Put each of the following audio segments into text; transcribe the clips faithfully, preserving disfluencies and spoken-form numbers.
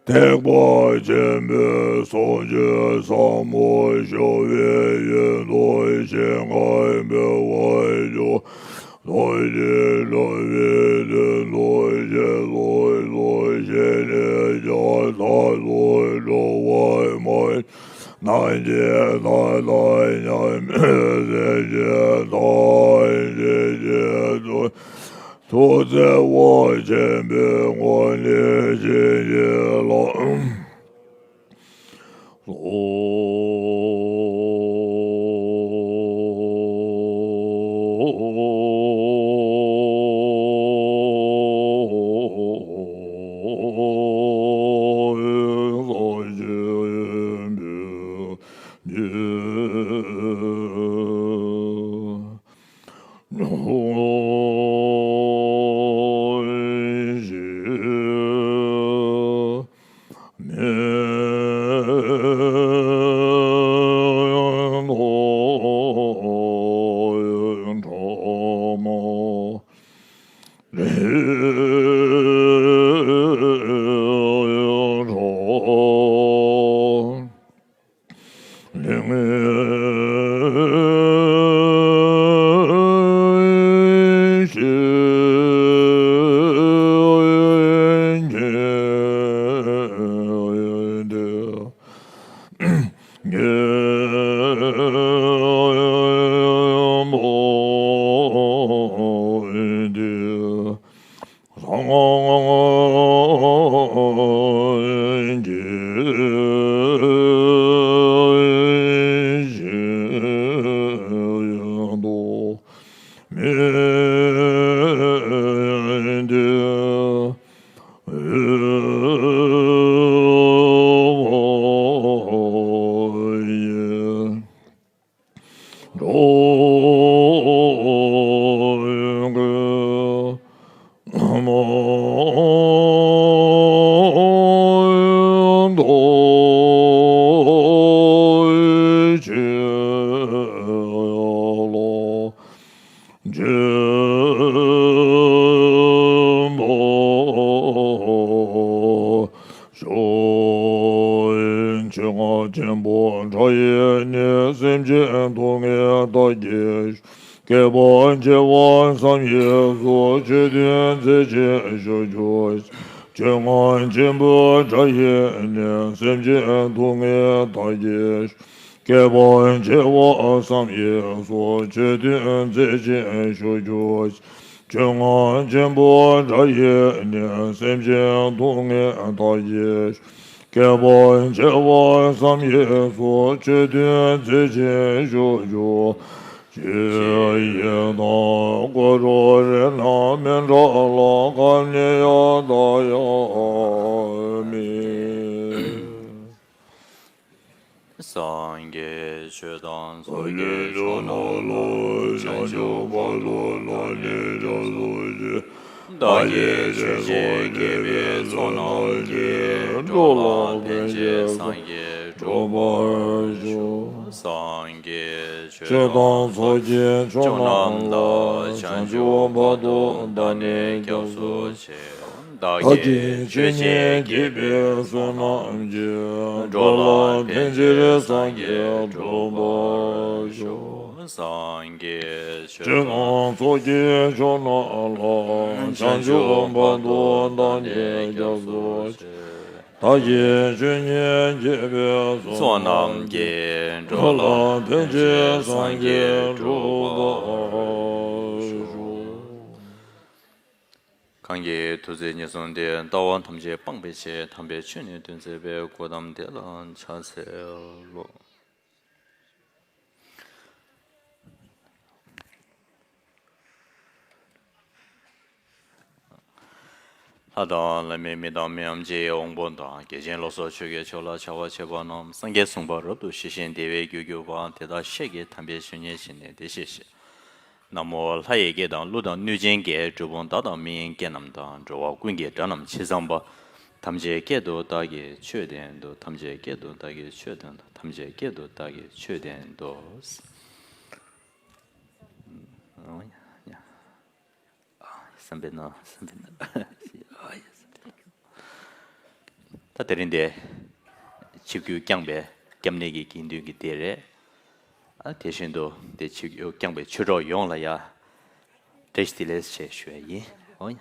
ཐེག་པ་ཆེན་པོའི་སངས་རྒྱས་ཟབ་མོ་ཞི་བའི་ཡུལ་དུ་ཞིང་ཁམས་འཕེལ་བར་འགྱུར། ཐུགས་རྗེས་བསྒྲུབས་པའི་དོན་དུ་རྗེས་སུ་འཇུག་པའི་ཕྱིར་ནི་ཡང་དག་ཏུ་འགྲོ་བར་སྨོན། ནམ་མཁའི་མཐའ་དང་མཉམ་པའི་སེམས་ཅན་ཐམས་ཅད་ཀྱི་དོན། ཐུགས་བརྩེ་བ་ཆེན་པོའི་སྒོ་ནས་བྱིན་གྱིས་བརླབ། ཆོས་རྔ་ཆེན་པོ་ཁྲ་ཡི་ནི། སེམས་ཅན་སྡུག་བསྔལ་དག་གིས་སྐྱོབ། སྐྱེ་བ་འཆི་བ་བསམ་ཡས་སོགས། ཆོས་བདུན་རྩེ་གཅིག་ཞུ་རྒྱུ། ཆོས་རྔ་ཆེན་པོ་ཁྲ་ཡི་ནི། སེམས་ཅན་སྡུག་བསྔལ་དག་གིས་སྐྱེ་བ་འཆི་བ་བསམ་ཡས་སོགས། ཆོས་བདུན་རྩེ་གཅིག་ཞུ་རྒྱུ། ཆོས་རྔ་ཆེན་པོ་ཁྲ་ཡི་ནི། སེམས་ཅན་སྡུག་བསྔལ་དག་གིས་སྐྱེ་བ་འཆི་བ་བསམ་ཡས་སོགས། ཆོས་བདུན་རྩེ་གཅིག་ཞུ་རྒྱུ། ཆོས་ཡི་དྭགས་ཀོ་རོ་རེ་ན་མེ་ཏྲ་ལ་ཀ་ནི་ཡ་ད་ཡ་མི། སངས་རྒྱས་ཆོས་དང་ཚོགས་ཀྱི་མཆོག་རྣམས་ལ། བྱང་ཆུབ་བར་དུ་བདག་ནི་སྐྱབས་སུ་མཆི། བདག་གིས་ཆོས་བྱས་དགེ་བའི་ཚོགས་རྣམས་ཀྱིས། འགྲོ་ལ་ཕན་ཕྱིར་སངས་རྒྱས་འགྲུབ་པར་ཤོག། སངས་རྒྱས་ཆོས་དང་ཚོགས་ཀྱི་མཆོག་རྣམས་ལ། བྱང་ཆུབ་བར་དུ་བདག་ནི་སྐྱབས་སུ་མཆི། བདག་གིས་ཆོས་བྱས་དགེ་བའི་ཚོགས་རྣམས་ཀྱིས། འགྲོ་ལ་ཕན་ཕྱིར་སངས་རྒྱས་འགྲུབ་པར་ཤོག། སངས་རྒྱས་ཆོས་དང་ཚོགས་ཀྱི་མཆོག་རྣམས་ལ། བྱང་ཆུབ་བར་དུ་བདག་ནི་སྐྱབས་སུ་མཆི། བདག་གིས་ཆོས་བྱས་དགེ་བའི་ཚོགས་རྣམས་ཀྱིས། འགྲོ་ལ་ཕན་ཕྱིར་སངས་རྒྱས་འགྲུབ་པར་ཤོག། གང་གིས་ཐུགས་བརྩེ་ཉེར་བཟུང་སྟེ། ལྟ་བ་ཐམས་ཅད་སྤང་བའི་ཕྱིར། དམ་པའི་ཆོས་ནི་སྟོན་མཛད་པའི། གོའུ་ཏམ་དེ་ལ་ཕྱག་འཚལ་ལོ། ལྷ་དང་ལྷ་མིན་མི་དང་མི་འམ་ཅི་ཡི་དབང་པོ་དང་། རྒྱལ་ཆེན་ལོ་ཙཱ་ཆོས་ཀྱི་ཕྱོགས་ལ་བྱ་བ་བྱེད་པ་རྣམས། སངས་རྒྱས་གསུངས་པ་རབ་ཏུ་ཞི་ཞིང་བདེ་བའི་རྒྱུར་གྱུར་པ། དེ་དག་ཤེས་ཀྱི་དམ་པའི་ཆོས་ཉིད་ཀྱིས་ནི་དེ་ཤེས་ཤིག། ན་མོ། ལྷ་ཡི་སྐད་དང་ཀླུ་དང་གནོད་སྦྱིན་སྐད། གྲུལ་བུམ་དག་དང་མི་ཡི་སྐད་རྣམས་དང་། འགྲོ་བ་ཀུན་གྱི་སྒྲ་རྣམས་ཇི་ཙམ་པ། ཐམས་ཅད་སྐད་དུ་བདག་གིས་ཆོས་བསྟན་ཏོ། ཐམས་ཅད་སྐད་དུ་བདག་གིས་ཆོས་བསྟན་ཏོ། ཐམས་ཅད་སྐད་དུ་བདག་གིས་ཆོས་བསྟན་ཏོ། བསམ་པའི་ནང་བསམ་པའི་ནང་། ད་དེ་རིང་འདི་ཆིབས་བསྒྱུར་བསྐྱངས་པའི་སྐྱབས་གནས་ཀྱི་དགེ་འདུན་གྱི་སྡེ་རེད། ཨ་དེ་བཞིན་དུ་འདི་ཆིབས་བསྒྱུར་བསྐྱངས་པའི་ཆོས་གྲོགས་ཡོངས་ལ་ཡ་བཀྲ་ཤིས་བདེ་ལེགས་ཞེས་ཞུ་ཡ་ཡིན། འོ་ཡ།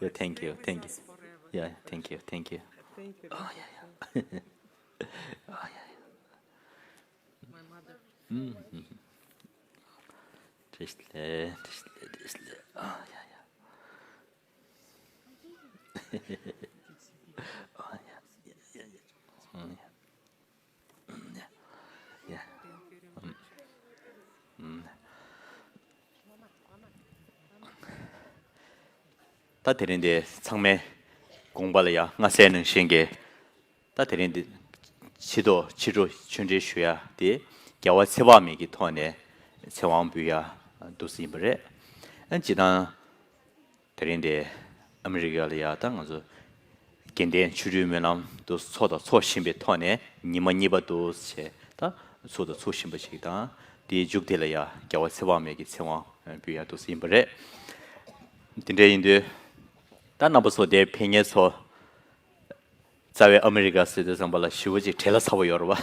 Yeah, thank you, thank you. Yeah, thank you, thank you. Oh, yeah, yeah. Oh, yeah, yeah. Mm-hmm. Just, uh, just, just, oh, yeah, yeah. Oh, yeah, yeah, yeah, yeah. Mm, yeah. Yeah. Mm. Mm. ད་དེ་རིང་འདི་ཚང་མས་དགོངས་པ་ལ་ཡ་མངའ་གསལ་ནང་བཞིན་གྱི། ད་དེ་རིང་འདི་ཕྱི་ཐོག་ཕྱི་དྲོ་ཆོས་འབྲེལ་ཞུ་ཡ་དེ་རྒྱལ་བ་ཚེ་དཔག་མེད་ཀྱི་ཐོག་ནས་ཚེ་དབང་འབུལ་ཡ་འདུག་སེ་ཡིན་པ་རེད། ཨ་སྤྱིར་བཏང་དེ་རིང་འདི་ཨ་མི་རི་ཀ་ལ་ཡ་ད་ང་ཚོ་དགེ་ལྡན་ཆོ་འཕྲུལ་སྨོན་ལམ་དུ་ཚོགས་དང་ཚོགས་བཞིན་པའི་ཐོག་ནས་ཉི་མ་གཉིས་པ་འདུག་སེ་ད་ཚོགས་དང་ཚོགས་བཞིན་པ་ཞིག་དང་། དེའི་མཇུག་དེ་ལ་ཡ་རྒྱལ་བ་ཚེ་དཔག་མེད་ཀྱི་ཚེ་དབང་འབུལ་ཡ་འདུག་སེ་ཡིན་པ་རེད། འདི་འདྲ་ཡིན་དུས་ད་རྣམ་པ་ཚོ་དེ་ཕན་ངེས་ཚོ། རྩ་བའི་ཨ་མི་རི་ཀ་ཟེར་དུས་ཙམ་པ་ལ་ཞེ་པོ་ཅིག་བྲེལ་བ་ཚ་པོ་ཡོད་རེད་བ།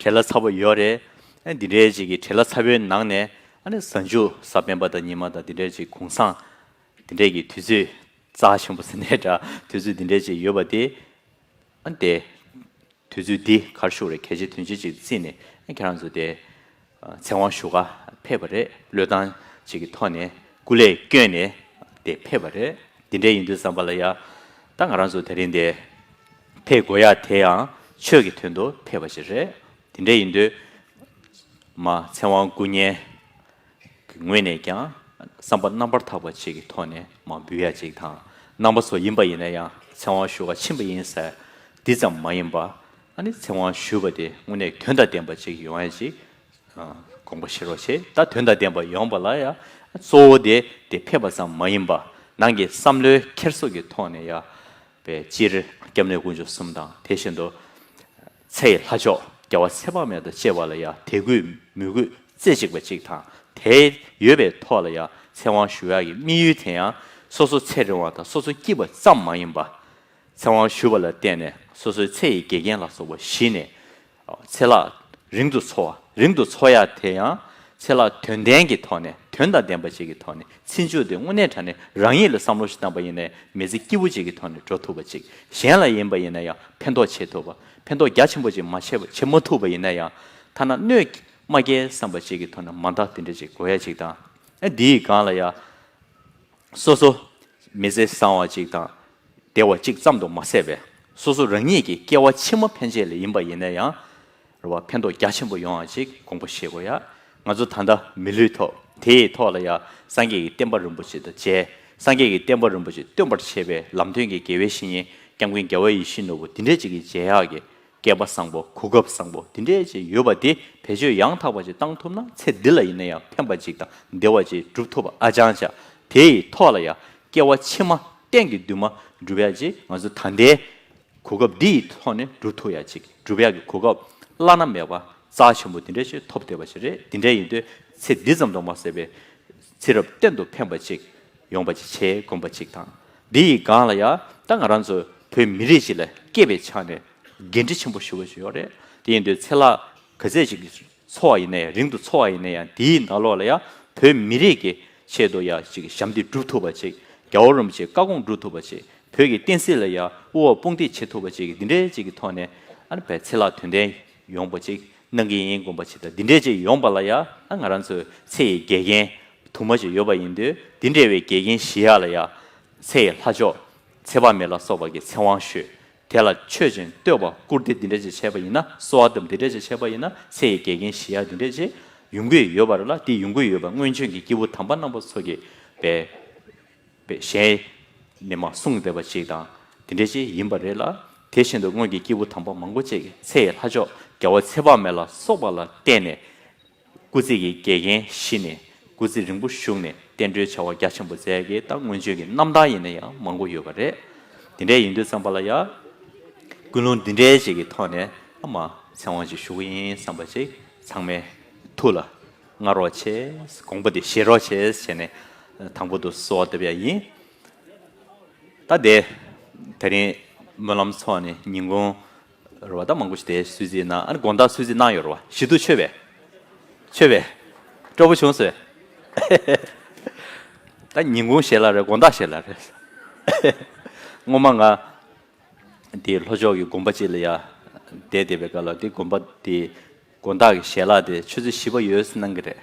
བྲེལ་བ་ཚ་པོ་ཡོད་རེད། ཨ་འདི་འདྲའི་ཅིག་གི་བྲེལ་བ་ཚ་པོའི་ནང་ནས་ཨ་ནི་གཟའ་མཇུག་གཟའ་སྤེན་པ་དང་ཉི་མ་དང་འདི་འདྲའི་ཅིག་གུང་སེང་འདི་འདྲའི་གི་དུས་ཚོད་རྩ་ཆེན་པོ་ཟེར་ནའི་འདྲ་དུས་ཚོད་འདི་འདྲའི་ཅིག་ཡོད་པ་དེ་ཨ་དེ། དུས་ཚོད་འདི་ག་རེ་ཞུ་དགོས་རེད། གལ་ཆེ་དོན་ཆེ་ཅིག་བརྩིས་ནས་ཁྱེད་རང་ཚོ་དེ་ཚེ་དབང་ཞུ་ག་ཕེབས་པ་རེད། བློས་བཏང་ཅིག་གི་ཐོག་ནས་སྐུ་ལས་བསྐྱོན་ནས་ དེ་ཕེབས་པ་རེད། དེ་འདྲ་ཡིན་དུས་ཙམ་པ་ལ་ཡ། ད་ང་རང་ཚོ་དེ་རིང་འདི་ཕེབས་དགོས་ཡ་དེ་ཡང་ཆོས་ཀྱི་དོན་དུ་ཕེབས་པ་ཞིག་རེད། དེ་འདྲ་ཡིན་དུས་མ་ཚེ་དབང་སྐུ་བརྙན་གྱི་ངོས་ནས་ཀྱང་བསམ་པ་རྣམ་པར་དག་པ་ཅིག་གི་ཐོག་ནས་མ་འབུལ་ཡ་ཅིག་དང་། རྣམ་པ་ཚོ་ཡིན་པ་ཡིན་ན་ཡང་ཚེ་དབང་ཞུ་ག་ཕྱིན་པ་ཡིན་ཟེར་འདི་ཙམ་མ་ཡིན་པ། ཨ་ནི་ཚེ་དབང་ཞུས་པ་དེ་དངོས་གནས་དོན་དང་ལྡན་པ་ཅིག་ཡོང་ཡ་ཅིག་དགོངས་པ་བཞེས་རོགས་བྱེད། ད་དོན་དང་ལྡན་པ་ཡོང་བ་ལ་ཡང་གཙོ་བོ་དེ་དེ་ཕེབས་པ་ཙམ་མ་ཡིན་པ། ནང་གི་བསམ་བློའི་འཁྱེར་སོ་གི་ཐོག་ནས་ཡང་པའི་སྤྱིར་སྐྱབས་གནས་དཀོན་མཆོག་གསུམ་དང་དེ་བཞིན་དུ་ཚེ་ཡི་ལྷ་མཆོག་རྒྱལ་བ་ཚེ་དཔག་མེད་དང་བཅས་པ་ལ་ཡང་དད་གུས་མོས་གུས་རྩེ་གཅིག་པ་ཅིག་དང་། དེ་ཡོད་པའི་ཐོག་ལ་ཡང་ཚེ་དབང་ཞུ་ཡག་གི་དམིགས་ཡུལ་དེ་ཡང་སོ་སོ་ཚེ་རིང་བ་དང་སོ་སོ་སྐྱིད་པ་ཙམ་མ་ཡིན་པ། ཚེ་དབང་ཞུ་བ་ལ་བརྟེན་ནས་སོ་སོའི་ཚེ་ཡི་དགེ་རྒན་ལ་སོགས་པ་གཞི་ནས་ཚེ་ལྷག་རིང་དུ་འཚོ་བ། རིང་དུ་འཚོ་ཡ་དེ་ཡང་ཚེ་ལྷག་དོན་ལྡན་གྱི་ཐོག་ནས་དོན་དང་ལྡན་པ་ཅིག་གི་ཐོག་ནས་ཚེ་མཇུག་དེ་དངོས་གནས་དྲང་གནས་རང་ཉིད་ལ་བསམ་བློ་ཞིག་བཏང་པ་ཡིན་ན་མི་ཚེ་སྐྱིད་པོ་ཅིག་གི་ཐོག་ནས་འགྲོ་ཐུབ་པ་ཅིག་གཞན་ལ་ཡིན་པ་ཡིན་ན་ཡང་ཕན་ཐོགས་བྱེད་ཐུབ་པ། ཕན་ཐོགས་རྒྱ་ཆེན་པོ་ཅིག་མ་བྱས་པ་བྱེད་མ་ཐུབ་པ་ཡིན་ན་ཡང་ཐ་ན་གནོད་མ་སྐྱེལ་བསམ་པ་ཅིག་གི་ཐོག་ནས་མ་མཐའ་དེ་འདྲ་ཅིག་དགོས་ཡ་ཅིག་དང་། ཨ་འདིའི་སྒང་ལ་ཡང་སོ་སོ་མི་ཚེ་བཟང་བ་ཅིག་དང་བདེ་བ་ཅིག་ཙམ་དུ་མ་ཟད་པའི་སོ་སོ་རང་ཉིད་ཀྱི་སྐྱེ་བ་ཕྱི་མ་ཕན་ཆད་ལ་ཡིན་པ་ཡིན་ན་ཡང་རེད་བ། ཕན་ཐོགས་རྒྱ་ཆེན་པོ་ཡོང་བ་ཅིག་དགོངས་པ་བཞེས་དགོས་ཡ། ང་ཚོ་ད་ལྟ་མི་ལུས་ཐོག་དེའི་ཐོག་ལ་ཡ་སངས་རྒྱས་ཀྱི་བསྟན་པ་རིན་པོ་ཆེ་དང་མཇལ། སངས་རྒྱས་ཀྱི་བསྟན་པ་རིན་པོ་ཆེ་སྟོན་པར་བྱེད་པའི་ལམ་སྟོན་གྱི་དགེ་བའི་བཤེས་གཉེན་སྐྱབས་མགོན་རྒྱལ་བ་ཡིད་བཞིན་ནོར་བུ་འདི་འདྲས་ཅིག་གི་མཇལ་ཡག་གི་སྐལ་པ་བཟང་པོ་གོ་སྐབས་བཟང་པོ་འདི་འདྲས་ཅིག་ཡོད་པ་འདི་བེད་སྤྱོད་ཡང་དག་པ་ཅིག་བཏང་ཐུབ་ན་ཚེ་འདི་ལ་ཡིན་ན་ཡང་ཕན་པ་ཅིག་དང་བདེ་བ་ཅིག་སྒྲུབ་ཐུབ་པ་ཨ་ཅང་ཅག་དེ་ཡི་ཐོག་ལ་ཡང་སྐྱེ་བ་ཕྱི་མ་གཏན་གྱི་འདུན་མ་སྒྲུབ་ཡ་ཅིག་ང་ཚོ་ད་ལྟའི་གོ་སྐབས་འདི་ཡི་ཐོག་ནས་སྒྲུབ་ཐུབ་ཡ་ཅིག་སྒྲུབ་ཡ་གི་གོ་སྐབས་བླ་ན་མེད་པ་རྩ་ཆེན་པོ་འདི་འདྲ་ཞིག་ཐོབ་བསྡད་པ་ཞིག་རེད། འདི་འདྲ་ཡིན་དུས་ཚེ་འདི་ཙམ་དུ་མ་ཟད་པའི་ཚེ་རབས་གཏན་དུ་ཕན་པ་ཅིག་ཡོང་པ་ཅིག་བྱེད་དགོངས་པ་ཅིག་དང་། འདི་ཡི་སྒང་ལ་ཡ་ད་ང་རང་ཚོ་བོད་མི་རིགས་ཅིག་ལ་སྐྱེས་པའི་ཆ་ནས་འགན་འཁྲི་ཆེན་པོ་ཞེ་པོ་ཞིག་ཡོད་རེད། དེ་ཡིན་དུས་ཚེ་ལྷག་ག་ཚད་ཅིག་གི་འཚོ་བ་ཡིན་ན་ཡང་རིང་དུ་འཚོ་བ་ཡིན་ན་ཡང་འདིའི་ནང་ལོགས་ལ་ཡང་བོད་མི་རིགས་ཀྱི་ཆེད་དུ་ཡང་ཅིག་ཞབས་འདེགས་སྒྲུབ་ཐུབ་པ་ཅིག་རྒྱལ་བ་རིན་པོ་ཆེའི་བཀའ་དགོངས་སྒྲུབ་ཐུབ་པ་ཅིག་བོད་ཀྱི་བསྟན་སྲིད་ལ་ཡང་དབུ་འོག་དཔུང་འདེགས་བྱེད་ཐུབ་པ་ཅིག་འདི་འདྲའི་ཅིག་གི་ཐོག་ནས་ཨ་ནི་བོད་ཚེ་ལྷག་དོན་ལྡན་ཡོང་པ་ཅིག་གནང་གི་ཡིན་དགོངས་པ་ཅིག་དང་འདི་འདྲའི་ཅིག་ཡོང་པ་ལ་ཡང་ཨ་ང་རང་ཚོའི་ཚེ་ཡི་དགེ་རྒན་དུ་མ་ཅིག་ཡོད་པ་ཡིན་དུས་འདི་འདྲའི་བའི་དགེ་རྒན་བཞི་ཡག་ལ་ཡང་ཚེ་ཡི་ལྷ་མཆོག་ཚེ་དཔག་མེད་ལ་སོགས་པ་གི་ཚེ་དབང་ཞུས། དེ་ལ་མཆོད་ཅིང་བསྟོད་པ་བཀུར་སྟི་འདི་འདྲ་ཅིག་བྱས་པ་ཡིན་ན་གསོལ་བ་བཏབ་འདི་འདྲ་ཅིག་བྱས་པ་ཡིན་ན་ཚེ་ཡི་དགེ་རྒན་བཞི་ཡག་འདི་འདྲ་ཅིག་ཡོང་གི་ཡོད་པ་རེད་ལ། དེ་ཡོང་གི་ཡོད་པ་སྔོན་བྱོན་གྱི་སྐྱེས་བུ་དམ་པ་རྣམ་པ་ཚོ་གིས་པའི་པའི་ཞལ་ནས་མར་གསུངས་བསྡད་པ་ཅིག་དང་འདི་འདྲ་ཅིག་ཡིན་པ་རེད་ལ། དེ་བཞིན་དུ་སྔོན་གྱི་སྐྱེས་བུ་དམ་པ་མང་པོ་ཅིག་གིས་ཚེ་ཡི་ལྷ་མཆོག་རྒྱལ་བ་ཚེ་དཔག་མེད་ལ་སོགས་པ་ལ་བརྟེན་ནས་སྐུ་ཚེ་གི་དགེ་རྒན་བཞི་ནས་སྐུ་ཚེ་རིང་པོ་བཞུགས་ནས་བསྟན་འགྲོའི་བྱ་བ་རྒྱ་ཆེན་པོ་མཛད་ཀྱི་ད་སྔོན་བྱོན་གྱི་རྣམ་ཐར་ཡིན་ན་ཡང་མང་པོ་ཡོད་པ་རེད། དེ་འདྲ་ཡིན་དུས་ཙམ་པ་ལ་ཡང་ཀུན་སློང་འདི་འདྲའི་ཅིག་གི་ཐོག་ནས་ཨ་མ་ཚེ་དབང་ཅིག་ཞུ་གི་ཡིན་བསམ་པ་ཅིག་ཚང་མའི་ཐུགས་ལ་མངའ་རོགས་བྱེད། དགོངས་པ་དེ་བཞེས་རོགས་བྱེད་ཟེར་ནས་དང་པོ་དུ་གསོལ་བ་བཏབ་ཡ་ཡིན། ད་དེ་དེ་རིང་སྨོན་ལམ་ཚོགས་ནས་ཉིན་གུང་རེད་བ། ད་མང་པོ་ཞིག་དེ་གསོལ་ཚིགས་གནང་། ཨ་ནི་དགོང་དག་གསོལ་ཚིགས་གནང་ཡོད་རེད་བ། ཞི་ཐུ་མཆོད་པས་མཆོད་པས་སྤྲོ་པོ་བྱུང་ཟེར། ད་ཉིན་གུང་ཞལ་ལག་རེད། དགོང་དག་ཞལ་ལག་རེད། སྔོན་མ་ང་དེ་ལྷོ་ཕྱོགས་ཀྱི་དགོན་པ་ཅིག་ལ་ཡ་བསྡད་བསྡད་པའི་སྐབས་ལ་དེ་དགོན་པ་དེ་དགོང་དག་གི་ཞལ་ལག་དེ་ཆུ་ཚོད་བཞི་པ་ཡོད་ཟེར་གནང་གི་རེད།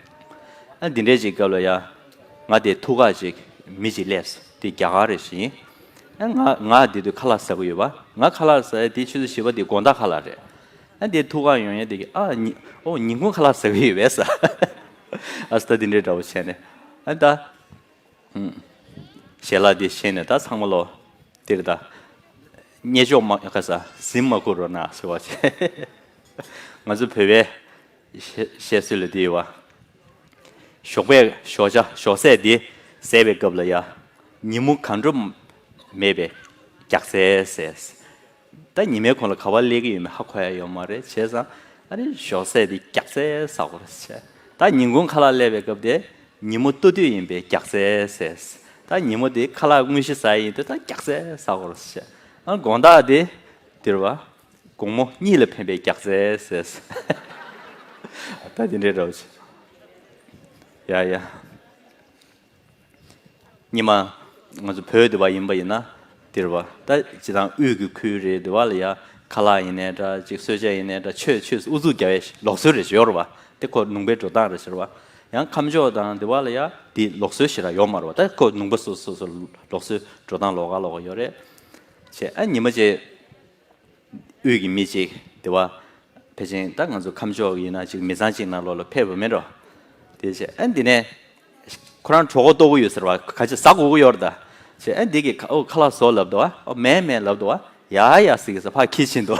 ཨ་འདི་འདྲའི་ཅིག་སྐབས་ལ་ཡ་ང་དེ་ཐུག་ཁ་ཅིག་མི་ཅིག་སླེབས་སོང་། དེ་རྒྱ་གར་རེད་ཤག་ཨ་ང་ང་དེ་དུས་ཁ་ལག་ཟ་གི་ཡོད་པ། ང་ཁ་ལག་ཟ་ཡ་དེ་ཆུ་ཚོད་བཞི་པ་དེ་དགོང་དག་ཁ་ལག་རེད། ཨ་དེ་ཐུག་ཁ་ཡོང་ཡ་དེ་གི་ཨ་ཉི་ཨོ་ཉིན་གུང་ཁ་ལག་ཟ་གི་ཡོད་པས་ཟ། ཨ་ས་ད་དེ་འདྲའི་འདྲ་བོ་བྱས་ནས་ཨ་ད། ཧུམ། ཞལ་ལག་འདི་བཞེས་ནས་ད་ཚང་མ་ལོ། འདིར་ད། བརྙས་བཅོས་མ་ཁ་ས་ཟིན་མ་ཁུར་རོགས་གནང་ཟེར་བ་བྱས། ང་ཚོ་བོད་པའི་བཤད་བཤད་སྲོལ་ལ་འདི་ཡོད་པ། ཞོགས་པའི་ཞོགས་ཇ་ཞོགས་ཟས་འདི་ཟས་པའི་སྐབས་ལ་ཡ། ཉིན་མོ་གང་འགྲོ་མེད་པའི་རྒྱགས་ཚད་ཟས། ད་ཉི་མའི་གུང་ལ་ག་པར་སླེབས་ཀྱི་ཡོད་མེད་ཧ་གོ་ཡ་ཡོད་མ་རེད། བྱས་ཙང་ཨ་ནི་ཞོགས་ཟས་འདི་རྒྱགས་ཚད་ཟ་དགོས་རེད་བྱས། ད་ཉིན་གུང་ཁ་ལག་སླེབས་པའི་སྐབས་དེ་ཉིན་མོ་ལྟོ་དུས་ཡིན་པའི་རྒྱགས་ཚད་ཟས། ད་ཉིན་མོ་དེ་ཁ་ལག་དངོས་གཞི་ཟ་ཡིན་དུས་ད་རྒྱགས་ཚད་ཟ་དགོས་རེད་བྱས། ཨ་དགོང་དག་དེ་དེ་རེད་བ། དགོང་མོ་གཉིད་ལ་ཕན་པའི་རྒྱགས་ཚད་ཟས། ད་དེ་འདྲའི་འདྲ་བོ་བྱས། ཡ་ཡ། སྔོན་མ་ང་ཚོ་བོད་དེ་བ་ཡིན་པ་ཡིན་ན་དེ་རེད་བ། ད་སྤྱིར་བཏང་དབུས་ཀྱི་ཁུལ་རེད་དེ་བ་ལ་ཡ་ཁ་ལག་ཡིན་ནའི་འདྲ་ཅིག་གསོལ་ཇ་ཡིན་ནའི་འདྲ་མཆོད་མཆོད་ཨུ་ཚུགས་རྒྱག་ཡས་ལུགས་སྲོལ་རེ་ཞིག་ཡོད་རེད་བ། དེ་ཁོ་ལུང་པའི་འགྲོ་སྟངས་རེ་ཞིག་རེད་བ། ཡང་ཁམས་ཕྱོགས་དང་དེ་བ་ལ་ཡ་དེ་ལུགས་སྲོལ་ཞེ་དྲག་ཡོད་མ་རེད་བ། ད་ཁོ་ནང་པ་སོ་སོ་སོ་ལུགས་སྲོལ་འགྲོ་སྟངས་ལོགས་ཀ་ལོགས་ཀ་ཡོད་རེད། བྱས་ཨ་ཉི་མ་གཅིག་དབུས་ཀྱི་མི་གཅིག་དེ་བ་ཕལ་ཆེར་ད་ང་ཚོ་ཁམས་ཕྱོགས་ཡིན་ན་གཅིག་མི་ཚང་གཅིག་ནང་ལོགས་ལ་ཕེབས་པ་མིན་འགྲོ། དེ་བྱས་ཨ་འདི་ནས་ཁོ་རང་གྲོད་ཁོག་ལྟོགས་ཀྱི་ཡོད་ཟེར་བ། ག་ཅི་ཟ་དགོས་ཀྱི་ཡོད་རེད་ད། བྱས་ཨ་འདི་གི་ཁ་ཨོ་ཁ་ལག་བཟོ་ལབ་འདུག་བ། ཨོ་མེད་མེད་ལབ་འདུག་བ། ཡ་ཡ་ཟེར་གི་ཟེར་ཕར་ཁྱེར་ཕྱིན་འདུག་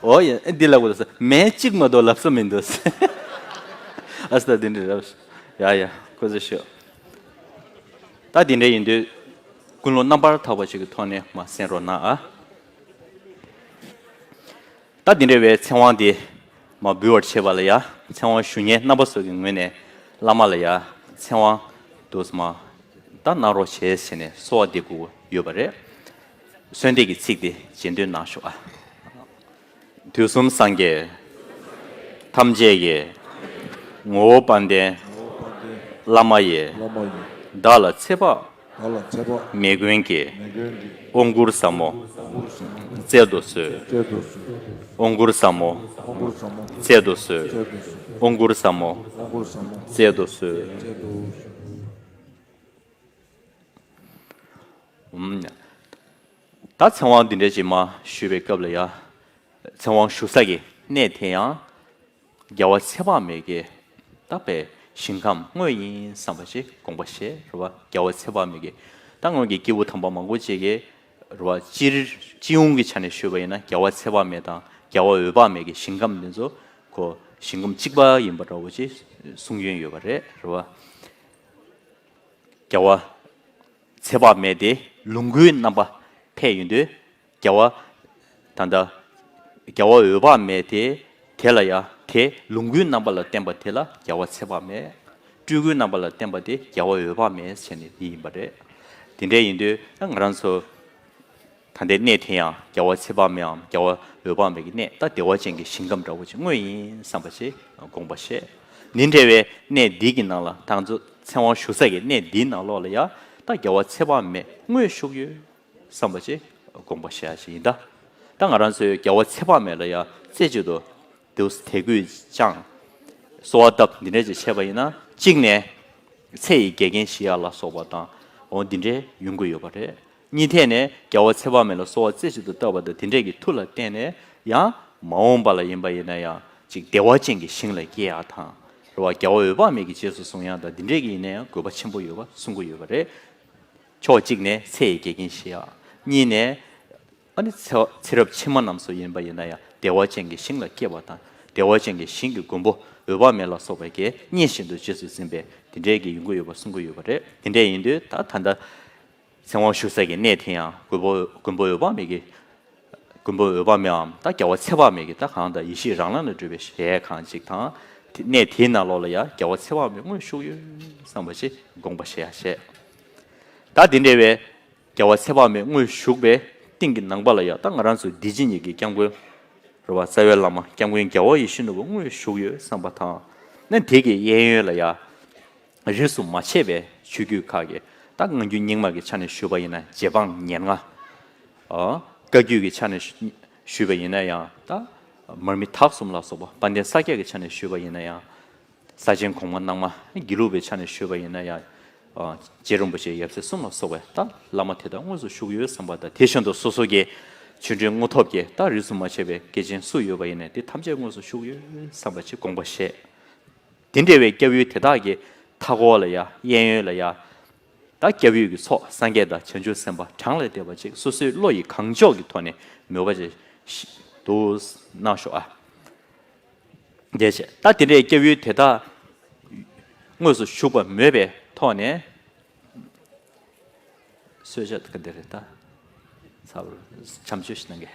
ཨོ་ཡ་ཨ་འདི་ལབ་དགོས་ཟེར། མེད་གཅིག་མ་གཏོགས་ལབ་ས་མི་འདུག་ཟེར། ཨ་ས་ད་འདི་འདྲ་རེད། ཡ་ཡ་ཁོ་ཚོ་ཤོད། ད་དེ་འདྲ་ཡིན་དུས་ཀུན་སློང་རྣམ་པར་དག་པ་ཞིག་གི་ཐོག་ནས་མར་གསན་རོགས་གནང་ཨ། ད་དེ་འདྲ་བའི་ཚེ་དབང་དེ་མར་འབུལ་བར་བྱེད་པ་ལ་ཡ། ཚེ་དབང་ཞུ་མཁན་རྣམ་པ་ཚོ་གི་ངོས་ནས་བླ་མ་ལ་ཡ་ཚེ་དབང་དུ་མར་ད་གནང་རོགས་བྱེད་ཟེར་ནས་གསོལ་བ་འདེབས་དགོས་ཡོད་པ་རེད། གསོལ་འདེབས་ཀྱི་ཚིག་དེ་རྗེས་ཟློས་གནང་ཤོག་ཨ། དུས་གསུམ་སངས་རྒྱས་ཐམས་ཅད་ཀྱི་ངོ་བོ་དཔལ་ལྡན་བླ་མ་ཡི། བདག་ལ་ཚེ་དཔག་མེད་མགོན་གྱི་དབང་བསྐུར་ཟབ་མོ་སྩལ་དུ་གསོལ། དབང་བསྐུར་ཟབ་མོ་སྩལ་དུ་གསོལ། དབང་བསྐུར་ཟབ་མོ་སྩལ་དུ་གསོལ། ད་ཚེ་དབང་འདི་འདྲ་ཅིག་མར་ཞུས་པའི་སྐབས་ལ་ཡ། ཚེ་དབང་ཞུ་ས་ཀྱི་གནས་དེ་ཡང་རྒྱལ་བ་ཚེ་དཔག་མེད་ཀྱི་ད་པའི་ཞིང་ཁམས་དངོས་ཡིན་བསམ་པ་ཞིག་དགོངས་པ་བཞེས་རེད་བ། རྒྱལ་བ་ཚེ་དཔག་མེད་ཀྱི་ད་སྔོན་གྱི་སྐྱེས་བུ་དམ་པ་མང་པོ་ཅིག་གིས་རེད་བ། སྤྱིར་སྤྱི་ཡོངས་ཀྱི་ཆ་ནས་ཞུས་པ་ཡིན་ན་རྒྱལ་བ་ཚེ་དཔག་མེད་དང་རྒྱལ་བ་འོད་དཔག་མེད་ཀྱི་ཞིང་ཁམས་འདི་ཚོ་ཁོ་ཞིང་ཁམས་གཅིག་པ་ཡིན་པ་འདྲ་བོ་ཅིག་གསུང་སྐྱོན་ཡོད་པ་རེད་རེད་བ། རྒྱལ་བ་ཚེ་དཔག་མེད་དེ་ལོངས་སྐུའི་རྣམ་པ་ཕེབས་ཡོང་དུས། རྒྱལ་བ་ད་ལྟ་རྒྱལ་བ་འོད་དཔག་མེད་དེ་དེ་ལ་ཡ་དེ་ལོངས་སྐུའི་རྣམ་པ་ལ་བསྟན་པ་དེ་ལ་རྒྱལ་བ་ཚེ་དཔག་མེད། སྤྲུལ་སྐུའི་རྣམ་པ་ལ་བསྟན་པ་དེ་རྒྱལ་བ་འོད་དཔག་མེད་ཟེར་ནས་དེ་ཡིན་པ་རེད། དེ་འདྲ་ཡིན་དུས་ང་རང་ཚོ་ད་ལྟའི་གནས་དེ་ཡང་རྒྱལ་བ་ཚེ་དཔག་མེད་འམ་རྒྱལ་བ་འོད་དཔག་མེད་ཀྱི་གནས་ད་བདེ་བ་ཅན་གྱི་ཞིང་ཁམས་འདྲ་བོ་ཅིག་དངོས་ཡིན་བསམ་པ་ཞིག་དགོངས་པ་བཞེས། འདི་འདྲ་བའི་གནས་འདི་གི་ནང་ལ་ད་ང་ཚོ་ཚེ་དབང་ཞུ་ས་ཀྱི་གནས་འདིའི་ནང་ལོགས་ལ་ཡ་ད་རྒྱལ་བ་ཚེ་དཔག་མེད་དངོས་བཞུགས་ཡོད་བསམ་པ་ཅིག་དགོངས་པ་བཞེས་ཡ་ཞིག་ཡིན་ད། ད་ང་རང་ཚོའི་རྒྱལ་བ་ཚེ་དཔག་མེད་ལ་ཡ་རྩེ་གཅིག་ཏུ་དེའུ་དད་གུས་བཅངས། གསོལ་བ་བཏབ་འདི་འདྲ་ཅིག་བྱས་པ་ཡིན་ན་གཅིག་ནས་ཚེ་ཡི་འགལ་རྐྱེན་ཞི་ཡག་ལ་སོགས་པ་དང་འོ་འདི་འདྲའི་ཡོང་གི་ཡོད་པ་རེད། གཉིས་ཐད་ནས་རྒྱལ་བ་ཚེ་དཔག་མེད་ལ་གསོལ་བ་རྩེ་གཅིག་ཏུ་བཏབ་པ་དང་དེ་འདྲས་ཀྱི་མཐུ་ལ་བརྟེན་ནས་ཡང་མ་འོངས་པ་ལ་ཡིན་པ་ཡིན་ན་ཡང་ཅིག་བདེ་བ་ཅན་གྱི་ཞིང་ལ་སྐྱེ་ཡག་དང་རེད་བ། རྒྱལ་བ་འོད་དཔག་མེད་ཀྱི་རྗེས་སུ་བཟུང་ཡག་དང་འདི་འདྲས་ཀྱི་ཡིན་ན་ཡང་དགོས་པ་ཆེན་པོ་ཡོད་པ་གསུང་གི་ཡོད་པ་རེད། ཕྱོགས་གཅིག་ནས་ཚེ་ཡི་འགལ་རྐྱེན་ཞི་ཡག་གཉིས་ནས་ཨ་ནི་ཚེ་ཚེ་རབས་ཕྱི་མ་རྣམས་སུ་ཡིན་པ་ཡིན་ན་ཡང་བདེ་བ་ཅན་གྱི་ཞིང་ལ་སྐྱེ་བ་དང་བདེ་བ་ཅན་གྱི་ཞིང་གི་མགོན་པོ་འོད་དཔག་མེད་ལ་སོགས་པའི་གིས་མཉེས་བཞིན་དུ་རྗེས་སུ་འཛིན་པའི་དེ་འདྲའི་གི་ཡོང་གི་ཡོད་པ་གསུང་གི་ཡོད་པ་རེད། དེ་འདྲ་ཡིན་དུས་ད་ད་ལྟ་ཚེ་དབང་ཞུ་ས་ཀྱི་གནས་དེ་ཡང་མགོན་པོ་མགོན་པོ་འོད་དཔག་མེད་ཀྱི་མགོན་པོ་འོད་དཔག་མེད་འམ་ད་རྒྱལ་བ་ཚེ་དཔག་མེད་ཀྱི་ད་གང་ལྟར་ཡེ་ཤེས་རང་ལམ་ལ་སྒྲུབ་པའི་གཞལ་ཡས་ཁང་ཅིག་དང་དེ་གནས་དེའི་ནང་ལོགས་ལ་ཡང་རྒྱལ་བ་ཚེ་དཔག་མེད་དངོས་བཞུགས་ཡོད་བསམ་པ་ཞིག་དགོངས་པ་བཞེས་ཡ་བྱས། ད་འདི་འདྲ་བའི་རྒྱལ་བ་ཚེ་དཔག་མེད་དངོས་བཞུགས་པའི་གཏིང་གི་ནང་པ་ལ་ཡང་ད་ང་རང་ཚོའི་འདི་ཕྱི་གཉིས་ཀྱི་སྐྱབས་མགོན་རེད་བ། རྩ་བའི་བླ་མ་སྐྱབས་མགོན་རྒྱལ་བ་ཡིད་བཞིན་ནོར་བུ་དངོས་བཞུགས་ཡོད་བསམ་པ་དང་། ནས་དེ་གི་གཡས་གཡོན་ལ་ཡང་རིས་སུ་མ་ཆད་པའི་ཆོས་བརྒྱུད་ཁག་གི་ད་སྔ་འགྱུར་རྙིང་མ་གི་ཆ་ནས་ཞུས་པ་ཡིན་ན་རྗེ་འབངས་ཉེར་ལྔ། ཨ། བཀའ་བརྒྱུད་ཀྱི་ཆ་ནས་ཞུས་པ་ཡིན་ན་ཡང་ད་མར་མི་དྭགས་གསུམ་ལ་སོགས་པ་དཔལ་ལྡན་ས་སྐྱ་གི་ཆ་ནས་ཞུས་པ་ཡིན་ན་ཡང་། ས་ཆེན་གོང་མ་གླང་མ་དགེ་ལུགས་པའི་ཆ་ནས་ཞུས་པ་ཡིན་ན་ཡང་། ཨ། རྗེ་རིན་པོ་ཆེ་ཡབ་སྲས་གསུམ་ལ་སོགས་པའི་ད་བླ་མ་དེ་དག་དངོས་སུ་བཞུགས་ཡོད་བསམ་པ་དང་དེ་བཞིན་དུ་སོ་སོ་གི་ཆོས་འབྲེལ་དངོས་ཐོབ་ཀྱི་ད་རིས་སུ་མ་ཆད་པའི་སྐྱེས་ཆེན་སུ་ཡོད་པ་ཡིན་ནའི་དེ་ཐམས་ཅད་དངོས་སུ་བཞུགས་ཡོད་བསམ་པ་ཅིག་དགོངས་པ་བཞེས། དེ་འདྲ་བའི་སྐྱབས་ཡུལ་དེ་དག་གི་མཐའ་འཁོར་ལ་ཡ་གཡས་གཡོན་ལ་ཡ། ད་སྐྱབས་ཡུལ་གྱི་ཚོགས་སངས་རྒྱས་དང་བྱང་ཆུབ་སེམས་དཔའ་གྲངས་ལས་འདས་པ་ཅིག་སོ་སོའི་བློ་ཡི་གང་ལྕོགས་ཀྱི་ཐོག་ནས་མོས་པ་ཅིག་འདུག་གནང་ཤོག་ཨ། དེ་བྱས་ད་དེ་འདྲའི་སྐྱབས་ཡུལ་དེ་དག་དངོས་སུ་བཞུགས་པ་མོས་པའི་ཐོག་ནས་གསོལ་ཇ་དེ་ག་འདི་རེད་ད། ཚ་བར་ཆམ་ཆུ་ཞིག་གནང་གི།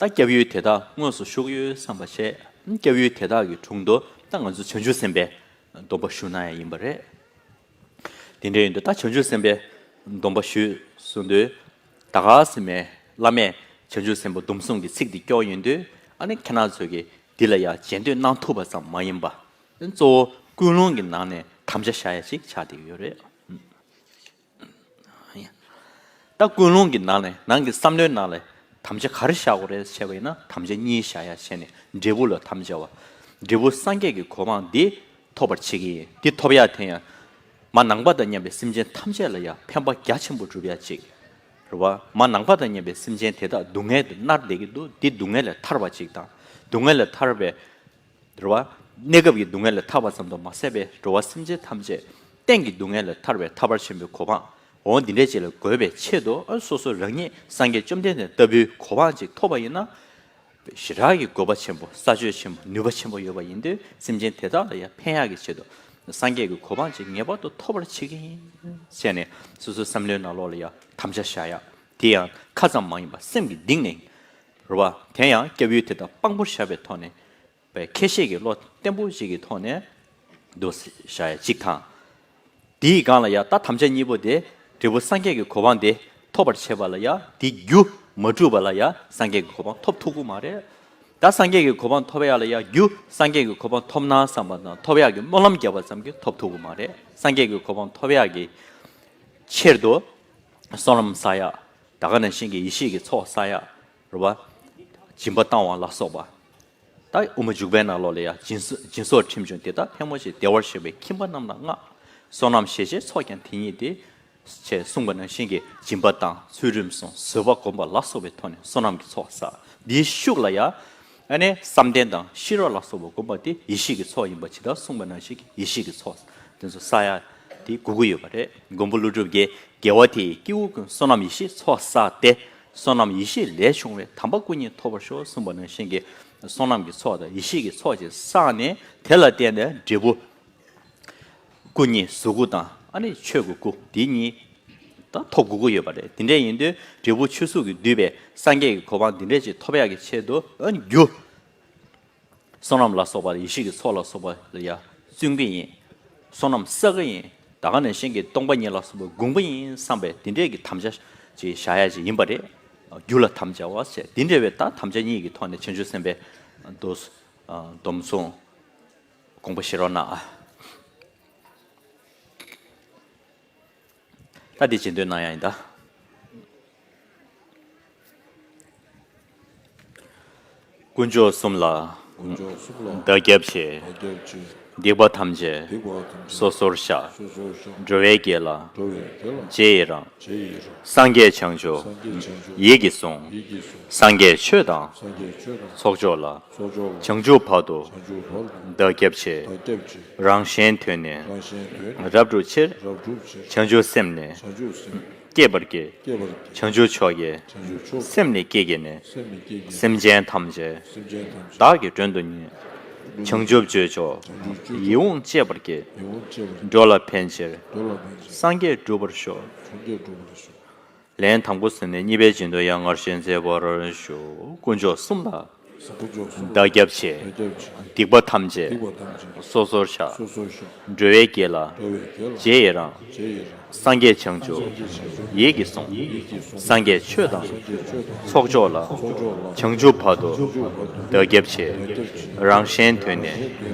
ད་སྐྱབས་ཡུལ་དེ་དག་དངོས་སུ་ཞུགས་ཡོད་བསམ་པ་བྱས། སྐྱབས་ཡུལ་དེ་དག་གི་དྲུང་དུ་ད་ང་ཚོ་བྱང་ཆུབ་སེམས་དཔའི་སྡོམ་པ་ཞུ་ན་ཡང་ཡིན་པ་རེད། དེ་འདྲ་ཡིན་དུས་ད་བྱང་ཆུབ་སེམས་དཔའི་སྡོམ་པ་ཞུས་གསུངས་དུས། ད་ག་སེ་མའི་བླ་མས་བྱང་ཆུབ་སེམས་དཔའི་སྡོམ་གསུམ་གྱི་ཚིག་འདི་སྐྱོར་ཡོང་དུས། ཨ་ནི་ཁྱེད་རང་ཚོ་གིས་འདི་ལ་ཡང་རྗེས་ཟློས་གནང་ཐུབ་པ་ཙམ་མ་ཡིན་པ། གཙོ་བོ་ཀུན་སློང་གི་ནང་ནས་དམ་བཅའ་བཞག་ཡ་ཅིག་ཆགས་བསྡད་ཡོད་རེད། ད་ཀུན་སློང་གི་ནང་ནས་ནང་གི་བསམ་བློའི་ནང་ལ་དམ་བཅའ་ག་རེ་བཞག་དགོས་རེད་བྱས་པ་ཡིན་ན། དམ་བཅའ་གཉིས་བཞག་ཡ་བྱས་ནས་འབྲས་བུ་ལ་དམ་བཅའ་བ། འབྲས་བུ་སངས་རྒྱས་ཀྱི་གོ་འཕང་འདི་ཐོབ་པར་བྱེད་ཀྱི་ཡིན། འདི་ཐོབ་ཡ་དེ་ཡང་མ་ནང་པ་དང་མཉམ་པའི་སེམས་ཅན་ཐམས་ཅད་ལ་ཡང་ཕན་པ་རྒྱ་ཆེན་པོ་སྒྲུབ་ཡ་ཅིག་རེད་བ། མ་ནང་པ་དང་མཉམ་པའི་སེམས་ཅན་དེ་དག་སྡུག་བསྔལ་དུ་མནར་བསྡད་ཀྱི་འདུག་འདི་སྡུག་བསྔལ་ལས་ཐར་བ་ཅིག་དང་། སྡུག་བསྔལ་ལས་ཐར་བའི་རེད་བ། གནས་སྐབས་ཀྱི་སྡུག་བསྔལ་ལས་ཐར་བ་ཙམ་དུ་མ་ཟད་པའི་འགྲོ་བ་སེམས་ཅན་ཐམས་ཅད་གཏན་གྱི་སྡུག་བསྔལ་ལས་ཐར་བའི་ཐར་པར་ཆེན་པོའི་གོ་འཕང་འོ་འདི་འདྲའི་ཅིག་ལ་འགོད་པའི་ཆེད་དུ། ཨ་སོ་སོ་རང་ཉིད་སངས་རྒྱས་བཅོམ་ལྡན་འདས་ལྟ་བུའི་གོ་འཕང་ཅིག་ཐོབ་པ་ཡིན་ན། ཞེ་དྲག་གི་དགོས་པ་ཆེན་པོ། ས་ཆོད་ཆེན་པོ། ནུས་པ་ཆེན་པོ་ཡོད་པ་ཡིན་དུས། སེམས་ཅན་དེ་དག་ལ་ཡང་ཕན་ཡག་གི་ཆེད་དུ་སངས་རྒྱས་ཀྱི་གོ་འཕང་ཅིག་ངེས་པར་དུ་ཐོབ་པར་བྱེད་ཀྱི་ཡིན་བྱས་ནས། སོ་སོའི་བསམ་བློའི་ནང་ལོགས་ལ་ཡང་དམ་བཅའ་བཞག་ཡ། དེ་ཡང་ཁ་ཙམ་མ་ཡིན་པར་སེམས་ཀྱི་གཏིང་ནས་རེད་བ། དེ་ཡང་སྐྱབས་ཡུལ་དེ་དག་དཔང་པོར་བཞག་པའི་ཐོག་ནས། པའི་ཁས་ཤེས་ཀྱི་བློ་བརྟན་པོ་ཞིག་གི་ཐོག་ནས་འདུག་བཞག་ཡ་གཅིག་དང་། དེའི་སྒང་ལ་ཡ་ད་དམ་བཅའ་གཉིས་པོ་དེ། འབྲས་བུ་སངས་རྒྱས་ཀྱི་གོ་འཕང་དེ་ཐོབ་པར་བྱེད་པ་ལ་ཡ། དེ་རྒྱུ་མ་བསྒྲུབས་པ་ལ་ཡ་སངས་རྒྱས་ཀྱི་གོ་འཕང་ཐོབ་ཐུབ་ཀྱི་མ་རེད། ད་སངས་རྒྱས་ཀྱི་གོ་འཕང་ཐོབ་ཡ་ལ་ཡ་རྒྱུ་སངས་རྒྱས་ཀྱི་གོ་འཕང་ཐོབ་ན་བསམ་པ་དང་ཐོབ་ཡག་གི་སྨོན་ལམ་བརྒྱབ་པ་ཙམ་གྱིས་ཐོབ་ཐུབ་ཀྱི་མ་རེད། སངས་རྒྱས་ཀྱི་གོ་འཕང་ཐོབ་ཡག་གི་ཆེད་དུ་བསོད་ནམས་བསགས་ཡ། ད་ག་ནང་བཞིན་གྱི་ཡེ་ཤེས་ཀྱི་ཚོགས་བསགས་ཡ། རེད་བ། སྦྱིན་པ་བཏང་བ་ལ་སོགས་པ། ད་དབུ་མ་འཇུག་པའི་ནང་ལོགས་ལ་ཡང་སྦྱིན་སོགས་སྦྱིན་སོགས་ཁྲིམས་གཅོད་དེ་དག་ཕལ་མོ་ཆེ་བདེ་བར་གཤེགས་པའི་ཁྱིམ་པ་རྣམས་ལ་མངའ། བསོད་ནམས་ཞེས་བྱའི་ཚོགས་ཀྱང་དེ་ཉིད་དེ། ཞེས་གསུངས་པ་ནང་བཞིན་གྱི་སྦྱིན་པ་དང་ཚུལ་ཁྲིམས་སྲུང་། བཟོད་པ་སྒོམ་པ་ལ་སོགས་པའི་ཐོག་ནས་བསོད་ནམས་ཀྱི་ཚོགས་བསགས། འདིའི་ཤུགས་ལ་ཡང་ཨ་ནི་བསམ་གཏན་དང་ཤེས་རབ་ལ་སོགས་པ་སྒོམ་པ་དེ་ཡེ་ཤེས་ཀྱི་ཚོགས་ཡིན་པ་ཇི་ལྟར་གསུངས་པ་ནང་བཞིན་གྱི་ཡེ་ཤེས་ཀྱི་ཚོགས་དེ་ཚོ་བསགས་ཡ་དེ་དགོས་ཀྱི་ཡོད་པ་རེད། མགོན་པོ་ཀླུ་སྒྲུབ་ཀྱིས་དགེ་བ་དེ་ཡིས་སྐྱེ་བོ་ཀུན། བསོད་ནམས་ཡེ་ཤེས་ཚོགས་བསགས་ཏེ། བསོད་ནམས་ཡེ་ཤེས་ལས་བྱུང་བའི། དམ་པ་སྐུ་གཉིས་ཐོབ་པར་ཤོག་གསུངས་པ་ནང་བཞིན་གྱི་བསོད་ནམས་ཀྱི་ཚོགས་དང་ཡེ་ཤེས་ཀྱི་ཚོགས་ཀྱིས་བསགས་ནས། དེ་ལ་བརྟེན་ནས་འབྲས་བུ་སྐུ་གཉིས། གཟུགས་སྐུ་དང་ཨ་ནི་ཆོས་ཀྱི་སྐུ་འདི་གཉིས་ད་ཐོབ་དགོས་ཀྱི་ཡོད་པ་རེད། དེ་འདྲ་ཡིན་དུས་འབྲས་བུ་ཆོས་གཟུགས་ཀྱིས་བསྡུས་པའི་སངས་རྒྱས་ཀྱི་གོ་འཕང་འདི་འདྲ་ཅིག་ཐོབ་ཡག་གི་ཆེད་དུ། ཨ་ནི་རྒྱུ་བསོད་ནམས་ལ་སོགས་པ། ཡེ་ཤེས་ཀྱི་ཚོགས་ལ་སོགས་པ་ལ་ཡང་བརྩོན་གྱི་ཡིན། བསོད་ནམས་བསགས་ཀྱི་ཡིན། ད་ག་ནང་བཞིན་གྱི་སྟོང་པ་ཉིད་ལ་སོགས་པ་སྒོམ་གྱི་ཡིན་བསམ་པའི་དེ་འདྲའི་གི་དམ་བཅའ་ཅིག་བཞག་ཡ་ཅིག་ཡིན་པ་རེད། རྒྱུ་ལ་དམ་བཅའ་བ་ཟེར་དེ་འདྲ་བའི་ད་དམ་བཅའ་གཉིས་ཀྱི་ཐོག་ནས་བྱང་ཆུབ་སེམས་དཔའི་སྡོམ་སྡོམ་བཟུང་། དགོངས་པ་བཞེས་རོགས་གནང་། ད་འདི་རྗེས་ཟློས་གནང་ཡ་ཡིན་ད། དཀོན་མཆོག་གསུམ་ལ། དཀོན་མཆོག་གསུམ་ལ། བདག་སྐྱབས་མཆི། བདག་སྐྱབས་མཆི། སྡིག་པ་ཐམས་ཅད། སྡིག་པ་ཐམས་ཅད། སོ་སོར་བཤགས། སོ་སོར་བཤགས། འགྲོ་བའི་དགེ་ལ། འགྲོ་བའི་དགེ་ལ། རྗེས་ཡི་རང་། རྗེས་ཡི་རང་། སངས་རྒྱས་བྱང་ཆུབ། སངས་རྒྱས་བྱང་ཆུབ། ཡིད་ཀྱིས་བཟུང་། ཡིད་ཀྱིས་བཟུང་། སངས་རྒྱས་ཆོས་དང་། སངས་རྒྱས་ཆོས་དང་། ཚོགས་མཆོག་ལ། ཚོགས་མཆོག་ལ། བྱང་ཆུབ་བར་དུ། བྱང་ཆུབ་བར་དུ། བདག་སྐྱབས་མཆི། བདག་སྐྱབས་མཆི། རང་གཞན་དོན་ནི། རང་གཞན་དོན་ནི། རབ་བསྒྲུབ་ཕྱིར། རབ་བསྒྲུབ་ཕྱིར། བྱང་ཆུབ་སེམས་ནི། བྱང་ཆུབ་སེམས་ནི། བསྐྱེད་པར་བགྱི། བསྐྱེད་པར་བགྱི། བྱང་ཆུབ་མཆོག་གི། བྱང་ཆུབ་མཆོག་གི། སེམས་ནི་བསྐྱེད་བགྱིས་ནས། སེམས་ནི་བསྐྱེད་བགྱིས་ནས། སེམས་ཅན་ཐམས་ཅད། སེམས་ཅན་ཐམས་ཅད། བདག་གིས་མགྲོན་དུ་གཉེར། བྱང་ཆུབ་སྤྱོད་མཆོག། བྱང་ཆུབ་སྤྱོད་མཆོག། ཡིད་འོང་སྤྱད་པར་བགྱི། ཡིད་འོང་སྤྱད་པར་བགྱི། འགྲོ་ལ་ཕན་ཕྱིར། འགྲོ་ལ་ཕན་ཕྱིར། སངས་རྒྱས་འགྲུབ་པར་ཤོག། སངས་རྒྱས་འགྲུབ་པར་ཤོག། ལན་དང་པོ་ཟིན་ནས་གཉིས་པའི་རྗེས་ཟློས་ཡང་སྔར་བཞིན་མཛད་པར་ཞུ། དཀོན་མཆོག་གསུམ་ལ། དཀོན་མཆོག་གསུམ་ལ། བདག་སྐྱབས་མཆི། བདག་སྐྱབས་མཆི། སྡིག་པ་ཐམས་ཅད། སྡིག་པ་ཐམས་ཅད། སོ་སོར་བཤགས། སོ་སོར་བཤགས། འགྲོ་བའི་དགེ་ལ། འགྲོ་བའི་དགེ་ལ། རྗེས་ཡི་རང་། རྗེས་ཡི་རང་། སངས་རྒྱས་བྱང་ཆུབ། སངས་རྒྱས་བྱང་ཆུབ། ཡིད་ཀྱིས་བཟུང་། ཡིད་ཀྱིས་བཟུང་། སངས་རྒྱས་ཆོས་དང་། སངས་རྒྱས་ཆོས་དང་། ཚོགས་མཆོག་ལ། ཚོགས་མཆོག་ལ། བྱང་ཆུབ་བར་དུ། བྱང་ཆུབ་བར་དུ། བདག་སྐྱབས་མཆི། བདག་སྐྱབས་མཆི། རང་གཞན་དོན་ནི། རང་གཞན་དོན་ནི།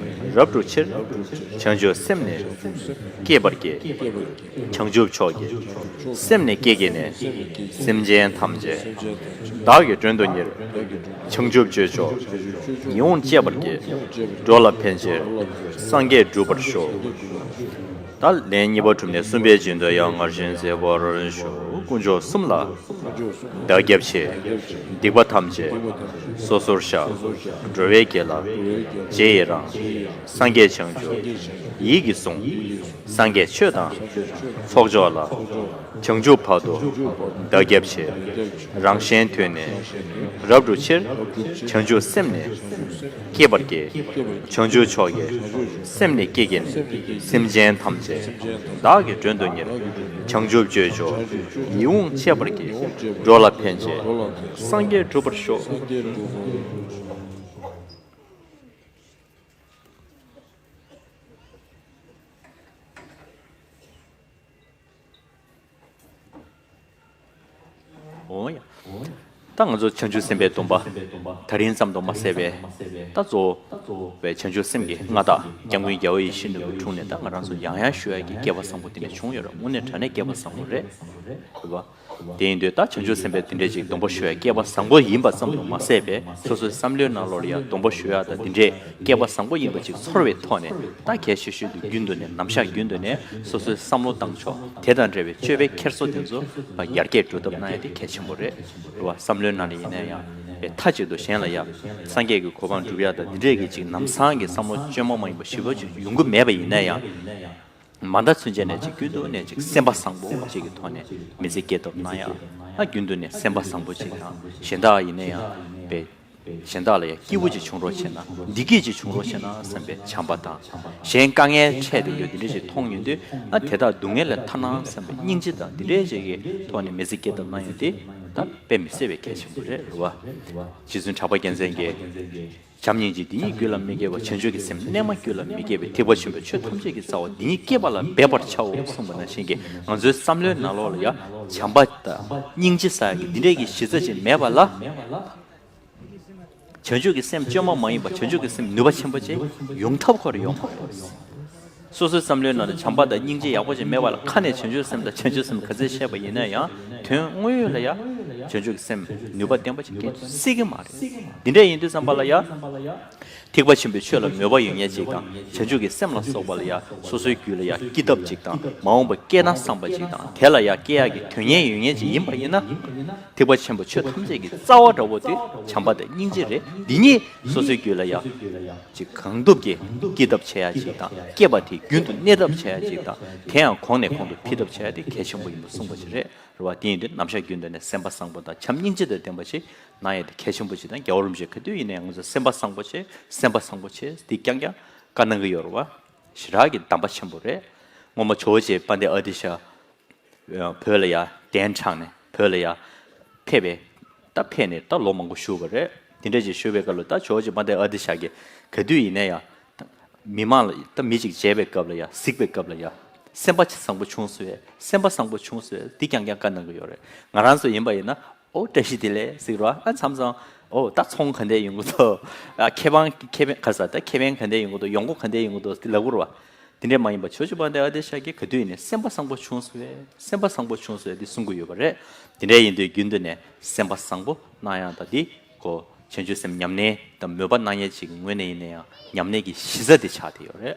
རབ་བསྒྲུབ་ཕྱིར། རབ་བསྒྲུབ་ཕྱིར། བྱང་ཆུབ་སེམས་ནི། བྱང་ཆུབ་སེམས་ནི། བསྐྱེད་པར་བགྱི། བསྐྱེད་པར་བགྱི། བྱང་ཆུབ་མཆོག་གི། བྱང་ཆུབ་མཆོག་གི། སེམས་ནི་བསྐྱེད་བགྱིས་ནས། སེམས་ནི་བསྐྱེད་བགྱིས་ནས། སེམས་ཅན་ཐམས་ཅད། སེམས་ཅན་ཐམས་ཅད། བདག་གིས་མགྲོན་དུ་གཉེར། བདག་གིས་མགྲོན་དུ་གཉེར། བྱང་ཆུབ་སྤྱོད་མཆོག། བྱང་ཆུབ་སྤྱོད་མཆོག། ཡིད་འོང་སྤྱད་པར་བགྱི། ཡིད་འོང་སྤྱད་པར་བགྱི། འགྲོ་ལ་ཕན་ཕྱིར། འགྲོ་ལ་ཕན་ཕྱིར། སངས་རྒྱས་འགྲུབ་པར་ཤོག། སངས་རྒྱས་འགྲུབ་པར་ཤོག། ད་ལན་གཉིས་པ་གྲུབ་ནས་གསུམ་པའི་རྗེས་ཟློས་ཡང་སྔར་བཞིན་མཛད་པར་ཞུ། དཀོན་མཆོག་གསུམ་ལ། དཀོན་མཆོག་གསུམ་ལ། བདག་སྐྱབས་མཆི། བདག་སྐྱབས་མཆི། སྡིག་པ་ཐམས་ཅད། སྡིག་པ་ཐམས་ཅད། སོ་སོར་བཤགས། སོ་སོར་བཤགས། འགྲོ་བའི་དགེ་ལ། འགྲོ་བའི་དགེ་ལ། རྗེས་ཡི་རང་། རྗེས་ཡི་རང་། སངས་རྒྱས་བྱང་ཆུབ། སངས་རྒྱས་བྱང་ཆུབ། ཡིད་ཀྱིས་བཟུང་། སངས་རྒྱས་ཆོས་དང་ཚོགས་མཆོག་ལ། བྱང་ཆུབ་བར་དུ་བདག་སྐྱབས་མཆི། རང་གཞན་དོན་ནི་རབ་བསྒྲུབ་ཕྱིར། བྱང་ཆུབ་སེམས་ནི་བསྐྱེད་པར་བགྱི། བྱང་ཆུབ་མཆོག་གི་སེམས་ནི་བསྐྱེད་བགྱིས་ནས། སེམས་ཅན་ཐམས་ཅད་བདག་གིས་མགྲོན་དུ་གཉེར། བྱང་ཆུབ་སྤྱོད་མཆོག་ཡིད་འོང་སྤྱད་པར་བགྱི། འགྲོ་ལ་ཕན་ཕྱིར་སངས་རྒྱས་འགྲུབ་པར་ཤོག། འོ་ཡ། ད་ང་ཚོ་བྱང་ཆུབ་སེམས་དཔའི་སྡོམ་པ་དེ་རིང་ཙམ་དུ་མ་ཟད་པའི་ད་གཙོ་བོ་བའི་བྱང་ཆུབ་སེམས་ཀྱི་མངའ་བདག་སྐྱབས་མགོན་རྒྱལ་བ་ཡིད་བཞིན་ནོར་བུའི་དྲུང་ནས་ད་ང་རང་ཚོ་ཡང་ཡང་ཞུ་ཡ་གི་བསྐལ་པ་བཟང་པོ་དེ་འདྲ་བྱུང་ཡོད་རེད། དངོས་གནས་དྲང་གནས་བསྐལ་པ་བཟང་པོ་རེད། རེད་བ། དེ་ཡིན་དུས་ད་བྱང་ཆུབ་སེམས་དཔའི་དེ་འདྲས་ཅིག་སྡོམ་པ་ཞུ་ཡ་བསྐལ་པ་བཟང་པོ་ཡིན་པ་ཙམ་དུ་མ་ཟད་པའི་སོ་སོའི་བསམ་བློའི་ནང་ལོགས་ལ་ཡང་སྡོམ་པ་ཞུ་ཡ་དང་དེ་འདྲས་བསྐལ་པ་བཟང་པོ་ཡིན་པ་ཅིག་ཚོར་བའི་ཐོག་ནས་ད་གལ་ཆེ་ཤོས་དེ་རྒྱུན་དུ་ནས་ནམ་ཞག་རྒྱུན་དུ་ནས་སོ་སོའི་བསམ་བློ་བཏང་ཕྱོགས་དེ་དང་འབྲེལ་བའི་སྤྱོད་པའི་འཁྱེར་སོ་དེ་ཚོ་ཡར་རྒྱས་འགྲོ་ཐབས་གནང་ཡ་དེ་གལ་ཆེན་པོ་རེད། རེད་བ། བསམ་བློའི་ནང་ལ་ཡིན་ན་ཡང་པའི་མཐའ་གཅིག་ཏུ་གཞན་ལ་ཡང་སངས་རྒྱས་ཀྱི་གོ་འཕང་སྒྲུབ་ཡ་དང་འདི་འདྲས་ཀྱི་ཅིག་ལམ་སང་གི་བསམ་བློ་བཅོས་མ་མ་ཡིན་པ་ཞིབ་པོ་ཅིག་ཡོང་གི་མེད་པ་ཡིན་ན་ཡང་། མ་མཐའ་ཚུན་ཆད་ནས་ཅིག་རྒྱུན་དུ་ནས་ཅིག་སེམས་པ་བཟང་པོ་ཅིག་གི་ཐོག་ནས་མི་ཚེ་སྐྱེལ་ཐབས་གནང་ཡ། ཨ་རྒྱུན་དུ་ནས་སེམས་པ་བཟང་པོ་ཅིག་དང་གཞན་དག་ཡིན་ན་ཡང་པའི་གཞན་དག་ལ་ཡང་སྐྱིད་པོ་ཅིག་བྱུང་རོགས་བྱས་ན་བདེ་སྐྱིད་ཅིག་བྱུང་རོགས་བྱས་ན་བསམ་པའི་བྱམས་པ་དང་གཞན་དཀའ་ངལ་འཕྲད་བསྡད་རྒྱུ་འདི་འདྲ་ཞིག་མཐོང་ཡོང་དུས་ཨ་དེ་དག་སྡུག་བསྔལ་ལས་ཐར་ན་བསམ་པའི་སྙིང་རྗེ་དང་འདི་འདྲའི་ཅིག་གི་ཐོག་ནས་མི་ཚེ་སྐྱེལ་ཐབས་གནང་ཡ་དེ་ད་དཔེ་མི་སྲིད་པའི་གལ་ཆེན་པོ་རེད། རེད་བ། རྗེ་བཙུན་གྲགས་པ་རྒྱལ་མཚན་གྱིས། བྱམས་སྙིང་རྗེ་འདི་ཉིད་རྒྱུད་ལ་མི་སྐྱེ་བ། བྱང་ཆུབ་ཀྱི་སེམས་གནས་མལ་རྒྱུད་ལ་མི་སྐྱེ་བས། ཐེག་པ་ཆེན་པོའི་ཆོས་ཐམས་ཅད་ཀྱི་རྩ་བ་འདི་ཉིད་བསྐྱེད་པ་ལ་འབད་པར་བྱའོ་གསུངས་པ་ནང་བཞིན་གྱི་ང་ཚོའི་བསམ་བློའི་ནང་ལོགས་ལ་ཡང་བྱམས་པ་དང་སྙིང་རྗེ་ཟེར་ཡག་གི་འདི་འདྲའི་གི་གཞི་རྩ་ཅིག་མེད་པ་ལ། བྱང་ཆུབ་ཀྱི་སེམས་བཅོས་མ་མ་ཡིན་པ་བྱང་ཆུབ་ཀྱི་སེམས་ནུས་པ་ཆེན་པོ་ཅིག་ཡོང་ཐབས་ཁོ་རང་ཡོང་མ་རེད། སོ་སོའི་བསམ་བློའི་ནང་ལ་བྱམས་པ་དང་སྙིང་རྗེ་ཡག་པོ་ཅིག་མེད་པ་ལ་ཁ་ནས་བྱང་ཆུབ་སེམས་དང་བྱང་ཆུབ་སེམས་ག་ཚད་བཤད་པ་ཡིན་ན་ཡང་དོན་དངོས་ཡོད་ལ་ཡང་བྱང་ཆུབ་ཀྱི་སེམས་ནུས་པ་ལྡན་པ་ཅིག་སྐྱེ་སྲིད་ཀྱི་མ་རེད། འདི་འདྲ་ཡིན་དུས་ཙམ་པ་ལ་ཡང་ཐེག་པ་ཆེན་པོའི་ཆོས་ལ་མོས་པ་ཡོད་མཁན་ཅིག་དང་བྱང་ཆུབ་ཀྱི་སེམས་ལ་སོགས་པ་ལ་ཡང་སོ་སོའི་རྒྱུད་ལ་ཡང་སྐྱེ་ཐབས་ཅིག་དང་མ་འོངས་པ་སྐྱེ་ན་བསམ་པ་ཅིག་དང་དེ་ལ་ཡང་སྐྱེ་ཡག་གི་དོན་གཉེར་ཡོད་མཁན་ཅིག་ཡིན་པ་ཡིན་ན། ཐེག་པ་ཆེན་པོ་ཆོས་ཐམས་ཅད་ཀྱི་རྩ་བ་འདྲ་བོ་དེ་བྱམས་པ་དང་སྙིང་རྗེ་རེད། འདི་གཉིས་སོ་སོའི་རྒྱུད་ལ་ཡང་ཅིག་གང་ཐུབ་ཀྱིས་སྐྱེ་ཐབས་བྱེད་ཡ་ཅིག་དང་སྐྱེས་པ་དེ་རྒྱུན་དུ་གནས་ཐབས་བྱེད་ཡ་ཅིག་དང་དེ་ཡང་གོང་ནས་གོང་དུ་འཕེལ་ཐབས་བྱེད་ཡ་དེ་གལ་ཆེན་པོ་ཡིན་པ་གསུངས་པ་ཞིག་རེད། རེད་བ། དེ་ཡིན་དུས་ནམ་ཞག་རྒྱུན་དུ་ནས་སེམས་པ་བཟང་པོ་དང་བྱམས་སྙིང་རྗེ་དང་ལྡན་པ་ཞིག་གནང་ཡ་དེ་གལ་ཆེན་པོ་ཞིག་དང་རྒྱལ་བ་རིན་པོ་ཆེ་ག་དུས་ཡིན་ནའི་ང་ཚོ་སེམས་པ་བཟང་པོ་བྱེད་སེམས་པ་བཟང་པོ་བྱེད་དེ་རྐྱང་རྐྱང་བཀའ་གནང་གི་ཡོད་རེད་བ། ཞེ་དྲག་གི་གདམས་པ་ཆེན་པོ་རེད། སྔོན་མ་ཇོ་བོ་རྗེ་དཔལ་ལྡན་ཨ་ཏི་ཤ། བོད་ལ་ཡ་གདན་དྲངས་ནས་བོད་ལ་ཡ་ཕེབས་པའི་ད་ཕེབས་ནས་ད་ལོ་མང་པོ་བཞུགས་པ་རེད། དེ་འདྲ་ཅིག་བཞུགས་པའི་སྐབས་ལ་ད་ཇོ་བོ་རྗེ་དཔལ་ལྡན་ཨ་ཏི་ཤ་གིས་ག་དུས་ཡིན་ན་ཡང་མི་མང་ལ་ད་མི་ཅིག་མཇལ་བའི་སྐབས་ལ་ཡ་གཟིགས་པའི་སྐབས་ལ་ཡ་སེམས་པ་བཟང་པོ་བྱུང་སོང་བས་སེམས་པ་བཟང་པོ་བྱུང་སོང་བས་འདི་རྐྱང་རྐྱང་བཀའ་གནང་གི་ཡོད་རེད། ང་རང་ཚོ་ཡིན་པ་ཡིན་ན་ཨོ་བཀྲ་ཤིས་བདེ་ལེགས་ཟེར་རོ་ཨ་མཚམས་མཚམས་ཨོ་ད་ཚོང་ག་འདྲས་ཡོང་གི་འདུག་ཨ་ཁེ་ཕན་ཁེ་ཕན་ག་ས་ད་ཁེ་ཕན་ག་འདྲས་ཡོང་གི་འདུག་ཡོང་སྒོ་ག་འདྲས་ཡོང་གི་འདུག་ཟེར་ལབ་དགོས་རེད་བ། དེ་འདྲས་མ་ཡིན་པ་ཇོ་བོ་རྗེ་དཔལ་ལྡན་ཨ་ཏི་ཤ་གིས་ག་དུས་ཡིན་ནའི་སེམས་པ་བཟང་པོ་བྱུང་སོང་བས་སེམས་པ་བཟང་པོ་བྱུང་སོང་བས་འདི་གསུང་གི་ཡོད་པ་རེད། དེ་འདྲས་ཡིན་དུས་རྒྱུན་དུ་ནས་སེམས་པ་བཟང་པོ་གནང་ཡག་དང་འདི་གོ་བྱང་ཆུབ་སེམས་ཉམས་ལེན་དང་མོས་པ་གནང་ཡས་ཅིག་གི་ངོས་ནས་ཡིན་ན་ཡང་ཉམས་ལེན་གྱི་གཞི་རྩ་དེ་ཆགས་བསྡད་ཡོད་རེད།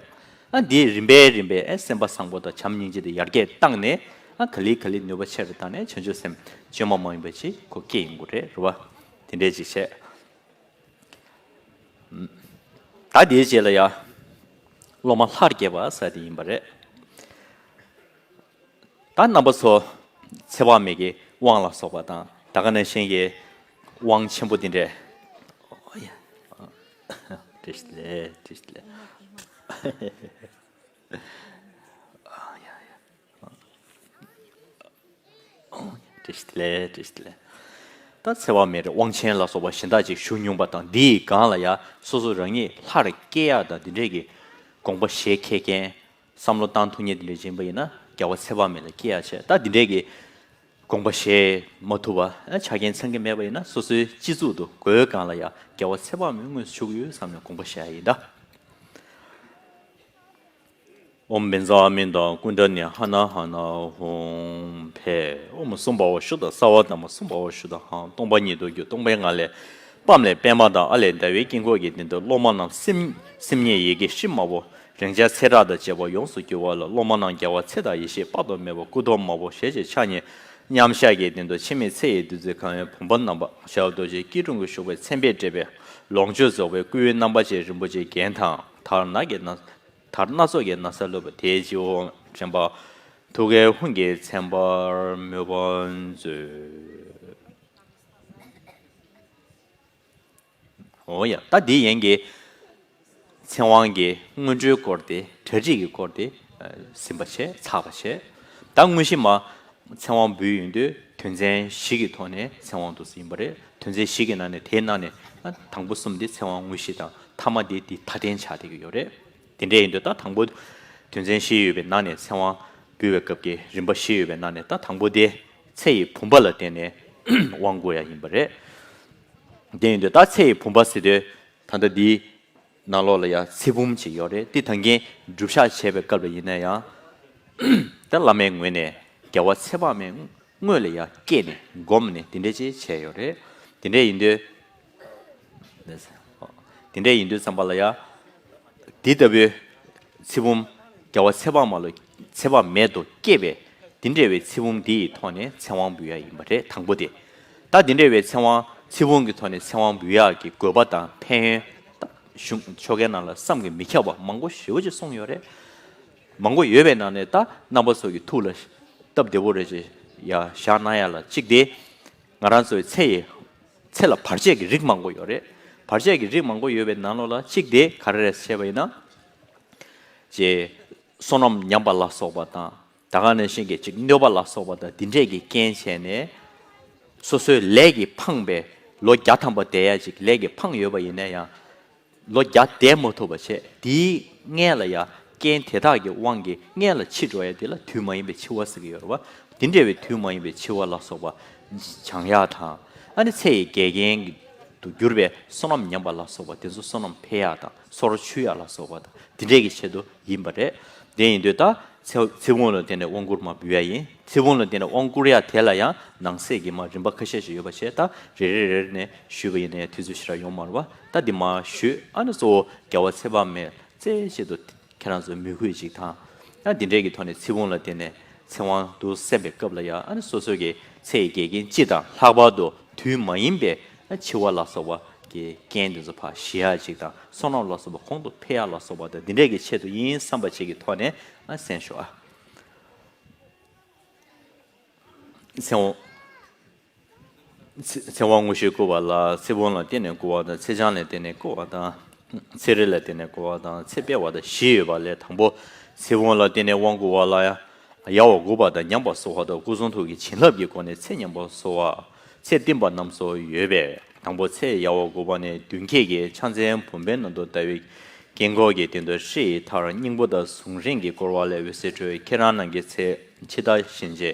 ཨ་འདི་རིམ་པས་རིམ་པས་ཨེ་སེམས་པ་བཟང་པོ་དང་བྱམས་སྙིང་རྗེ་དེ་ཡར་རྒྱས་བཏང་ནས་ཨ་ག་ལེ་ག་ལེ་ནུས་པ་ཆེ་རུ་བཏང་ནས་བྱང་ཆུབ་སེམས་བཅོས་མ་མ་ཡིན་པ་ཅིག་གོ་སྐྱེ་ཡོང་གི་རེད་རེད་བ། དེ་འདྲས་ཅིག་བྱས། ད་དེའི་རྗེས་ལ་ཡ། སློབ་མ་ལྷར་བསྐྱེད་པ་ཟེར་དེ་ཡིན་པ་རེད། ད་རྣམ་པ་ཚོ་ཚེ་དཔག་མེད་ཀྱི་དབང་ལ་སོགས་པ་དང་ད་ག་ནང་བཞིན་གྱི་དབང་ཆེན་པོ་འདི་འདྲས། བཀྲ་ཤིས་བདེ་ལེགས་བཀྲ་ཤིས་བདེ་ལེགས། བཀྲ་ཤིས་བདེ་ལེགས་བཀྲ་ཤིས་བདེ་ལེགས། ད་ཚེ་དཔག་མེད་རེད་དབང་ཆེན་ལ་སོགས་པ་གཞན་དག་ཅིག་ཞུ་མྱོང་པ་དང་འདིའི་སྒང་ལ་ཡ་སོ་སོ་རང་ཉིད་ལྷར་སྐྱེ་ཡག་དང་འདི་འདྲས་ཀྱི་དགོངས་པ་བཞེས་མཁན་བསམ་བློ་བཏང་ཐུབ་མཁན་འདི་འདྲས་ཡིན་པ་ཡིན་ན་རྒྱལ་བ་ཚེ་དཔག་མེད་ལ་སྐྱེ་ཡག་བྱས་ད་འདི་འདྲས་ཀྱི་དགོངས་པ་བཞེས་མ་ཐུབ་པ་ཆ་རྐྱེན་ཚང་གི་མེད་པ་ཡིན་ན་སོ་སོའི་སྤྱི་གཙུག་ཏུ་སྒོའི་སྒང་ལ་ཡ་རྒྱལ་བ་ཚེ་དཔག་མེད་དངོས་སུ་བཞུགས་ཡོད་བསམ་ནས་དགོངས་པ་བཞེས་ཡ་ཡིན་ད། ཨོཾ་བཛྲ་ཨ་མི་ཏ་ཀུན་ཌ་ལི་ཧ་ན་ཧ་ན་ཧཱུྃ་ཕཊ། ཨོཾ་སུམ་བྷ་ཝ་ཤུདྡྷ་སརྦ་དྷརྨ་སུམ་བྷ་ཝ་ཤུདྡྷ་ཧཱུྃ། སྟོང་པ་ཉིད་དུ་གྱུར་སྟོང་པའི་ངང་ལས། སྤམ་ལས་པདྨ་དང་ཨ་ལས་ཟླ་བའི་དཀྱིལ་འཁོར་གྱི་སྟེང་དུ་སློབ་མ་རྣམས་སེམས་སེམས་ཉིད་ཡི་གེ་ཧྲཱིཿདམ་བོ་རེག་བྱ་ཚེ་བྲག་དང་བཅས་པ་ཡོངས་སུ་གྱུར་པ་ལ་སློབ་མ་རྣམས་རྒྱལ་བ་ཚེ་དང་ཡེ་ཤེས་དཔག་ཏུ་མེད་པ་སྐུ་ཐོག་མ་བོ་ཞལ་གཅིག་ཕྱག་གཉིས་མཉམ་བཞག་གི་སྟེང་དུ་འཆི་མེད་ཚེ་ཡི་བདུད་རྩི་གང་བའི་བུམ་པ་བསྣམས་པ་ཞབས་རྡོ་རྗེ་སྐྱིལ་ཀྲུང་གིས་བཞུགས་པའི་མཚན་དཔེས་སྤྲས་པའི་ལོངས་སྤྱོད་རྫོགས་པའི་སྐུའི་རྣམ་པ་ཅན་རིན་པོ་ཆེའི་རྒྱན་དང་དར་ནག་གི་ན། དར་སྣ་ཚོགས་ཀྱི་ན་བཟའ་བཀླུབས་པ་དེའི་སྤྱི་བོ་དྲན་པ་ཐུགས་ཀའི་ཧཱུྃ་གི་མཚན་པར་མོས་པ་མཛོད། འོ་ཡ། ད་འདི་ཡན་གྱི་ཚེ་དབང་གི་སྔོན་འགྲོའི་སྐོར་དེ། གྲ་སྒྲིག་གི་སྐོར་དེ་ཟིན་པ་བྱས། ཚར་བ་བྱས། ད་དངོས་གཞི་མ་ཚེ་དབང་འབུལ་ཡོང་དུས་དོན་ཚན་བཞི་གི་ཐོག་ནས་ཚེ་དབང་འདུག་སེ་ཡིན་པ་རེད། དོན་ཚན་བཞི་གི་ནང་ནས་དེའི་ནང་ནས་དང་པོ་གསུམ་དེ་ཚེ་དབང་དངོས་གཞི་དང་། ཐ་མ་དེ་དེ་མཐའ་རྟེན་ཆགས་བསྡད་ཀྱི་ཡོད་རེད། དེ་འདྲ་ཡིན་དུས་ད་དང་པོ་དོན་ཚན་བཞི་ཡོད་པའི་ནང་ནས་ཚེ་དབང་འབུལ་བའི་སྐབས་ཀྱི་རིམ་པ་བཞི་ཡོད་པའི་ནང་ནས་ད་དང་པོ་དེ་ཚེ་ཡི་བུམ་པ་ལ་བརྟེན་ནས་དབང་བསྐུར་ཡ་ཡིན་པ་རེད། དེ་ཡིན་དུས་ད་ཚེ་ཡི་བུམ་པ་ཟེར་དུས་ད་ལྟ་འདིའི་ནང་ལོགས་ལ་ཡ་ཚེ་བུམ་ཅིག་ཡོད་རེད། འདི་ད་གིན་སྒྲུབ་ཕྱག་བྱས་པའི་སྐབས་ལ་ཡིན་ན་ཡང་། ད་བླ་མའི་ངོས་ནས་རྒྱལ་བ་ཚེ་དཔག་མེད་དངོས་ལ་ཡ་བསྐྱེད་ནས་བསྒོམས་ནས་དེ་འདྲ་ཅིག་བྱས་ཡོད་རེད། དེ་འདྲ་ཡིན་དུས། དེ་འདྲ་ཡིན་དུས་ཙམ་པ་ལ་ཡ། འདི་ལྟ་བུའི་ཚེ་བུམ་རྒྱལ་བ་ཚེ་དཔག་མ་ལ། ཚེ་དཔག་མེད་དུ་བསྐྱེད་པའི་འདི་འདྲ་བའི་ཚེ་བུམ་འདི་ཡི་ཐོག་ནས་ཚེ་དབང་འབུལ་ཡ་ཡིན་པ་རེད། དང་པོ་དེ། ད་འདི་འདྲ་བའི་ཚེ་དབང་། ཚེ་བུམ་གྱི་ཐོག་ནས་ཚེ་དབང་འབུལ་ཡག་གི་དགོས་པ་དང་ཕན་ཡོན། ད་གཞུང་ཆོ་གའི་ནང་ལ་བསམ་གྱིས་མི་ཁྱབ་པ་མང་པོ་ཞེ་པོ་ཅིག་གསུངས་ཡོད་རེད། མང་པོ་ཡོད་པའི་ནང་ནས་ད་རྣམ་པ་ཚོ་གི་ཐུགས་ལ་སྟབས་བདེ་པོ་རེ་ཅིག་ཡ་བཞག་གནང་ཡ་ལ་གཅིག་དེ། ང་རང་ཚོའི་ཚེ་ཡི། ཚེ་ལ་བར་ཆད་ཀྱི་རིགས་མང་པོ་ཡོད་རེད། བར་ཆད་ཀྱི་རིགས་མང་པོ་ཡོད་པའི་ནང་ལོགས་ལ་གཅིག་དེ་ག་རེ་རེད་ཟེར་བ་ཡིན་ན། ཅེས། བསོད་ནམས་ཉམས་པ་ལ་སོགས་པ་དང་། ད་ག་ནང་བཞིན་གྱི་ཅིག་གནོད་པ་ལ་སོགས་པ་དང་འདི་འདྲས་ཀྱི་རྐྱེན་བྱས་ནས། སོ་སོའི་ལས་ཀྱིས་འཕངས་པའི་ལོ་བརྒྱ་ཐམ་པ་བསྡད་ཡ་ཅིག་ལས་ཀྱིས་འཕངས་ཡོད་པ་ཡིན་ན་ཡང་། ལོ་བརྒྱ་བསྡད་མ་ཐུབ་པ་བྱས། དེའི་སྔོན་ལ་ཡ་རྐྱེན་དེ་དག་གི་དབང་གིས་སྔོན་ལ་འཆི་འགྲོ་ཡ་དེ་ལ་དུས་མ་ཡིན་པའི་འཆི་བ་ཟེར་གྱི་ཡོད་རེད་བ། དེ་འདྲ་བའི་དུས་མ་ཡིན་པའི་འཆི་བ་ལ་སོགས་པ་སྦྱང་ཡ་དང་། ཨ་ནི་ཚེ་ཡི་འགལ་རྐྱེན་དུ་གྱུར་པའི་བསོད་ནམས་ཉམས་པ་ལ་སོགས་པ་དེ་ཚོ་བསོད་ནམས་འཕེལ་ཡ་དང་། སོར་ཆུད་ཡ་ལ་སོགས་པ་དང་དེ་འདྲས་ཀྱི་ཆེད་དུ་ཡིན་པ་རེད། དེ་ཡིན་དུས་ད་ཚེ་ཚེ་བུམ་ལ་བརྟེན་ནས་དབང་བསྐུར་མ་འབུལ་ཡ་ཡིན། ཚེ་བུམ་ལ་བརྟེན་ནས་དབང་བསྐུར་ཡ་དེ་ལ་ཡང་ནང་གསེས་ཀྱི་མ་རིམ་པ་ཁ་ཤས་ཤིག་ཡོད་པ་བྱས། ད་རེ་རེ་རེ་རེ་ནས་ཞུས་པ་ཡིན་ན་ཡང་དུས་ཚོད་ཞེ་དྲག་ཡོང་མ་རེད་བ། ད་འདི་མ་ཞུས། ཨ་ནི་གཙོ་བོ་རྒྱལ་བ་ཚེ་དཔག་མེད་རྩེ་གཅིག་ཏུ་ཁྱེད་རང་ཚོའི་མོས་གུས་ཅིག་དང་། ཡང་འདི་འདྲས་ཀྱི་ཐོག་ནས་ཚེ་བུམ་ལ་བརྟེན་ནས་ཚེ་དབང་དུ་གསན་པའི་སྐབས་ལ་ཡང་། ཨ་ནི་སོ་སོ་གི་ཚེ་ཡི་འགལ་རྐྱེན་སྤྱི་དང་ལྷག་པར་དུ་དུས་མ་ཡིན་པའི་འཆི་བ་ལ་སོགས་པ་གི་རྐྱེན་དེ་ཚོ་ཕར་ཞི་ཡ་ཅིག་དང་། བསོད་ནམས་ལ་སོགས་པ་གོང་དུ་འཕེལ་ཡ་ལ་སོགས་པ་དང་། འདི་འདྲས་ཀྱི་ཆེད་དུ་ཡིན་བསམ་པ་ཅིག་གི་ཐོག་ནས་ཨ་གསན་ཤོག་ཨ། ཚེ་དབང་། ཚེ་ཚེ་དབང་དངོས་གཞི་བསྐུར་བ་ལ། ཚེ་བུམ་ལ་བརྟེན་ནས་བསྐུར་བ་དང་། ཚེ་ཆང་ལ་བརྟེན་ནས་བསྐུར་བ་དང་། ཚེ་རིལ་ལ་བརྟེན་ནས་བསྐུར་བ་དང་། ཚེ་སྤེལ་བ་དང་བཞི་ཡོད་པ་ལས། དང་པོ་ཚེ་བུམ་ལ་བརྟེན་ནས་དབང་བསྐུར་བ་ལ་ཡང་། ཡལ་བ་དགུག་པ་དང་། མཉམ་པར་གསོལ་བ་དང་། སྐུ་གསུང་ཐུགས་ཀྱི་བྱིན་རླབས་ཀྱི་སྒོ་ནས་ཚེ་མཉམ་པར་གསོལ་བ། ཚེ་བསྟིམ་པ་རྣམས་སུ་ཡོད་པས། དང་པོ་ཚེ་ཡལ་བ་དགུག་པ་ནི་མདུན་བསྐྱེད་ཀྱི་ཕྱག་མཚན་བུམ་པའི་ནང་དུ་བཟླ་བའི་དཀྱིལ་འཁོར་གྱི་སྟེང་དུ་ཧྲཱི་ཡི་མཐར་སྙིང་པོ་དང་གཟུངས་རིང་གིས་བསྐོར་བ་ལས་འོད་ཟེར་འཕྲོས། ཁྱེད་རང་རྣམས་ཀྱི་ཚེ་འཆི་བདག་གཤིན་རྗེ་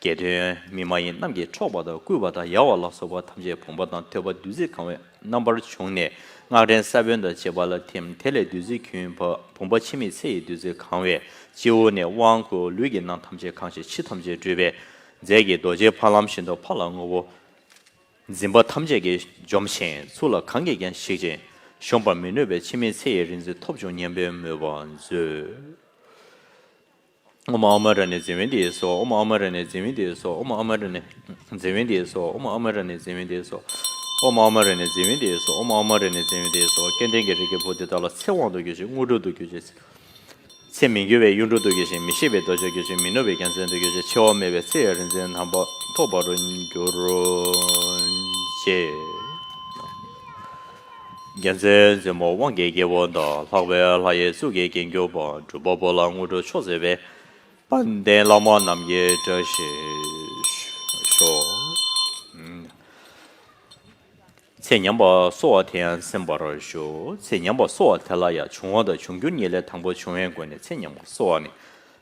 གྱད་དོན་མི་མ་ཡིན་རྣམས་ཀྱིས་འཕྲོག་པ་དང་བརྐུས་པ་དང་ཡལ་བ་ལ་སོགས་པ་ཐམས་ཅད་བུམ་པ་དང་ཐོད་པ་བདུད་རྩིས་གང་བའི་རྣམ་པར་བྱུང་ནས་སྔགས་ཕྲེང་ས་བོན་དང་བཅས་པ་ལ་ཐིམ། དེ་ལས་བདུད་རྩི་ཁྱུང་པོ་བུམ་པ་འཆི་མེད་ཚེ་ཡི་བདུད་རྩིས་གང་བའི་སྤྱི་བོ་ནས་དབང་བསྐུར། ལུས་ཀྱི་ནང་ཐམས་ཅད་གང་ཞིང་ཕྱི་ཐམས་ཅད་སྤྲུལ་པས་རྫས་ཀྱི་རྡོ་རྗེ་ཕ་ལམ་བཞིན་དུ་ཕར་ལ་ངོ་བོ། འཛིན་པ་ཐམས་ཅད་ཀྱིས་འཇོམས་ཤིང་ཚུར་ལ་གང་གིས་ཀྱང་ཞིག་ཅིང་གཞོམ་པར་མི་ནུས་པའི་འཆི་མེད་ཚེ་ཡི་རིག་འཛིན་ཐོབ་བྱུང་སྙམ་པའི་མོས་པ་མཛོད། ཨོཾ་ཨ་མ་ར་ཎི་ཛི་ཝི་དྷི་སྭཱ་ཧཱ། ཨོཾ་ཨ་མ་ར་ཎི་ཛི་ཝི་དྷི་སྭཱ་ཧཱ། ཨོཾ་ཨ་མ་ར་ཎི་ཛི་ཝི་དྷི་སྭཱ་ཧཱ། ཨོཾ་ཨ་མ་ར་ཎི་ཛི་ཝི་དྷི་སྭཱ་ཧཱ། ཨོཾ་ཨ་མ་ར་ཎི་ཛི་ཝི་དྷི་སྭཱ་ཧཱ། ཨོཾ་ཨ་མ་ར་ཎི་ཛི་ཝི་དྷི་སྭཱ་ཧཱ། སྐལ་ལྡན་གྱི་རིགས་ཀྱི་བུ་དེ་དག་ལ་ཚེ་དབང་དུ་གྱུར་ཅིང་དངོས་གྲུབ་ཏུ་གྱུར་ཅིག། ཚེ་མི་འགྱུར་བའི་གཡུང་དྲུང་དུ་གྱུར་ཅིག། མི་ཤིགས་པའི་རྡོ་རྗེར་གྱུར་ཅིག། མི་ནུབ་པའི་རྒྱལ་མཚན་དུ་གྱུར་ཅིག། འཆི་བ་མེད་པའི་ཚེ་ཡི་རིག་འཛིན་དམ་པ་ཐོབ་པར་འགྱུར་ཅིག། རྒྱལ་མཚན་རྩེ་མོ་དབང་གི་རྒྱལ་པོ་དང་། ལྷག་པའི་ལྷ་ཡི་གཙུག་གི་རྒྱན་གྱུར་པ། སྒྲུབ་པ་པོ་ལ་དངོས་གྲུབ་མཆོག་སྩོལ་བའི། དཔལ་ལྡན་བླ་མ་རྣམས་ཀྱི་བཀྲ་ཤིས་ཤོག། ཚེ་ཉམས་པ་གསོ་བ་དེ་ཡང་གསན་པར་ཞུ། ཚེ་ཉམས་པ་གསོ་བ་དེ་ལ་ཡང་འབྱུང་བ་དང་འབྱུང་འགྱུར་གཉིས་ལས། དང་པོ་འབྱུང་བའི་སྒོ་ནས་ཚེ་ཉམས་པ་གསོ་བ་ནི།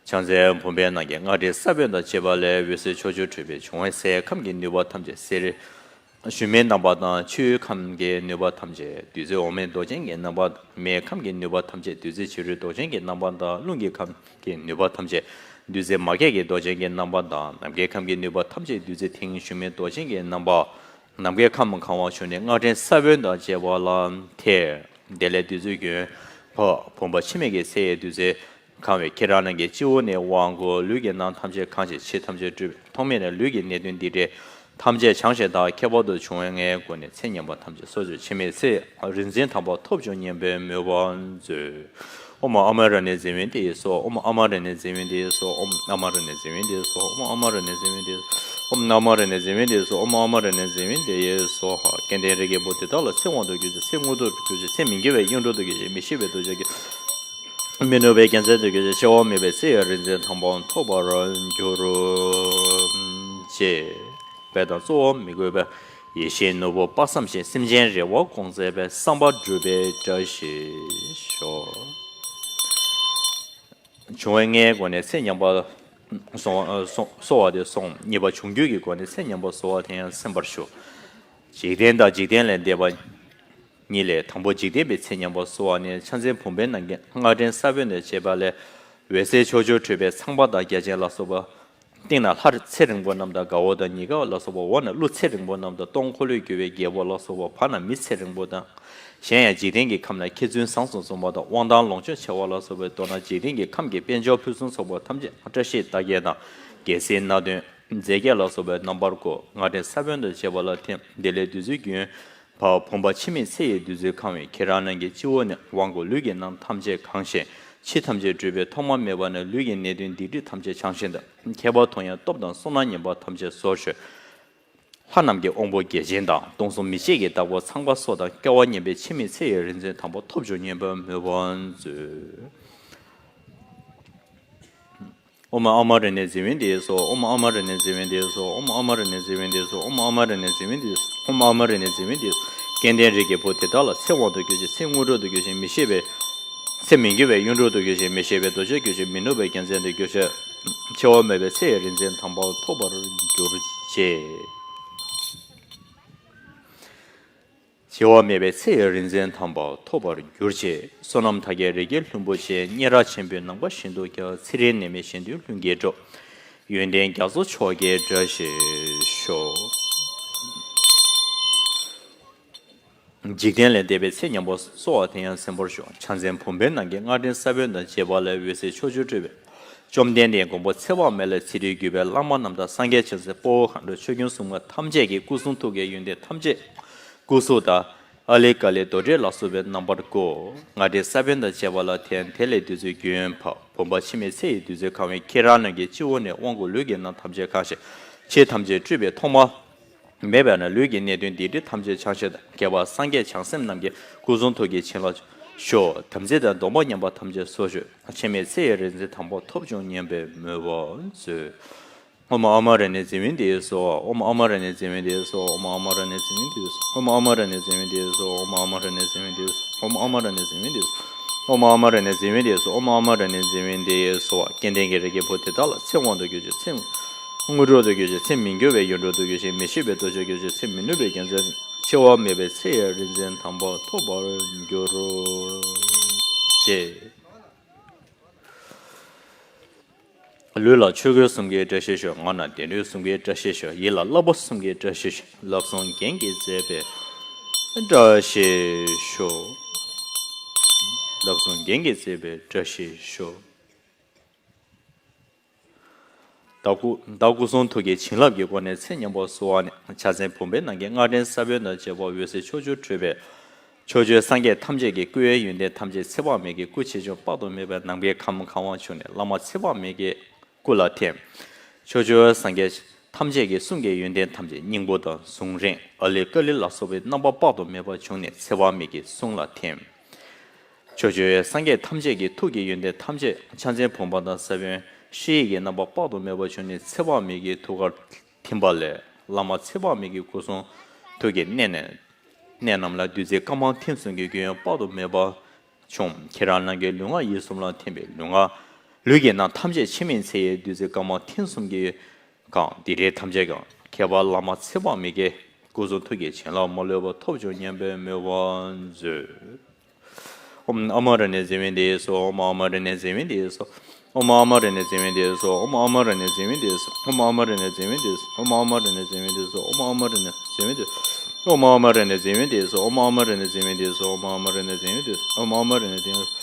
ཕྱག་མཚན་བུམ་པའི་ནང་གི་སྔགས་ཕྲེང་ས་བོན་དང་བཅས་པ་ལས་འོད་ཟེར་ཕྱོགས་བཅུར་འཕྲོས་པས་འབྱུང་བའི་སའི་ཁམས་ཀྱི་ནུས་པ་ཐམས་ཅད་གསེར་ཞུན་མའི་རྣམ་པ་དང་། ཆུའི་ཁམས་ཀྱི་ནུས་པ་ཐམས་ཅད་བདུད་རྩི་འོ་མའི་མདོག་ཅན་གྱི་རྣམ་པ། མེའི་ཁམས་ཀྱི་ནུས་པ་ཐམས་ཅད་བདུད་རྩི་བྱུ་རུའི་མདོག་ཅན་གྱི་རྣམ་པ་དང་། རླུང་གི་ཁམས་ཀྱི་ནུས་པ་ཐམས་ཅད་བདུད་རྩི་མ་སྐྱེས་ཀྱི་མདོག་ཅན་གྱི་རྣམ་པ་དང་། ནམ་མཁའི་ཁམས་ཀྱི་ནུས་པ་ཐམས་ཅད་བདུད་རྩི་མཐིང་ཞུན་མའི་མདོག་ཅན་གྱི་རྣམ་པ། ནམ་མཁའི་ཁམས་གང་བ་བྱུང་ནས་སྔགས་ཕྲེང་ས་བོན་དང་བཅས་པ་ལ་ཐིམ། དེ་ལས་བདུད་རྩི་ཁྱུང་པོ་བུམ་པ་འཆི་མེད་ཀྱི་ཚེ་ཡི་བདུད་རྩིས་གང་བས་ཁྱེད་རང་རྣམས་ཀྱི་སྤྱི་བོ་ནས་དབང་བསྐུར། ལུས་ཀྱི་ནང་ཐམས་ཅད་གང་ཞིང་ཕྱི་ཐམས་ཅད་སྤྲུལ་པས། ཐོག་མེད་ནས་ལུས་ཀྱི་ནད་གདོན་སྡིག་སྒྲིབ་ཐམས་ཅད་བྱང་ཞིང་དག། ཁྱད་པར་དུ་འབྱུང་བའི་ལྔའི་སྒོ་ནས་ཚེ་ཉམས་པ་ཐམས་ཅད་གསོ་བྱེད་འཆི་མེད་ཚེ་ཡི་རིག་འཛིན་དམ་པ་ཐོབ་བྱུང་སྙམ་པའི་མོས་པ་མཛོད། ཨོཾ་ཨ་མ་ར་ཎི་ཛི་ཝཱན་ཏི་ཡེ་སྭཱ་ཧཱ། ཨོཾ་ཨ་མ་ར་ཎི་ཛི་ཝཱན་ཏི་ཡེ་སྭཱ་ཧཱ། ཨོཾ་ཨ་མ་ར་ཎི་ཛི་ཝཱན་ཏི་ཡེ་སྭཱ་ཧཱ། ཨོཾ་ཨ་མ་ར་ཎི་ཛི་ཝཱན་ཏི་ཡེ་སྭཱ་ཧཱ། ཨོཾ་ཨ་མ་ར་ཎི་ཛི་ཝཱན་ཏི་ཡེ་སྭཱ་ཧཱ། ཨོཾ་ཨ་མ་ར་ཎི་ཛི་ཝཱན་ཏི་ཡེ་སྭཱ་ཧཱ། ཨོཾ་ཨ་མ་ར་ཎི་ཛི་ཝཱན་ཏི་ཡེ་སྭཱ་ཧཱ། ཨོཾ་ཨ་མ་ར་ཎི་ཛི་ཝཱན་ཏི་ཡེ་སྭཱ་ཧཱ། སྐལ་ལྡན་རིགས་ཀྱི་བུ་དེ་དག་ལ། ཚེ་དབང་དུ་གྱུར་ཅིང་། ཚེ་དངོས་གྲུབ་ཏུ་གྱུར་ཅིང་། ཚེ་མི་འགྱུར་བའི་གཡུང་དྲུང་དུ་གྱུར་ཅིང་། མི་ཤིགས་པའི་རྡོ་རྗེ་གྱུར་ཅིང་། མི་ནུབ་པའི་རྒྱལ་མཚན་དུ་གྱུར་ཅིང་། འཆི་བ་མེད་པའི་ཚེ་ཡི་རིག་འཛིན་དམ་པ་ཐོབ་པར་འགྱུར་ཅིག་དཔལ་དང་རྩོལ་བ་མི་དགོས་པའི། ཡེ་ཤེས་ནོར་བུ་དཔག་བསམ་ཤིང་། སེམས་ཅན་རེ་བ་སྐོང་མཛད་པའི། བསམ་པ་འགྲུབ་པའི་བཀྲ་ཤིས་ཤོག་འབྱུང་བའི་ལྔའི་སྒོ་ནས་ཚེ་ཉམས་པ་སོ་སོ་བ་དེ་སོང་། གཉིས་པ་འབྱུང་འགྱུར་གྱི་སྒོ་ནས་ཚེ་ཉམས་པ་གསོ་བ་དེ་ཡང་གསན་པར་ཞུ། འཇིག་རྟེན་དང་འཇིག་རྟེན་ལས་འདས་པ་གཉིས་ལས། དང་པོ་འཇིག་རྟེན་པའི་ཚེ་ཉམས་པ་གསོ་བ་ནི། ཕྱག་མཚན་བུམ་པའི་ནང་གི་སྔགས་ཕྲེང་ས་བོན་དང་བཅས་པ་ལས། འོད་ཟེར་ཕྱོགས་བཅུར་འཕྲོས་པའི་ཚངས་པ་དང་བརྒྱ་བྱིན་ལ་སོགས་པ། སྟེང་ན་ལྷ་ཚེ་རིང་པོ་རྣམས་དང་། དགའ་བོ་དང་ཉི་དགའ་བོ་ལ་སོགས་པ། འོག་ན་ཀླུ་ཚེ་རིང་པོ་རྣམས་དང་། སྟོང་འཁོར་ལོས་སྒྱུར་བའི་རྒྱལ་པོ་ལ་སོགས་པ། བར་ན་མི་ཚེ་རིང་པོ་དང་། གཞན་ཡང་འཇིག་རྟེན་གྱི་ཁམས་ན་མཁས་བཙུན་བཟང་གསུམ་འཛོམས་པ་དང་། དབང་ཐང་ལོངས་སྤྱོད་ཆེ་བ་ལ་སོགས་པའི། མདོར་ན་འཇིག་རྟེན་གྱི་ཁམས་ཀྱི་དཔལ་འབྱོར་ཕུན་སུམ་ཚོགས་པ་ཐམས་ཅད་བཀྲ་ཤིས་རྟགས་བརྒྱད་དང་། རྒྱལ་སྲིད་སྣ་བདུན། མཛེས་རྒྱན་ལ་སོགས་པའི་རྣམ་པར་བཀོད། སྔགས་ཕྲེང་ས་བོན་དང་བཅས་པ་ལ་ཐིམ། དེ་ལས་བདུད་རྩིའི་རྒྱུན་བབས། བུམ་པ་འཆི་མེད་ཚེ་ཡི་བདུད་རྩིས་གང་བས། ཁྱེད་རང་རྣམས་ཀྱི་སྤྱི་བོ་ནས་དབང་བསྐུར། ལུས་ཀྱི་ནང་ཐམས་ཅད་གང་ཞིང་། འཆི་ཐམས་ཅད་འཁྲུལ་པའི་ཐོག་མ་མེད་པ་ནས། ལུས་ཀྱི་ནད་གདོན་སྡིག་སྒྲིབ་ཐམས་ཅད་བྱང་ཞིང་དག་ཁྱད་པར་མཐོང་ཡང་སྟོབས་དང་བསོད་ནམས་ངན་པ་ཐམས་ཅད་སོར་ཆུད། ལྷ་རྣམས་ཀྱི་དབང་པོ་བརྒྱ་བྱིན་དང་། སྟོང་གསུམ་མི་མཇེད་ཀྱི་བདག་པོ་ཚངས་པ་སོགས་དང་། སྐལ་བ་མཉམ་པའི་འཆི་མེད་ཚེ་ཡི་རིག་འཛིན་དམ་པ་ཐོབ་འགྱུར་སྙམ་པའི་མོས་པ་མཛོད། ཨོཾ་ཨ་མ་ར་ཎི་ཛི་ཝཱན་ཏི་ཡེ་སྭཱ་ཧཱ། ཨོཾ་ཨ་མ་ར་ཎི་ཛི་ཝཱན་ཏི་ཡེ་སྭཱ་ཧཱ། ཨོཾ་ཨ་མ་ར་ཎི་ཛི་ཝཱན་ཏི་ཡེ་སྭཱ་ཧཱ། ཨོཾ་ཨ་མ་ར་ཎི་ཛི་ཝཱན་ཏི་ཡེ་སྭཱ་ཧཱ། སྐལ་ལྡན་རིགས་ཀྱི་བུ་དེ་དག་ལ། ཚེ་དབང་དུ་གྱུར་ཅིང་། ཚེ་དངོས་གྲུབ་ཏུ་གྱུར་ཅིང་། མི་ཤིགས་པའི། ཚེ་མི་འགྱུར་བའི་གཡུང་དྲུང་དུ་གྱུར་ཅིང་། མི་ཤིགས་པའི་རྡོ་རྗེར་གྱུར་ཅིང་། མི་ནུབ་པའི་རྒྱལ་མཚན་དུ་གྱུར་ཅིང་། འཆི་བ་མེད་པའི་ཚེ་ཡི་རིག་འཛིན་དམ་པ་ཐོབ་པར་གྱུར་ཅིག་འཆི་བ་མེད་པའི་ཚེ་ཡི་རིག་འཛིན་དམ་པ་ཐོབ་པར་གྱུར་ཅིག་བསོད་ནམས་དར་རྒྱས་རིགས་ཀྱི་ལྷུན་པོ་ཆེ། མཉེས་རབ་ཆེན་པོའི་ནམ་མཁའ་བཞིན་དུ་ཁྱབ། ཚེ་རིང་ནད་མེད་གཞན་དོན་ལྷུན་གྱིས་གྲུབ། ཡོན་ཏན་རྒྱ་མཚོ་མཆོག་གི་བཀྲ་ཤིས་ཤོག་འཇིག་རྟེན་ལས་འདས་པའི་ཚེ་ཉམས་པ་གསོ་བ་དེ་ཡང་གསན་པར་ཞུ། ཕྱག་མཚན་བུམ་པའི་ནང་གི་སྔགས་ཕྲེང་ས་བོན་དང་བཅས་པ་ལས། འོད་ཟེར་ཕྱོགས་བཅུར་འཕྲོས་པའི་བཅོམ་ལྡན་འདས་མགོན་པོ་ཚེ་དཔག་མེད་ལ། ཚེ་རིང་བརྒྱུད་པའི་བླ་མ་རྣམས་དང་། སངས་རྒྱས་བྱང་སེམས་དཔའ་བོ་མཁའ་འགྲོ་ཆོས་སྐྱོང་སྲུང་མ་ཐམས་ཅད་ཀྱི་སྐུ་གསུང་ཐུགས་ཀྱི་ཡོན་ཏན་ཐམས་ཅད་སྐུ་གཟུགས་དང་། ཨཱ་ལི་ཀཱ་ལི་རྡོར་དྲིལ་ལ་སོགས་པའི་རྣམ་པར་བཀོད། སྔགས་ཕྲེང་ས་བོན་དང་བཅས་པ་ལ་ཐིམ། དེ་ལས་བདུད་རྩིའི་རྒྱུན་བབས། བུམ་པ་འཆི་མེད་ཚེ་ཡི་བདུད་རྩིས་གང་བས། ཁྱེད་རང་རྣམས་ཀྱི་སྤྱི་བོ་ནས་དབང་བསྐུར། ལུས་ཀྱི་ནང་ཐམས་ཅད་གང་ཞིང་། འཆི་ཐམས་ཅད་འཁྲུལ་པའི་ཐོག་མ་མེད་པ་ནས། ལུས་ཀྱི་ནད་གདོན་སྡིག་སྒྲིབ་ཐམས་ཅད་བྱང་ཞིང་དག་ཁྱད་པར་སངས་རྒྱས་བྱང་སེམས་རྣམས་ཀྱི་སྐུ་གསུང་ཐུགས་ཀྱི་བྱིན་རླབས་ཤོག་དམ་ཚིག་དང་སྡོམ་པ་ཉམས་པ་ཐམས་ཅད་སོར་ཆུད། འཆི་མེད་ཚེ་ཡི་རིག་འཛིན་དམ་པ་ཐོབ་འགྱུར་སྙམ་པའི་མོས་པ་མཛོད། ཨོཾ་ཨ་མ་ར་ཎི་ཛི་ཝཱན་ཏི་ཡེ་སྭཱ་ཧཱ། ཨོཾ་ཨ་མ་ར་ཎི་ཛི་ཝཱན་ཏི་ཡེ་སྭཱ་ཧཱ། ཨོཾ་ཨ་མ་ར་ཎི་ཛི་ཝཱན་ཏི་ཡེ་སྭཱ་ཧཱ། ཨོཾ་ཨ་མ་ར་ཎི་ཛི་ཝཱན་ཏི་ཡེ་སྭཱ་ཧཱ། ཨོཾ་ཨ་མ་ར་ཎི་ཛི་ཝཱན་ཏི་ཡེ་སྭཱ་ཧཱ། ཨོཾ་ཨ་མ་ར་ཎི་ཛི་ཝཱན་ཏི་ཡེ་སྭཱ་ཧཱ། ཨོཾ་ཨ་མ་ར་ཎི་ཛི་ཝཱན་ཏི་ཡེ་སྭཱ་ཧཱ། སྐལ་ལྡན་གྱི་རིགས་ཀྱི་བུ་དེ་དག་ལ། ཚེ་དབང་དུ་གྱུར་ཅིང་། ཚེ་དངོས་གྲུབ་ཏུ་གྱུར་ཅིང་། ཚེ་མི་འགྱུར་བའི་གཡུང་དྲུང་དུ་གྱུར་ཅིང་། མི་ཤིགས་པའི་རྡོ་རྗེར་གྱུར་ཅིང་། ཚེ་མི་ནུབ་པའི་རྒྱལ་མཚན། འཆི་བ་མེད་པའི་ཚེ་ཡི་རིག་འཛིན་དམ་པ་ཐོབ་པར་འགྱུར་ཅིག་ལུས་ལ་ཆོས་གོས་གསུམ་གྱི་བཀྲ་ཤིས་ཤོག་ངག་ན་བདེན་བྲལ་གསུམ་གྱི་བཀྲ་ཤིས་ཤོག་ཡིད་ལ་བསླབ་པ་གསུམ་གྱི་བཀྲ་ཤིས་ཤོག་ལྷག་བསམ་རྒྱན་གྱིས་མཛེས་པའི་བཀྲ་ཤིས་ཤོག་ལྷག་བསམ་རྒྱན་གྱིས་མཛེས་པའི་བཀྲ་ཤིས་ཤོག་བདག་སྐུ་བདག་སྐུ་གསུང་ཐུགས་ཀྱི་བྱིན་རླབས་ཀྱི་སྒོ་ནས་ཚེ་ཉམས་པ་གསོ་བ་ནི། ཕྱག་མཚན་བུམ་པའི་ནང་གི་སྔགས་ཕྲེང་ས་བོན་དང་བཅས་པ་འོད་ཟེར་ཕྱོགས་བཅུར་འཕྲོས་པས། ཕྱོགས་བཅུའི་སངས་རྒྱས་ཐམས་ཅད་ཀྱི་སྐུའི་ཡོན་ཏན་ཐམས་ཅད་ཚེ་དཔག་མེད་ཀྱི་སྐུ་ཆེ་ཆུང་དཔག་ཏུ་མེད་པའི་ནམ་མཁའི་ཁམས་གང་བ་བྱུང་ནས། བླ་མ་ཚེ་དཔག་མེད་ཀྱི་སྐུ་ལ་ཐིམ། ཕྱོགས་བཅུའི་སངས་རྒྱས་ཐམས་ཅད་ཀྱི་གསུང་གི་ཡོན་ཏན་ཐམས་ཅད་སྙིང་པོ་དང་གཟུངས་རིང་ཨ་ལི་ཀ་ལི་ལ་སོགས་པའི་རྣམ་པ་དཔག་ཏུ་མེད་པ་བྱུང་ནས་ཚེ་དཔག་མེད་ཀྱི་གསུང་ལ་ཐིམ། ཕྱོགས་བཅུའི་སངས་རྒྱས་ཐམས་ཅད་ཀྱི་ཐུགས་ཀྱི་ཡོན་ཏན་ཐམས་ཅད་ཕྱག་མཚན་བུམ་པ་དང་ས་བོན་ཧྲཱིཿ་ཡིག་གི་རྣམ་པ་དཔག་ཏུ་མེད་པ་བྱུང་ནས་ཚེ་དཔག་མེད་ཀྱི་ཐུགས་ཀར་ཐིམ་པ་ལས། བླ་མ་ཚེ་དཔག་མེད་ཀྱི་སྐུ་གསུང་ཐུགས་ཀྱི་གནས་ནས་གནས་རྣམས་ལ་བདུད་རྩིའི་སྐར་མ་ཐེངས་གསུམ་གྱི་རྒྱུན་དཔག་ཏུ་མེད་པ་བྱུང་། ཁྱེད་རང་རྣམས་ཀྱི་ལུས་ངག་ཡིད་གསུམ་ལ་ཐིམ་པས་ལུས་ངག་ལུས་ཀྱི་ནང་ཐམས་ཅད་འཆི་མེད་ཚེ་ཡི་བདུད་རྩིའི་སྐར་མ་ཐེངས་གསུམ་གྱིས་གང་། སྡིག་སྒྲིབ་ཐམས་ཅད་གང་། ཁྱད་པར་བླ་མ་ཚེ་དཔག་མེད་ཀྱི་སྐུ་གསུང་ཐུགས་ཀྱི་བྱིན་རླབས་མ་ལུས་པ་ཐོབ་འགྱུར་སྙམ་པའི་མོས་པ་མཛོད། ཨོཾ་ཨ་མ་ར་ཎི་ཛི་ཝཱན་ཏི་སྭཱ་ཧཱ། ཨོཾ་ཨ་མ་ར་ཎི་ཛི་ཝཱན་ཏི་སྭཱ་ཧཱ། ཨོཾ་ཨ་མ་ར་ཎི་ཛི་ཝཱན་ཏི་སྭཱ་ཧཱ། ཨོཾ་ཨ་མ་ར་ཎི་ཛི་ཝཱན་ཏི་སྭཱ་ཧཱ། ཨོཾ་ཨ་མ་ར་ཎི་ཛི་ཝཱན་ཏི་སྭཱ་ཧཱ། ཨོཾ་ཨ་མ་ར་ཎི་ཛི་ཝཱན་ཏི་སྭཱ་ཧཱ། ཨོཾ་ཨ་མ་ར་ཎི་ཛི་ཝཱན་ཏི་སྭཱ་ཧཱ། ཨོཾ་ཨ་མ་ར་ཎི་ཛི་ཝཱན་ཏི་སྭཱ་ཧཱ། ཨོཾ་ཨ་མ་ར་ཎི་ཛི་ཝཱན་ཏི་སྭཱ་ཧཱ། ཨོཾ་ཨ་མ་ར་ཎི་ཛི་ཝཱན་ཏི་སྭཱ་ཧཱ།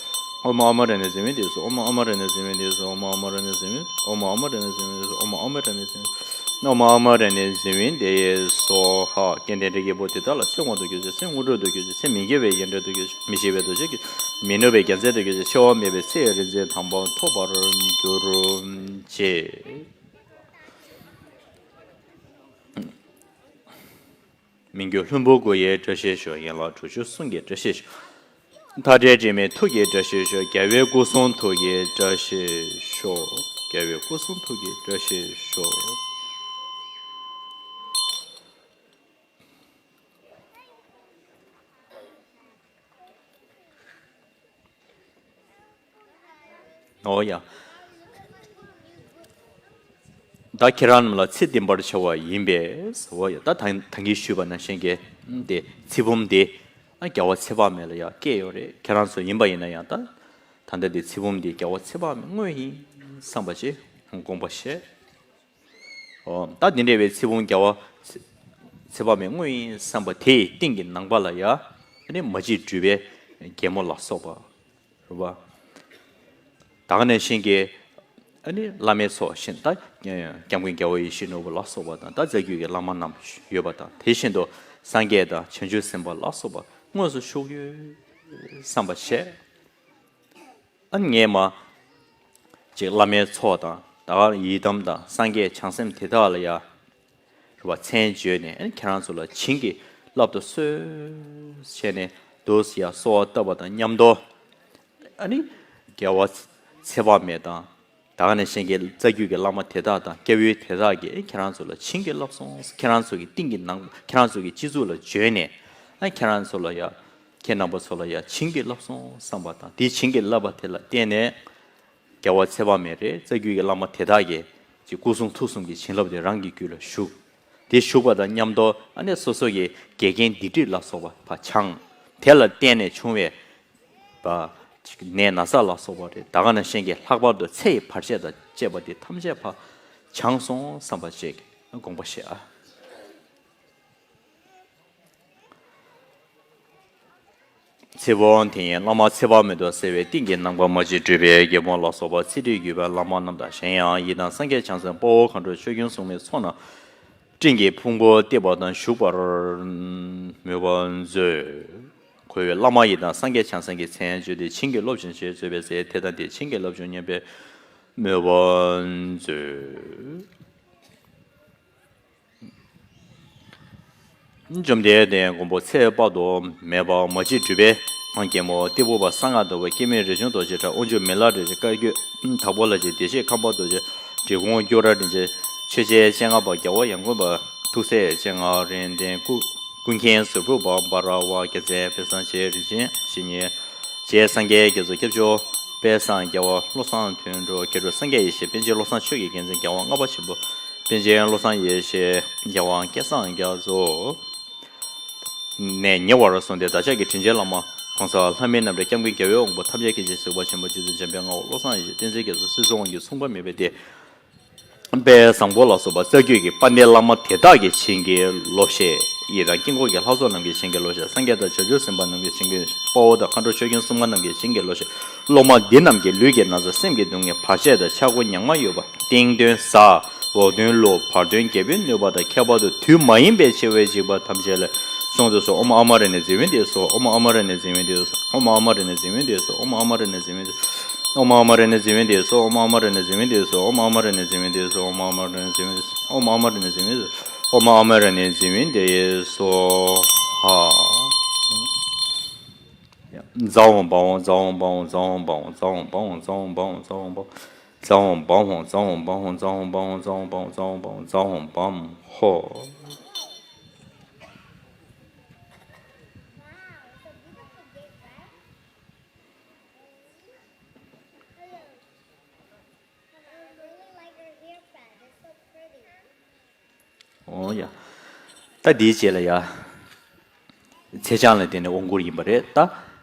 ཨོཾ་ཨ་མ་ར་ཎི་ཛི་ཝཱན་ཏི་སྭཱ་ཧཱ། ཨོཾ་ཨ་མ་ར་ཎི་ཛི་ཝཱན་ཏི་སྭཱ་ཧཱ། ཨོཾ་ཨ་མ་ར་ཎི་ཛི་ཝཱན་ཏི་སྭཱ་ཧཱ། ཨོཾ་ཨ་མ་ར་ཎི་ཛི་ཝཱན་ཏི་སྭཱ་ཧཱ། ཨོཾ་ཨ་མ་ར་ཎི་ཛི་ཝི་ནྡྷེ་ཡེ་སྭཱ་ཧཱ། སྐལ་ལྡན་འབྲས་བུའི་བུ་དེ་དག་ལ། ཚེ་དབང་དུ་གྱུར་ཅིང་། ཚེ་དངོས་གྲུབ་ཏུ་གྱུར་ཅིང་། ཚེ་མི་འགྱུར་བའི་ཡོན་ཏན་དུ་གྱུར་ཅིང་། མི་ཤི་བའི་འདུ་ཤེས་ཀྱིས་མི་ནུབ་པའི་རྒྱལ་མཚན་དུ་གྱུར་ཅིང་། འཆི་བ་མེད་པའི་ཚེ་ཡི་རིག་འཛིན་དམ་པ་ཐོབ་པར་གྱུར་ཅིག། མི་འགྱུར་ལྷུན་པོ་སྐུ་ཡི་བཀྲ་ཤིས་ཤོག། ཡན་ལག་དྲུག་ཅུ་གསུམ་གྱི་བཀྲ་ཤིས་ཤོག། མཐའ་བྲལ་དྲི་མེད་ཐུགས་ཀྱི་བཀྲ་ཤིས་ཤོག། རྒྱལ་བའི་སྐུ་གསུང་ཐུགས་ཀྱི་བཀྲ་ཤིས་ཤོག། རྒྱལ་བའི་སྐུ་གསུང་ཐུགས་ཀྱི་བཀྲ་ཤིས་ཤོག། ཨོ་ཡ། ད་ཁྱེད་རང་རྣམས་ལ་ཚེ་བརྟན་པར་བྱ་བ་ཡིན་པས། ཨོ་ཡ། ད་ད་ད་གིན་ཞུས་པ་ནང་བཞིན་གྱི་དེ་ཚེ་བུམ་དེ་རྒྱལ་བ་ཚེ་དཔག་མེད་ལ་ཡང་བསྐྱལ་ཡོད་རེད། ཁྱེད་རང་ཚོ་ཡིན་པ་ཡིན་ན་ཡང་ད་ད་ལྟ་དེ་ཚེ་བུམ་དེ་རྒྱལ་བ་ཚེ་དཔག་མེད་དངོས་ཡིན་བསམ་པ་བྱས་དགོངས་པ་བཞེས། ཨོ། ད་འདི་འདྲ་བའི་ཚེ་བུམ་རྒྱལ་བ་ཚེ་ཚེ་དཔག་མེད་དངོས་ཡིན་བསམ་པ་དེའི་སྟེང་གི་ནང་པ་ལ་ཡ། ཨ་ནི་མ་གཅིག་གྲུབ་པའི་རྒྱལ་མོ་ལ་སོགས་པ། རེད་པ། ད་ག་ནང་བཞིན་གྱི་ཨ་ནི་བླ་མའི་ཚོགས་ཤིན་ད་སྐྱབས་མགོན་རྒྱལ་བ་ཡིད་བཞིན་ནོར་བུ་ལ་སོགས་པ་དང་། ད་རྩ་བརྒྱུད་ཀྱི་བླ་མ་རྣམས་ཡོད་པ་དང་། དེ་བཞིན་དུ་སངས་རྒྱས་དང་བྱང་ཆུབ་སེམས་དཔའ་ལ་སོགས་པ་དངོས་སུ་བཞུགས་ཡོད་བསམ་པ་བྱས། ཨ་ནི་ངས་མ་ཅིག་བླ་མའི་ཚོགས་དང་། ད་ག་ཡི་དམ་དང་སངས་རྒྱས་བྱང་སེམས་དེ་དག་ལ་ཡ། རེད་པ། མཚན་བརྗོད་ནས། ཨ་ནི་ཁྱེད་རང་ཚོ་ལ་བྱིན་གྱིས་བརླབ་ཏུ་གསོལ་བྱས་ནས་འདུག་སེ་ཡ་གསོལ་བ་བཏབ་པ་དང་མཉམ་དུ། ཨ་ནི་རྒྱལ་བ་ཚེ་དཔག་མེད་དང་། ད་ག་ནང་བཞིན་གྱི་རྩ་བརྒྱུད་ཀྱི་བླ་མ་དེ་དག་དང་སྐྱབས་ཡུལ་དེ་དག་གིས་ཁྱེད་རང་ཚོ་ལ་བྱིན་གྱིས་བརླབས་སོང་། ཁྱེད་རང་ཚོ་གི་སྟེང་གི་ནང་། ཁྱེད་རང་ཚོ་གི་སྤྱི་གཙུག་ལ་བྱོན་ནས། ཨ་ཁྱེད་རང་ཚོ་ལ་ཡ། ཁྱེད་རྣམ་པ་ཚོ་ལ་ཡ་བྱིན་གྱིས་བརླབས་སོང་བསམ་པ་དང་། དེ་བྱིན་གྱིས་བརླབས་པ་དེ་ལ་བརྟེན་ནས། རྒྱལ་བ་ཚེ་དཔག་མེད་རེད། རྩ་བརྒྱུད་ཀྱི་བླ་མ་དེ་དག་གིས་ཅིག་སྐུ་གསུང་ཐུགས་གསུམ་གྱི་བྱིན་རླབས་དེ་རང་གི་རྒྱུད་ལ་ཞུགས། དེ་ཞུགས་པ་དང་མཉམ་དུ་ཨ་ནི་སོ་སོ་གི་འགལ་རྐྱེན་སྡིག་སྒྲིབ་ལ་སོགས་པ་ཕར་བྱང་། དེ་ལ་བརྟེན་ནས་བྱུང་བའི་པ་ནད་ན་ཚ་ལ་སོགས་པ་རེད། ད་ག་ནང་བཞིན་གྱི་ལྷག་པར་དུ་ཚེ་ཡི་བར་ཆད་དང་བཅས་པ་དེ་ཐམས་ཅད་ཕར་བྱང་སོང་བསམ་པ་ཅིག་དགོངས་པ་བཞེས་ཨ། ཚེ་བུམ་དེ་ཡི་བླ་མ་ཚེ་དཔག་མེད་དུ་གསལ་བའི་སྟེང་གི་ནང་པ་མ་གཅིག་གྲུབ་པའི་རྒྱལ་མོ་ལ་སོགས་པ་ཚེ་ཁྲིད་བརྒྱུད་པའི་བླ་མ་རྣམས་དང་། གཞན་ཡང་ཡི་དམ་སངས་རྒྱས་བྱང་སེམས་དཔའ་བོ་མཁའ་འགྲོ་ཆོས་སྐྱོང་སྲུང་མའི་ཚོགས་རྣམས་སྤྲིན་གྱི་ཕུང་པོ་བཏེགས་པ་དང་བཞུགས་པར་མོས་པ་མཛོད། འཁོར་བའི་བླ་མ་ཡི་དམ་སངས་རྒྱས་བྱང་སེམས་ཀྱི་མཚན་བརྗོད་དེ་བྱིན་གྱིས་རློབ་ཅིང་ཞེས་བརྗོད་པའི་ཚེ། དེ་དང་དེས་བྱིན་གྱིས་བརླབས་བྱུང་སྙམ་པའི་མོས་པ་མཛོད། བཅོམ་ལྡན་འདས་མགོན་པོ་ཚེ་དཔག་ཏུ་མེད་པ་མ་གཅིག་གྲུབ་པའི་རྒྱལ་མོ་ཏི་ཕུ་པ་གསང་སྔགས་ཟླ་བ་སྐྱེ་མེད་རས་ཆུང་རྡོ་རྗེ་གྲགས། དབང་ཕྱུག་མི་ལ་རས་ཆེན་བཀའ་བརྒྱུད་དྭགས་པོ་ལྷ་རྗེ་བདེ་གཤེགས་ཁམས་པ་རྡོ་རྗེ་འབྲི་གུང་སྐྱོ་ར་རིན་ཆེན་ཆོས་རྗེ་སྤྱན་སྔ་པ་རྒྱལ་བ་ཡང་དགོན་པ་ཐུགས་སྲས་སྤྱན་སྔ་རིགས་ལྡན་སྐུ་ཀུན་མཁྱེན་ཟུར་ཕུར་པ་འབའ་ར་བ་རྒྱལ་མཚན་དཔལ་བཟང་རྗེ་རིན་ཆེན་བཤེས་གཉེན་རྗེ་སངས་རྒྱས་རྒྱ་མཚོ་སྐྱབས་མཆོག་དཔལ་བཟང་རྒྱལ་བ་བློ་བཟང་དོན་གྲུབ་མཁས་གྲུབ་སངས་རྒྱས་ཡེ་ཤེས་པཎ་ཆེན་བློ་བཟང་ཆོས་ཀྱི་རྒྱལ་མཚན་རྒྱལ་དབང་ལྔ་པ་ཆེན་པོ་པཎ་ཆེན་བློ་བཟང་ཡེ་ཤེས་རྒྱལ་དབང་སྐལ་བཟང་རྒྱ་མཚོ་ནས་ཉེ་བར་བཟུང་སྟེ་བདག་ཅག་གི་དྲིན་ཅན་བླ་མ་གོང་ས་ལྷ་མིའི་རྣམ་འདྲེན་སྐྱབས་མགོན་རྒྱལ་བའི་དབང་པོ་ཐམས་ཅད་མཁྱེན་ཅིང་གཟིགས་པ་ཆེན་པོ་རྗེ་བཙུན་འཇམ་དཔལ་དབྱངས་དབང་བློ་བཟང་ཡེ་ཤེས་བསྟན་འཛིན་རྒྱ་མཚོ་སྲིད་གསུམ་དབང་སྒྱུར་མཚུངས་པ་མེད་པའི་སྡེ། དཔལ་བཟང་པོ་ལ་སོགས་པ་རྩ་བརྒྱུད་ཀྱི་དཔལ་ལྡན་བླ་མ་དེ་དག་གིས་བྱིན་གྱིས་རློབས་ཤིག། ཡི་དམ་དཀྱིལ་འཁོར་གྱི་ལྷ་ཚོགས་རྣམས་ཀྱིས་བྱིན་གྱིས་རློབས་ཤིག། སངས་རྒྱས་དང་བྱང་ཆུབ་སེམས་དཔའ་རྣམས་ཀྱིས་བྱིན་གྱིས། དཔའ་བོ་དང་མཁའ་འགྲོ་ཆོས་སྐྱོང་སྲུང་མ་རྣམས་ཀྱིས་བྱིན་གྱིས་རློབས་ཤིག། སློབ་མ་འདི་རྣམས་ཀྱི་ལུས་ཀྱི་ན་ཚ་སེམས་ཀྱི་སྡུག་བསྔལ་བར་ཆད་དང་ཆག་སྒོ་ཉག་མ་ཡོད་པ་སྟེང་གདོན་ཟ། འོག་གདོན་ཀླུ་བར་གདོན་བརྒྱད་པོའི་གནོད་པ་དང་ཁྱད་པར་དུ་དུས་མ་ཡིན་པའི་འཆི་བས་འཇིགས་པ་ཐམས་ཅད་ལས་བསྲུང་དུ་གསོལ། ཨོཾ་ཨ་མ་ར་ཎི་ཛི་ཝི་ནྡྷེ་སྭཱ་ཧཱ། ཨོཾ་ཨ་མ་ར་ཎི་ཛི་ཝི་ནྡྷེ་སྭཱ་ཧཱ། ཨོཾ་ཨ་མ་ར་ཎི་ཛི་ཝི་ནྡྷེ་སྭཱ་ཧཱ། ཨོཾ་ཨ་མ་ར་ཎི་ཛི་ཝི་ནྡྷེ་སྭཱ་ཧཱ། ཨོཾ་ཨ་མ་ར་ཎི་ཛི་ཝི་ནྡྷེ་སྭཱ་ཧཱ། ཨོཾ་ཨ་མ་ར་ཎི་ཛི་ཝི་ནྡྷེ་སྭཱ་ཧཱ། ཨོཾ་ཨ་མ་ར་ཎི་ཛི་ཝི་ནྡྷེ་སྭཱ་ཧཱ། ཨོཾ་ཨ་མ་ར་ཎི་ཛི་ཝི་ནྡྷེ་སྭཱ་ཧཱ། ཨོཾ་ཨ་མ་ར་ཎི་ཛི་ཝི་ནྡྷེ་སྭཱ་ཧཱ། ཛཿཧཱུྃ་བཿཧཱུྃ་ཛཿཧཱུྃ་བཿཧཱུྃ་ཛཿཧཱུྃ་བཿཧཱུྃ་ཛཿཧཱུྃ་བཿཧཱུྃ་ཛཿཧཱུྃ་བཿཧཱུྃ་ཛཿཧཱུྃ་བཿཧཱུྃ་ཛཿཧཱུྃ་བཿཧཱུྃ་ཧོ། ཨོ་ཡ། ད་འདིའི་རྗེས་ལ་ཡ། ཚེས་བྱང་ལ་བརྟེན་ནས་དབང་བསྐུར་ཡིན་པ་རེད་ད།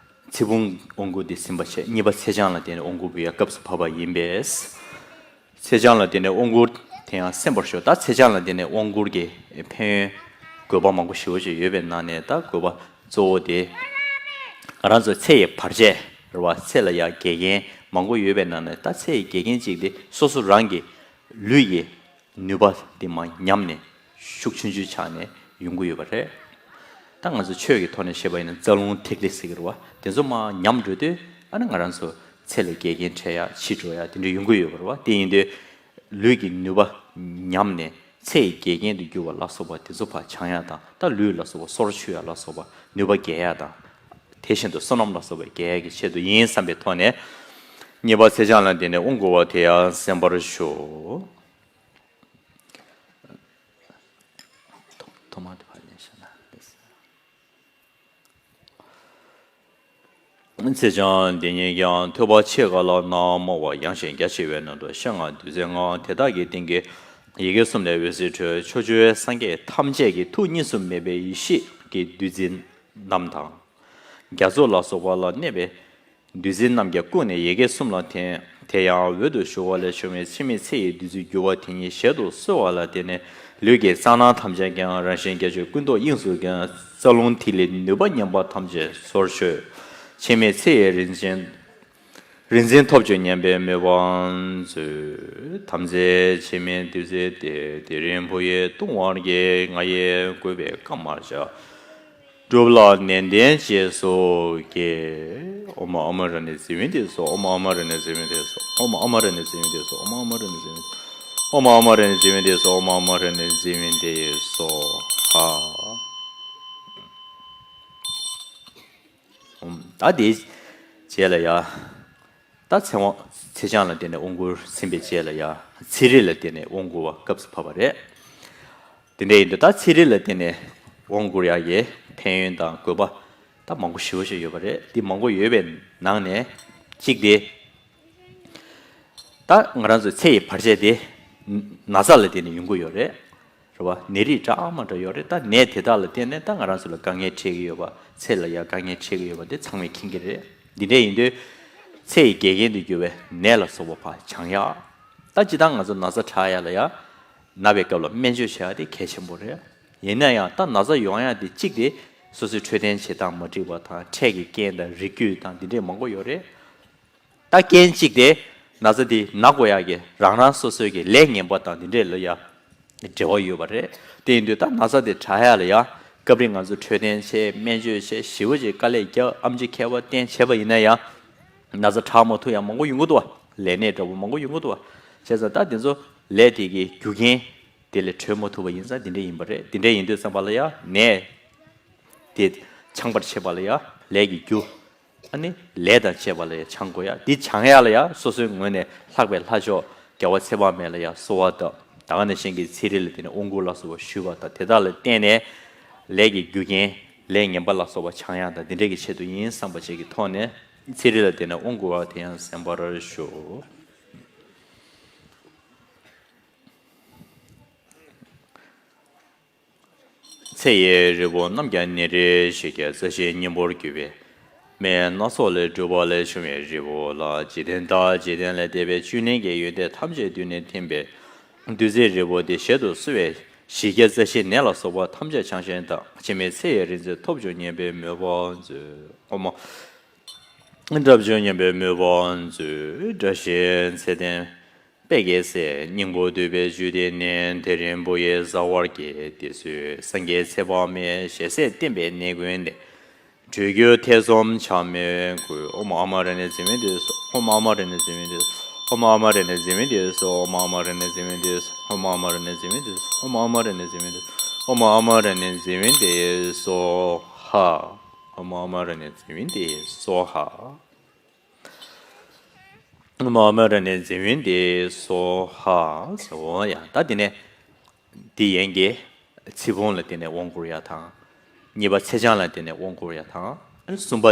ཚེ་བུམ་དབང་བསྐུར་འདི་ཟིན་པ་བྱས། གཉིས་པ་ཚེས་བྱང་ལ་བརྟེན་ནས་དབང་བསྐུར་བའི་སྐབས་སུ་བབས་པ་ཡིན་པས། ཚེས་བྱང་ལ་བརྟེན་ནས་དབང་བསྐུར་དེ་ཡང་གསན་པར་ཞུ། ད་ཚེས་བྱང་ལ་བརྟེན་ནས་དབང་བསྐུར་གྱི་ཕན་ཡོན་དགོས་པ་མང་པོ་ཞེ་པོ་ཅིག་ཡོད་པའི་ནང་ནས། ད་དགོས་པ་གཙོ་བོ་དེ་ང་རང་ཚོ་ཚེ་ཡི་བར་ཆད་རེད་བ། ཚེ་ལ་ཡ་འགལ་རྐྱེན་མང་པོ་ཡོད་པའི་ནང་ནས། ད་ཚེ་ཡི་འགལ་རྐྱེན་གཅིག་དེ་སོ་སོ་རང་གི་ལུས་ཀྱི་ ནུས་པ་དེ་མར་ཉམས་ནས་ཤུགས་ཆུང་ཆུང་ཆགས་ནས་ཡོང་གི་ཡོད་པ་རེད། ད་ང་ཚོ་ཆོས་ཀྱི་ཐོག་ནས་བཤད་པ་ཡིན་ན་རྩ་རླུང་ཐིག་ལེ་ཟེར་གྱི་རེད་བ། དེ་ཚོ་མར་ཉམས་འགྲོ་དུས་ཨ་ནི་ང་རང་ཚོ་ཚེ་ལ་འགལ་རྐྱེན་འཕྲད་ཡ་འཆི་འགྲོ་ཡ་དེ་འདྲ་ཡོང་གི་ཡོད་པ་རེད་བ། དེ་ཡིན་དུས་ལུས་ཀྱི་ནུས་པ་ཉམས་ནས་ཚེ་ཡི་འགལ་རྐྱེན་དུ་གྱུར་པ་ལ་སོགས་པ་དེ་ཚོ་ཕར་བྱང་ཡ་དང་། ད་ལུས་ལ་སོགས་པ་སོར་ཆུད་ཡ་ལ་སོགས་པ་ནུས་པ་རྒྱས་ཡ་དང་། དེ་བཞིན་དུ་བསོད་ནམས་ལ་སོགས་པ་རྒྱས་ཡ་གི་ཆེད་དུ་ཡིན་བསམ་པའི་ཐོག་ནས། གཉིས་པ་ཚེས་བྱང་ལ་བརྟེན་ནས་དབང་བསྐུར་བ་དེ་ཡང་གསན་པར་ཞུ། ཐོག་མ་དེ་ཕར་ལེན་བྱས་ན་འདི། ཚེས་བྱང་འདི་ཉིད་ཀྱང་ཐོས་པ་ཕྱེད་ཀ་ལ་ནམ་སྨོ་བ་ཡངས་ཤིང་རྒྱ་ཆེ་བའི་ནང་དུ་ཤ་ལྔ་བདུད་རྩི་ལྔ་དེ་དག་གི་སྟེང་གི་ཡི་གེ་གསུམ་ལས་འོད་ཟེར་འཕྲོས། ཕྱོགས་བཅུའི་སངས་རྒྱས་ཐམས་ཅད་ཀྱི་ཐུགས་གཉིས་སུ་མེད་པའི་ཡེ་ཤེས་ཀྱི་བདུད་རྩི་རྣམས་དང་། རྒྱ་མཚོ་ལ་སོགས་པ་ལ་གནས་པའི་བདུད་རྩི་རྣམས་ཀྱང་བཀུག་ནས་ཡི་གེ་གསུམ་ལ་བརྟེན། དེ་ཡང་འོད་དུ་ཞུ་བ་ལས་བྱུང་བའི་འཆི་མེད་ཚེ་ཡི་བདུད་རྩི་རྒྱུ་བ་དེ་ཉིད་ཞལ་དུ་གསོལ་བ་ལ་བརྟེན་ནས་ལུས་ཀྱི་རྩ་ནང་ཐམས་ཅད་ཀྱང་རང་བཞིན་གྱིས་ཀུན་རྟོག་དབྱིངས་སུ་ཀྱང་རྩ་རླུང་ཐིག་ལེ་ནུས་པ་ཉམས་པ་ཐམས་ཅད་སོར་ཆུད། འཆི་མེད་ཚེ་ཡི་རིན་ཆེན་རིན་ཆེན་ཐོབ་བྱུང་སྙམ་པའི་མོས་པ་མཛོད། དམ་རྫས་འཆི་མེད་བདུད་རྩི་སྟེ། དེ་རིང་བུ་ཡིས་བཏུང་བར་བགྱི། ང་ཡིས་བསྐུལ་བའི་བཀའ་མར་བྱ། སྒྲུབ་ལ་ནན་ཏན་རྗེས་སུ་བགྱི། ཨོཾ་ཨ་མ་ར་ཎི་ཛི་བི་དྷཱ་ཧྲཱིཿ། ཨོཾ་ཨ་མ་ར་ཎི་ཛི་བི་དྷཱ་ཧྲཱིཿ། ཨོཾ་ཨ་མ་ར་ཎི་ཛི་བི་དྷཱ་ཧྲཱིཿ། ཨོཾ་ཨ་མ་ར་ཎི་ཛི་བི་དྷཱ་ཧྲཱིཿ། ཨོཾ་ཨ་མ་ར་ཎི་ཛི་བི་དྷཱ་ཧྲཱིཿ། ཨོཾ་ཨ་མ་ར་ཎི་ཛི་བི་དྷཱ་ཧྲཱིཿ། སྭཱ་ཧཱ། ཨོཾ། ད་དེའི་རྗེས་ལ་ཡ། ད་ཚེ་དབང་ཚེས་བྱང་ལ་བརྟེན་ནས་དབང་བསྐུར་ཟིན་པའི་རྗེས་ལ་ཡ། ཚེ་རིལ་ལ་བརྟེན་ནས་དབང་བསྐུར་བ་སྐབས་སུ་བབས་པ་རེད། དེ་འདྲ་ཡིན་དུས་ད་ཚེ་རིལ་ལ་བརྟེན་ནས་དབང་བསྐུར་ཡག་གི་ཕན་ཡོན་དང་དགོས་པ་ད་མང་པོ་ཞེ་པོ་ཞིག་ཡོད་པ་རེད། འདི་མང་པོ་ཡོད་པའི་ནང་ནས་གཅིག་དེ། ད་ང་རང་ཚོའི་ཚེ་ཡི་བར་ཆད་དེ་ན་ཚ་ལ་བརྟེན་ནས་ཡོང་གི་ཡོད་རེད། རེད་བ། ནད་རིགས་འདྲ་མ་འདྲ་ཡོད་རེད། ད་ནད་དེ་དག་ལ་བརྟེན་ནས་ད་ང་རང་ཚོ་ལ་དཀའ་ངལ་འཕྲད་ཀྱི་ཡོད་པ། ཚེ་ལ་ཡང་དཀའ་ངལ་འཕྲད་ཀྱི་ཡོད་པ་དེ་ཚང་མས་མཁྱེན་གྱི་རེད། འདི་འདྲ་ཡིན་དུས་ཚེ་ཡི་འགལ་རྐྱེན་དུ་གྱུར་བའི་ནད་ལ་སོགས་པ་ཕར་བྱང་ཡག་ད་སྤྱིར་བཏང་ང་ཚོ་ན་ཚ་དྲག་ཡག་ལ་ཡང་ན་བའི་སྐབས་ལ་སྨན་བཅོས་བྱེད་ཡག་དེ་གལ་ཆེན་པོ་རེད། ཡིན་ན་ཡང་ད་ན་ཚ་ཡོང་ཡག་དེ་གཅིག་དེ་སོ་སོའི་འཕྲོད་བསྟེན་བྱེད་སྟངས་མ་འགྲིག་པ་དང་། འཕྲལ་གྱི་རྐྱེན་དང་རིགས་རྒྱུད་དང་འདི་འདྲས་མང་པོ་ཡོད་རེད། ད་རྐྱེན་གཅིག་དེ་ན་ཚ་དེ་ན་དགོས་ཡག་གི་རང་རང་སོ་སོའི་གི་ལས་ངན་པ་དང་འདི་འདྲས་ལ་ཡང་འབྲེལ་བ་ཡོད་པ་རེད། དེ་ཡིན་དུས་ད་ན་ཚ་དེ་དྲག་ཡག་ལ་ཡང་སྐབས་རེ་ང་ཚོ་འཕྲོད་བསྟེན་བྱས། སྨན་བཅོས་བྱས། ཞེ་པོ་ཅིག་དཀའ་ལས་བརྒྱབ། ཨེམ་ཆི་མཁས་པ་བསྟེན་བྱས་པ་ཡིན་ན་ཡང་ན་ཚ་དྲག་མ་ཐུབ་ཡག་མང་པོ་ཡོང་གི་འདུག་བ། ལས་ནད་འདྲ་པོ་མང་པོ་ཡོང་གི་འདུག་བ། བྱས་ཙང་ད་དེ་ཚོ་ལས་དེ་གི་རྒྱུ་རྐྱེན་དེ་ལས་གྲོལ་མ་ཐུབ་པ་ཡིན་ཙང་དེ་འདྲ་ཡིན་པ་རེད། དེ་འདྲ་ཡིན་དུས་ཙམ་པ་ལ་ཡང་ནད་དེ་བྱང་བར་བྱེད་པ་ལ་ཡང་ལས་ཀྱི་རྒྱུ། ཨ་ནི་ལས་དང་བཅས་པ་ལ་ཡང་བྱང་དགོས་ཡ། འདི་བྱང་ཡ་ལ་ཡང་སོ་སོའི་ངོས་ནས་ལྷག་པའི་ལྷ་མཆོག་རྒྱལ་བ་ཚེ་དཔག་མེད་ལ་ཡང་གསོལ་བ་བཏབ། ད་ག་ནང་བཞིན་གྱི་ཚེ་རིལ་ལ་བརྟེན་ནས་དབང་བསྐུར་ལ་སོགས་པ་ཞུས་པ་དང་། དེ་དག་ལ་བརྟེན་ནས་ལས་ཀྱི་རྒྱུ་རྐྱེན་ལས་ངན་པ་ལ་སོགས་པ་བྱང་ཡ་དང་འདི་འདྲ་གི་ཆེད་དུ་ཡིན་བསམ་པ་ཅིག་གི་ཐོག་ནས་ཚེ་རིལ་ལ་བརྟེན་ནས་དབང་བསྐུར་བ་དེ་ཡང་གསན་པར་ཞུ། ཚེ་ཡི་རིལ་བུ་རྣམས་ཀྱང་ནད་རིགས་བཞི་བརྒྱ་རྩ་བཞིའི་གཉེན་པོར་གྱུར་པའི་སྨན་སྣ་ཚོགས་ལས་གྲུབ་པ་ལས་བྱུང་བའི་རིལ་བུ་ལ། འཇིག་རྟེན་དང་འཇིག་རྟེན་ལས་འདས་པའི་བཅུད་ལེན་གྱི་ཡོན་ཏན་ཐམས་ཅད་བསྡུས་ནས་ཐིམ་པའི་བདུད་རྩིའི་རིལ་བུ་འདི་ཞལ་དུ་གསོལ་བས་བཞི་བརྒྱ་རྩ་བཞིའི་ནད་ལ་སོགས་པ་ཐམས་ཅད་བྱང་ཞིང་དག། འཆི་མེད་ཚེ་ཡི་རིག་འཛིན་ཐོབ་བྱུང་སྙམ་པའི་མོས་པ་མཛོད། ཨོཾ། ཐོབ་བྱུང་སྙམ་པའི་མོས་པ་མཛོད། བཀྲ་ཤིས་ཚེ་བརྟན། དཔལ་གྱི་སྲས་སྙིང་པོ་འདུས་པའི་རྒྱུད་སྡེ་ནི། དེ་རིང་བུ་ཡིས་བཟའ་བར་བགྱི། དེ་ཚུ་སངས་རྒྱས་ཚེ་དཔག་མེད། ཞལ་ཟས་བསྟེན་པའི་ནད་ཀུན་ནས། གྲོལ་འགྱུར་ཐེ་ཚོམ་བྱ་མི་དགོས། ཨོཾ་ཨ་མ་ར་ཎི་ཛི་བི་དྷཱ་ཧྲཱིཿ། ཨོཾ་ཨ་མ་ར་ཎི་ཛི་བི་དྷཱ་ཧྲཱིཿ། ཨོཾ་ཨ་མ་ར་ཎི་ཛི་བི་དྷཱ་ཧྲཱིཿ། ཨོཾ་ཨ་མ་ར་ཎི་ཛི་བི་དྷཱ་ཧྲཱིཿ། ཨོཾ་ཨ་མ་ར་ཎི་ཛི་བི་དྷཱ་ཧྲཱིཿ། ཨོཾ་ཨ་མ་ར་ཎི་ཛི་བི་དྷཱ་ཧྲཱིཿ། ཨོཾ་ཨ་མ་ར་ཎི་ཛི་བི་དྷཱ་ཧྲཱིཿ། ཨོཾ་ཨ་མ་ར་ཎི་ཛི་བི་དྷཱ་ཧྲཱིཿ། ཨོཾ་ཨ་མ་ར་ཎི་ཛི་བི་དྷཱ་ཧྲཱིཿ་ཟེར། འོ་ཡ། ད་དེ་ནས་འདི་ཡན་གྱི་ཚེ་བོང་ལ་བརྟེན་ནས་དབང་བསྐུར་ཡ་དང་། གཉིས་པ་ཚེས་བྱང་ལ་བརྟེན་ནས་དབང་བསྐུར་ཡ་དང་། གསུམ་པ་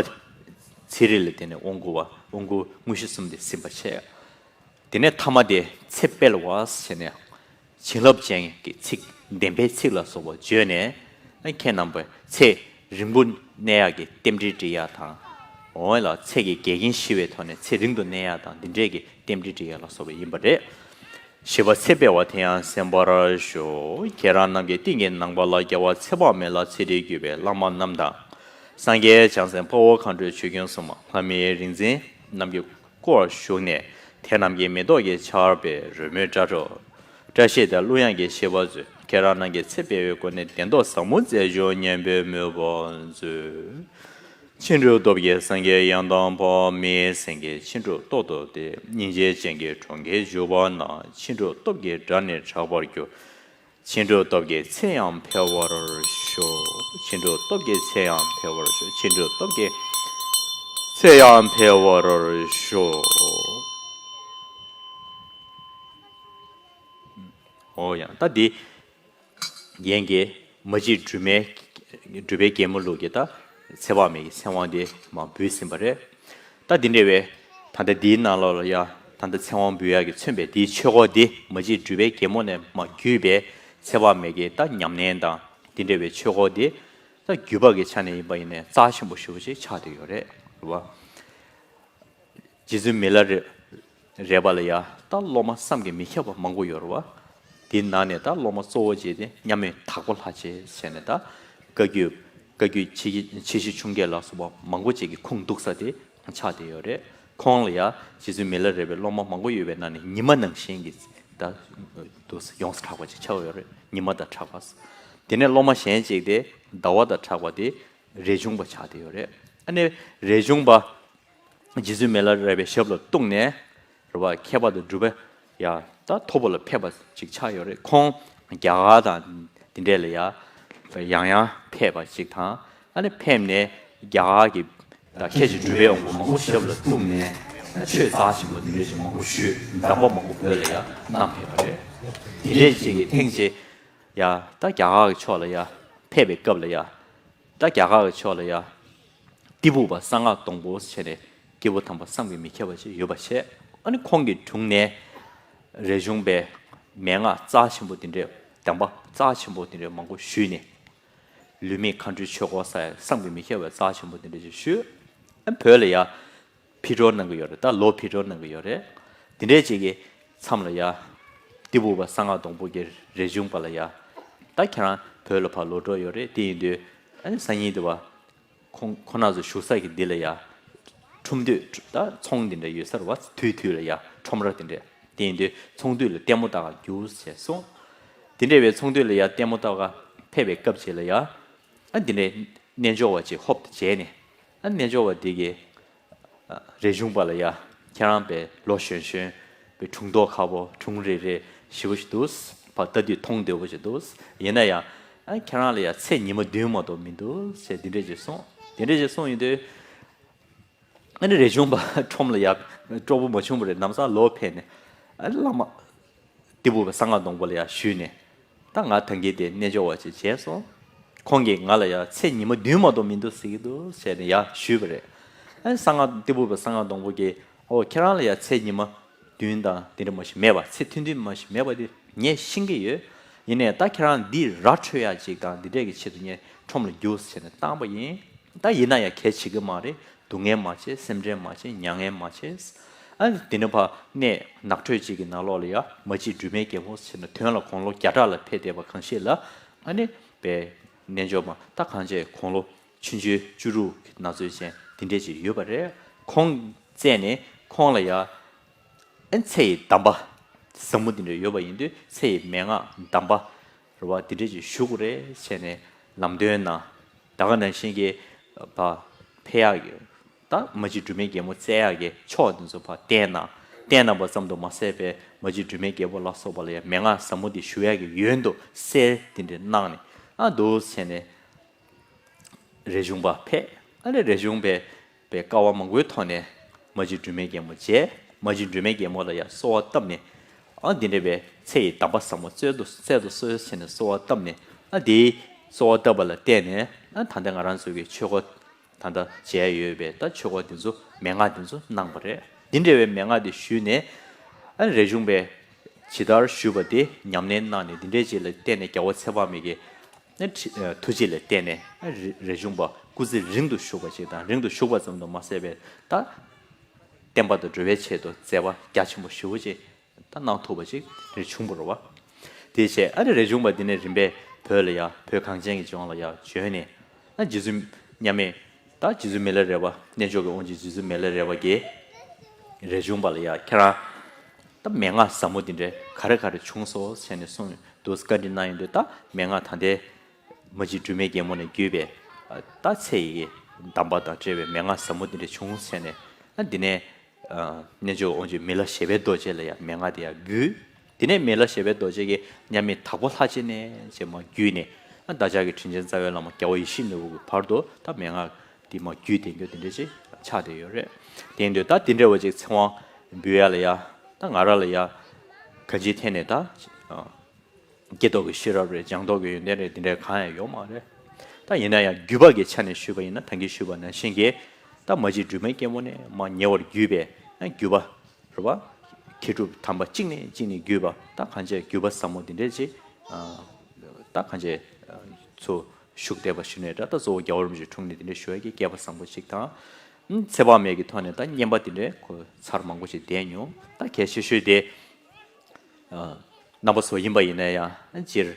ཚེ་རིལ་ལ་བརྟེན་ནས་དབང་བསྐུར་བ། དབང་བསྐུར་དངོས་གཞི་གསུམ་དེ་ཟིན་པར་བྱས། དེ་ནས་ཐ་མ་དེ་ཚེ་སྤེལ་བ་ཟེར་ནས། བྱིན་རླབས་ཅན་གྱི་ཚིག་བདེན་པའི་ཚིག་ལ་སོགས་པ་བརྗོད་ནས། ཁྱེད་རྣམ་པ་ཚེ་རིང་པོ་གནས་ཡག་གི་རྟེན་འབྲེལ་སྒྲིག་ཡག་དང་། འོ་ལ་ཚེ་གི་འགལ་རྐྱེན་ཞི་བའི་ཐོག་ནས་ཚེ་རིང་དུ་གནས་ཡག་དང་འདི་འདྲས་ཀྱི་རྟེན་འབྲེལ་སྒྲིག་ཡག་ལ་སོགས་པ་ཡིན་པ་རེད། བཞི་པ་ཚེ་སྤེལ་བ་དེ་ཡང་གསན་པར་ཞུ། ཁྱེད་རང་རྣམས་ཀྱི་རྟིང་གི་ནང་པ་ལ་རྒྱལ་བ་ཚེ་དཔག་མེད་ལ་ཚེ་རིལ་བརྒྱུད་པའི་བླ་མ་རྣམས་དང་། སངས་རྒྱས་བྱང་སེམས་དཔའ་བོ་མཁའ་འགྲོའི་ཆོས་སྐྱོང་སྲུང་མ་ལྷ་མིའི་རིག་འཛིན་རྣམས་ཀྱིས་བསྐོར་བཞུགས་ནས། དེ་རྣམས་ཀྱི་མེ་ཏོག་གི་ཆར་པས་རོལ་མོའི་སྒྲ་སྒྲོག། བཀྲ་ཤིས་དང་གླུ་དབྱངས་ཀྱི་བཞེད་པ་མཛོད། ཁྱེད་རང་རྣམས་ཀྱི་ཚེ་འཕེལ་བའི་སྒོ་ནས་བདེན་མདོག་ཟབ་མོ་མཛད་རྒྱུ་སྙན་པའི་མོས་པ་མཛོད། ཕྱིན་དྲུག་སྟོབས་ཀྱི་སངས་རྒྱས་ཡང་དག་པ། མི་ཡི་སེང་གེ་ཕྱིན་དྲུག་སྟོབས་ཏོག་སྟེ། སྙིང་རྗེ་ཅན་གྱི་གྲོང་ཁྱེར་འཇུག་པ་ན། ཕྱིན་དྲུག་སྟོབས་ཀྱི་སྒྲ་ནི་གྲགས་པར་འགྱུར། ཕྱིན་དྲུག་སྟོབས་ཀྱི་ཚེ་ཡང་འཕེལ་བར་ཤོག། ཕྱིན་དྲུག་སྟོབས་ཀྱི་ཚེ་ཡང་འཕེལ་བར་ཤོག། ཕྱིན་དྲུག་སྟོབས་ཀྱི་ཚེ་ཡང་འཕེལ་བར་ཤོག། ཨོ་ཡང་ད་འདི་རྒན་གྱིས་མ་གཅིག་སྒྲོལ་མའི་སྒྲོལ་པའི་རྒྱལ་མོ་ལུགས་ཀྱི་ད་ཚེ་དཔག་མེད་ཀྱི་ཚེ་དབང་དེ་མར་འབུལ་ཟིན་པ་རེད། ད་འདི་འདྲ་བའི་ད་ལྟ་འདིའི་ནང་ལོགས་ལ་ཡ་ད་ལྟ་ཚེ་དབང་འབུལ་ཡག་གི་མཚོན་པའི་འདིའི་ཆོས་སྐོར་འདི་མ་གཅིག་སྒྲོལ་པའི་རྒྱལ་མོ་ནས་མར་བརྒྱུད་པའི་ཚེ་དཔག་མེད་ཀྱི་ད་ཉམས་ལེན་དང་འདི་འདྲ་བའི་ཆོས་སྐོར་འདི་ད་བརྒྱུད་པ་གི་ཆ་ནས་ཡིན་པ་ཡིན་ནའི་རྩ་ཆེན་པོ་ཞེ་པོ་ཅིག་ཆགས་བསྡད་ཡོད་རེད། རེད་བ། རྗེ་བཙུན་མི་ལ་རས་རས་པ་ལ་ཡ་ད་སློབ་མ་བསམ་གྱིས་མི་ཁྱབ་པ་མང་པོ་ཡོད་རེད་བ། དེའི་ནང་ནས་ད་སློབ་མ་གཙོ་བོ་བྱས་ཏེ་མཉམ་མེད་དྭགས་པོ་ལྷ་རྗེ་ཟེར་ནས་ད་བཀའ་བརྒྱུད་བཀའ་བརྒྱུད་ཆེ་ཆེ་ཆུང་བརྒྱད་ལ་སོགས་པ་མང་པོ་ཅིག་གི་ཁུངས་གཏུགས་ས་དེ་ཆགས་བསྡད་ཡོད་རེད། ཁོང་ལ་ཡ་རྗེ་བཙུན་མི་ལ་རས་པའི་སློབ་མ་མང་པོ་ཡོད་པའི་ནང་ནས་ཉི་མ་ནང་བཞིན་གྱི་ད་དུ་ཡོངས་སུ་གྲགས་པ་ཅིག་ཆགས་ཡོད་རེད། ཉི་མ་དང་གྲགས་པ། དེ་ནས་སློབ་མ་གཞན་ཅིག་དེ་ཟླ་བ་དང་གྲགས་པ་དེ་རས་ཆུང་པ་ཆགས་བསྡད་ཡོད་རེད། ཨ་ནི་རས་ཆུང་པ། རྗེ་བཙུན་མི་ལ་རས་པའི་ཞབས་ལ་གཏུགས་ནས་རེད་བ། མཁས་པ་དང་གྲུབ་པ་ཡ་ད་མཐོ་པོ་ལ་ཕེབས་པ་ཅིག་ཆགས་ཡོད་རེད། ཁོང་རྒྱ་གར་དང་འདི་འདྲས་ལ་ཡ་ཡང་ཡང་ཕེབས་པ་ཅིག་དང་། ཨ་ནི་ཕེབས་ནས་རྒྱ་གར་གྱི་ད་མཁས་ཤིང་གྲུབ་པའི་དབང་པོ་མང་པོ་ཞབས་ལ་གཏུགས་ནས་ཆོས་རྩ་ཆེན་པོ་འདི་འདྲས་ཅིག་མང་པོ་ཞུས། གདམས་པ་མང་པོ་བོད་ལ་ཡ་གནང་ཕེབས་པ་རེད། འདི་འདྲས་ཅིག་གི་ཐེངས་ཅིག་ཡ་ད་རྒྱ་གར་གྱི་ཕྱོགས་ལ་ཡ་ཕེབས་པའི་སྐབས་ལ་ཡ་ད་རྒྱ་གར་གྱི་ཕྱོགས་ལ་ཡ། ཏི་ཕུ་པ་གསང་སྔགས་སྡོང་པོ་ཟེར་ནས་སྐྱེས་བུ་དམ་པ་བསམ་གྱིས་མི་ཁྱབ་པ་ཞིག་ཡོད་པ་བྱས། ཨ་ནི་ཁོང་གི་དྲུང་ནས་རས་ཆུང་པས་མན་ངག་རྩ་ཆེན་པོ་དེ་འདྲས། གདམས་པ་རྩ་ཆེན་པོ་དེ་འདྲས་མང་པོ་ཞུས་ནས། ལུས་མེད་མཁའ་འགྲོའི་ཆོས་སྐོར་ཟེར་བསམ་གྱིས་མི་ཁྱབ་པའི་རྩ་ཆེན་པོ་དེ་འདྲས་ཞིག་ཞུས། ཨ་བོད་ལ་ཡ་ཕྱིར་འགྲོ་གནང་གི་ཡོད་རེད། ད་ལོ་ཕྱིར་འགྲོ་གནང་གི་ཡོད་རེད། དེ་འདྲས་ཅིག་གི་མཚམས་ལ་ཡ། ཏི་ཕུ་པ་གསང་སྔགས་སྡོང་པོ་གིས་རས་ཆུང་པ་ལ་ཡ། ད་ཁྱེད་རང་བོད་ལ་ཕར་ལོག་འགྲོ་ཡོད་རེད། དེ་ཡིན་དུས་ཨ་ནི་སང་ཉིན་དེ་བ། ཁོང་ཁོང་རྣམ་ཚོ་བཞུགས་ས་གི་འདི་ལ་ཡ། ཁྲོམ་སྡོད་ད་ཚོང་འདི་འདྲ་ཡོད་ས་རེད་བ། དུས་དུས་ལ་ཡ་ཁྲོམ་ར་དེ་འདྲ། དེ་ཡིན་དུས་ཚོང་དུས་ལ་ལྟད་མོ་ལྟ་ག་རྒྱུགས་ཟེར་གསུངས། དེ་འདྲ་བའི་ཚོང་དུས་ལ་ཡ་ལྟད་མོ་ལྟ་ག་ཕེབས་པའི་སྐབས་ཅིག་ལ་ཡ། ཨ་འདི་འདྲའི་རྣལ་འབྱོར་བ་ཅིག་ཧོབ་ཏེ་མཇལ་ནས། ཨ་རྣལ་འབྱོར་བ་འདི་གིས་རས་ཆུང་པ་ལ་ཡ། ཁྱེད་རང་པའི་ལོ་གཞོན་གཞོན་པའི་སྒྲུང་མདོག་ཁ་པོ། སྒྲུང་རེ་རེ་ཞེ་པོ་ཞིག་འདུག་ཕར་ལྟ་དུས་མཐོང་འདོད་པོ་ཞིག་འདུག་ཡིན་ན་ཡང་ཨ་ཁྱེད་རང་ལ་ཡ་ཚེ་ཉི་མ་བདུན་མ་གཏོགས་མི་འདུག་ཟེར་འདི་འདྲས་ཅིག་གསུངས། འདི་འདྲས་ཅིག་གསུངས་ཡོང་དུས། ཨ་ནི་རས་ཆུང་པ་ཁྲོམ་ལ་ཡ་སྤྲོ་པོ་མ་བྱུང་བ་རེད། ལམ་སང་ལོག་ཕེབས་ནས་ཨ་བླ་མ་ཏི་ཕུ་པ་གསང་སྔགས་སྡོང་པོ་ལ་ཡ་ཞུས་ནས། ད་ང་ད་གིན་དེ་རྣལ་འབྱོར་བ་ཅིག་མཇལ་སོང་། ཁོང་གིས་ང་ལ་ཡ་ཚེ་ཉི་མ་བདུན་མ་གཏོགས་མི་འདུག་ཟེར་གྱི་འདུག་ཟེར་ནས་ཡ་ཞུས་པ་རེད། ཨ་གསང་སྔགས་ཏི་ཕུ་པ་གསང་སྔགས་སྡོང་པོ་གིས་ཨོ་ཁྱེད་རང་ལ་ཡ་ཚེ་ཉི་མ་བདུན་དང་དེ་འདྲ་མ་ཞིག་མེད་པ། ཚེ་ཐུང་ཐུང་མ་ཞིག་མེད་པ་དེ་ངས་ཤེས་ཀྱི་ཡོད། ཡིན་ནའི་ད་ཁྱེད་རང་འདི་ར་འཕྲོད་ཡ་ཅིག་དང་འདི་འདྲས་ཀྱི་ཆེད་དུ་ངས་ཁྲོམ་ལ་རྒྱུགས་ཟེར་ནས་བཏང་པ་ཡིན། ད་ཡིན་ན་ཡང་གལ་བྱེད་ཀྱི་མ་རེད། སྡུག་བསྔལ་མ་བྱེད། སེམས་ཁྲལ་མ་བྱེད། མྱ་ངན་མ་བྱེད། ཨ་ནི་དེ་ནས་ཕར་གནས་ནགས་ཁྲོད་ཅིག་གི་ནང་ལོགས་ལ་ཡ་མ་གཅིག་སྒྲོལ་མའི་རྒྱལ་མོ་ཟེར་ནས་དོན་ལ་དགུང་ལོ་བརྒྱ་ཕྲག་ལ་ཕེབས་བསྡད་པ་གང་ཤེས་ལ། ཨ་ནི་པའི་རྣལ་འབྱོར་མ་ད་གང་བྱས་དགུང་ལོ་ཆུང་ཆུང་བཅུ་དྲུག་གི་ན་ཚོད་ཅན་དེ་འདྲས་ཅིག་ཡོད་པ་རེད། ཁོང་བཙལ་ནས་ཁོང་ལ་ཡ། ཨན་ཚེ་ཡི་གདམས་པ་ཟབ་མོ་འདི་འདྲ་ཡོད་པ་ཡིན་དུས་ཚེ་ཡི་མན་ངག་གདམས་པ་རེད་བ། འདི་འདྲ་ཅིག་ཞུ་དགོས་རེད་བྱས་ནས་ལམ་སྟོན་གནང་། ད་ག་ནང་བཞིན་གྱི་ཕར་ཕེབས་ཡག་གི་ད་མ་གཅིག་སྒྲོལ་མའི་རྒྱལ་མོ་བཙལ་ཡག་གི་ཕྱོགས་འདི་ཚོ་ཕར་བསྟན་གནང་། བསྟན་གནང་བ་ཙམ་དུ་མ་ཟད་པའི་མ་གཅིག་སྒྲོལ་མའི་རྒྱལ་པོ་ལ་སོགས་པ་ལ་ཡང་མན་ངག་ཟབ་མོ་འདི་ཞུ་ཡག་གི་ཡོན་དུ་གསལ་འདི་འདྲ་གནང་ནས་ཨ་འདུག་བྱས་ནས། རས་ཆུང་པ་ཕེབས། ཨ་ནི་རས་ཆུང་པས་པའི་དཀའ་བ་མང་པོའི་ཐོག་ནས་མ་གཅིག་སྒྲོལ་མའི་རྒྱལ་མོ་མཇལ། མ་གཅིག་སྒྲོལ་མའི་རྒྱལ་མོ་ལ་ཡང་གསོལ་བ་བཏབ་ནས། ཨ་འདི་འདྲ་བའི་ཚེ་ཡི་གདམས་པ་ཟབ་མོ་སྩལ་དུ་སྩལ་དུ་གསོལ་ཟེར་ནས་གསོལ་བ་བཏབ་ནས། ཨ་དེའི་གསོལ་བ་བཏབ་པ་ལ་བརྟེན་ནས་ཨ་ད་ལྟ་ང་རང་ཚོ་གི་ཆོས་སྐོར་ད་ལྟ་མཇལ་ཡོད་པའི་ད་ཆོས་སྐོར་འདི་ཚོ་མན་ངག་འདི་ཚོ་གནང་བ་རེད། འདི་འདྲ་བའི་མན་ངག་འདི་ཞུས་ནས་ཨ་རས་ཆུང་པས་ཇི་ལྟར་ཞུས་པ་དེ་ཉམས་ལེན་གནང་ནས་འདི་འདྲའི་ཅིག་ལ་བརྟེན་ནས་རྒྱལ་བ་ཚེ་དཔག་མེད་ཀྱི། ཐུགས་རྗེ་ལ་བརྟེན་ནས་རས་ཆུང་པ་སྐུ་ཚེ་རིང་དུ་བཞུགས་པ་ཅིག་དང་། རིང་དུ་བཞུགས་པ་ཙམ་དུ་མ་ཟད་པའི་ད་བསྟན་པ་དང་འགྲོ་བའི་ཆེད་དུ་མཛད་པ་རྒྱ་ཆེན་པོ་ཞེ་པོ་ཅིག་ད་གནང་ཐུབ་པ་ཅིག་རས་ཆུང་པ་རེད་བ། དེ་བྱས་ཨ་ནི་རས་ཆུང་པ་འདི་ནས་རིམ་པས་བོད་ལ་ཡ་བོད་གངས་ཅན་གྱི་ལྗོངས་ལ་ཡ་བྱོན་ནས། ཨ་རྗེ་བཙུན་མཉམ་མེད་ད་རྗེ་བཙུན་མི་ལ་རས་པ། རྣལ་འབྱོར་གྱི་དབང་ཕྱུག་རྗེ་བཙུན་མི་ལ་རས་པ་གིས་རས་ཆུང་པ་ལ་ཡ་ཁྱེད་རང་ ད་མན་ངག་ཟབ་མོ་འདི་འདྲའི་ག་རེ་ག་རེ་བྱུང་སོང་བྱས་ནས་གསུངས་འདུག། བཀའ་འདྲི་གནང་ཡོང་དུས་ད་མན་ངག་ད་ལྟའི་མ་གཅིག་སྒྲོལ་མའི་རྒྱལ་མོ་ནས་བརྒྱུད་པའི་ད་ཚེ་ཡི་གདམས་པ་དང་འབྲེལ་བའི་མན་ངག་ཟབ་མོ་འདི་འདྲ་བྱུང་ཟེར་ནས། ཨ་འདི་ནས་རྣལ་འབྱོར་དབང་ཕྱུག་མི་ལ་ཞེས་པའི་རྡོ་རྗེ་ལ་ཡང་མན་ངག་དེ་ཡང་བརྒྱུད། དེ་ནས་མི་ལ་ཞེས་པའི་རྡོ་རྗེ་གིས་མཉམ་མེད་དྭགས་པོ་ལྷ་སྤྱན་ནས་ཅེས་མ་བརྒྱུད་ནས། ཨ་བདག་ཅག་གི་དྲིན་ཅན་རྩ་བའི་བླ་མ་རྒྱལ་བ་ཡིད་བཞིན་ནོར་བུ་གི་བར་དུ་ད་མན་ངག་འདི་མ་བརྒྱུད་དེ་འགྱུར་དེ་འདྲ་ཅིག་ཆགས་བསྡད་ཡོད་རེད། དེ་ཡིན་དུས་ད་དེ་འདྲ་བ་ཅིག་ཚེ་དབང་འབུལ་ཡ་ལ་ཡ། ད་ང་རང་ལ་ཡ་གང་ཅིའི་ཐད་ནས་ད་ཨ་སྐྱེ་ཐོག་གི་ཤེས་རབ་རེད། སྦྱངས་ཐོག་གི་ཡོན་ཏན་རེད། དེ་འདྲ་གང་ཡང་ཡོད་མ་རེད། ད་ཡིན་ན་ཡང་བརྒྱུད་པ་གི་ཆ་ནས་ཞུས་པ་ཡིན་ན་ད་གིན་ཞུས་པ་ནང་བཞིན་གྱི་ད་མ་གཅིག་སྒྲོལ་མའི་རྒྱལ་མོ་ནས་མར་ཉེ་བར་བརྒྱུད་པའི་བརྒྱུད་པ་རེད་བ། མཁས་གྲུབ་དམ་པ་གཅིག་ནས་གཅིག་ནས་བརྒྱུད་པ་ད་གང་བྱས་བརྒྱུད་པ་ཟབ་མོ་འདི་འདྲས་ཅིག་ད་གང་བྱས་ཚུར་ཞུགས་བསྡད་པ་ཞུ་ནས་འདྲ། ད་གཙོ་བོ་རྒྱལ་བ་རིན་པོ་ཆེའི་དྲུང་ནས་འདི་འདྲས་ཞུ་ཡ་གི་སྐལ་པ་བཟང་པོ་ཅིག་དང་། ཚེ་དཔག་མེད་ཀྱི་ཐོག་ནས་ད་བསྙེན་པ་འདི་འདྲས་ཁོ་ཚར་མང་པོ་ཅིག་བསྡད་མྱོང་། ད་གལ་ཆེ་ཤོས་དེ་རྣམ་པ་ཚོ་ཡིན་པ་ཡིན་ན་ཡང་སྤྱིར།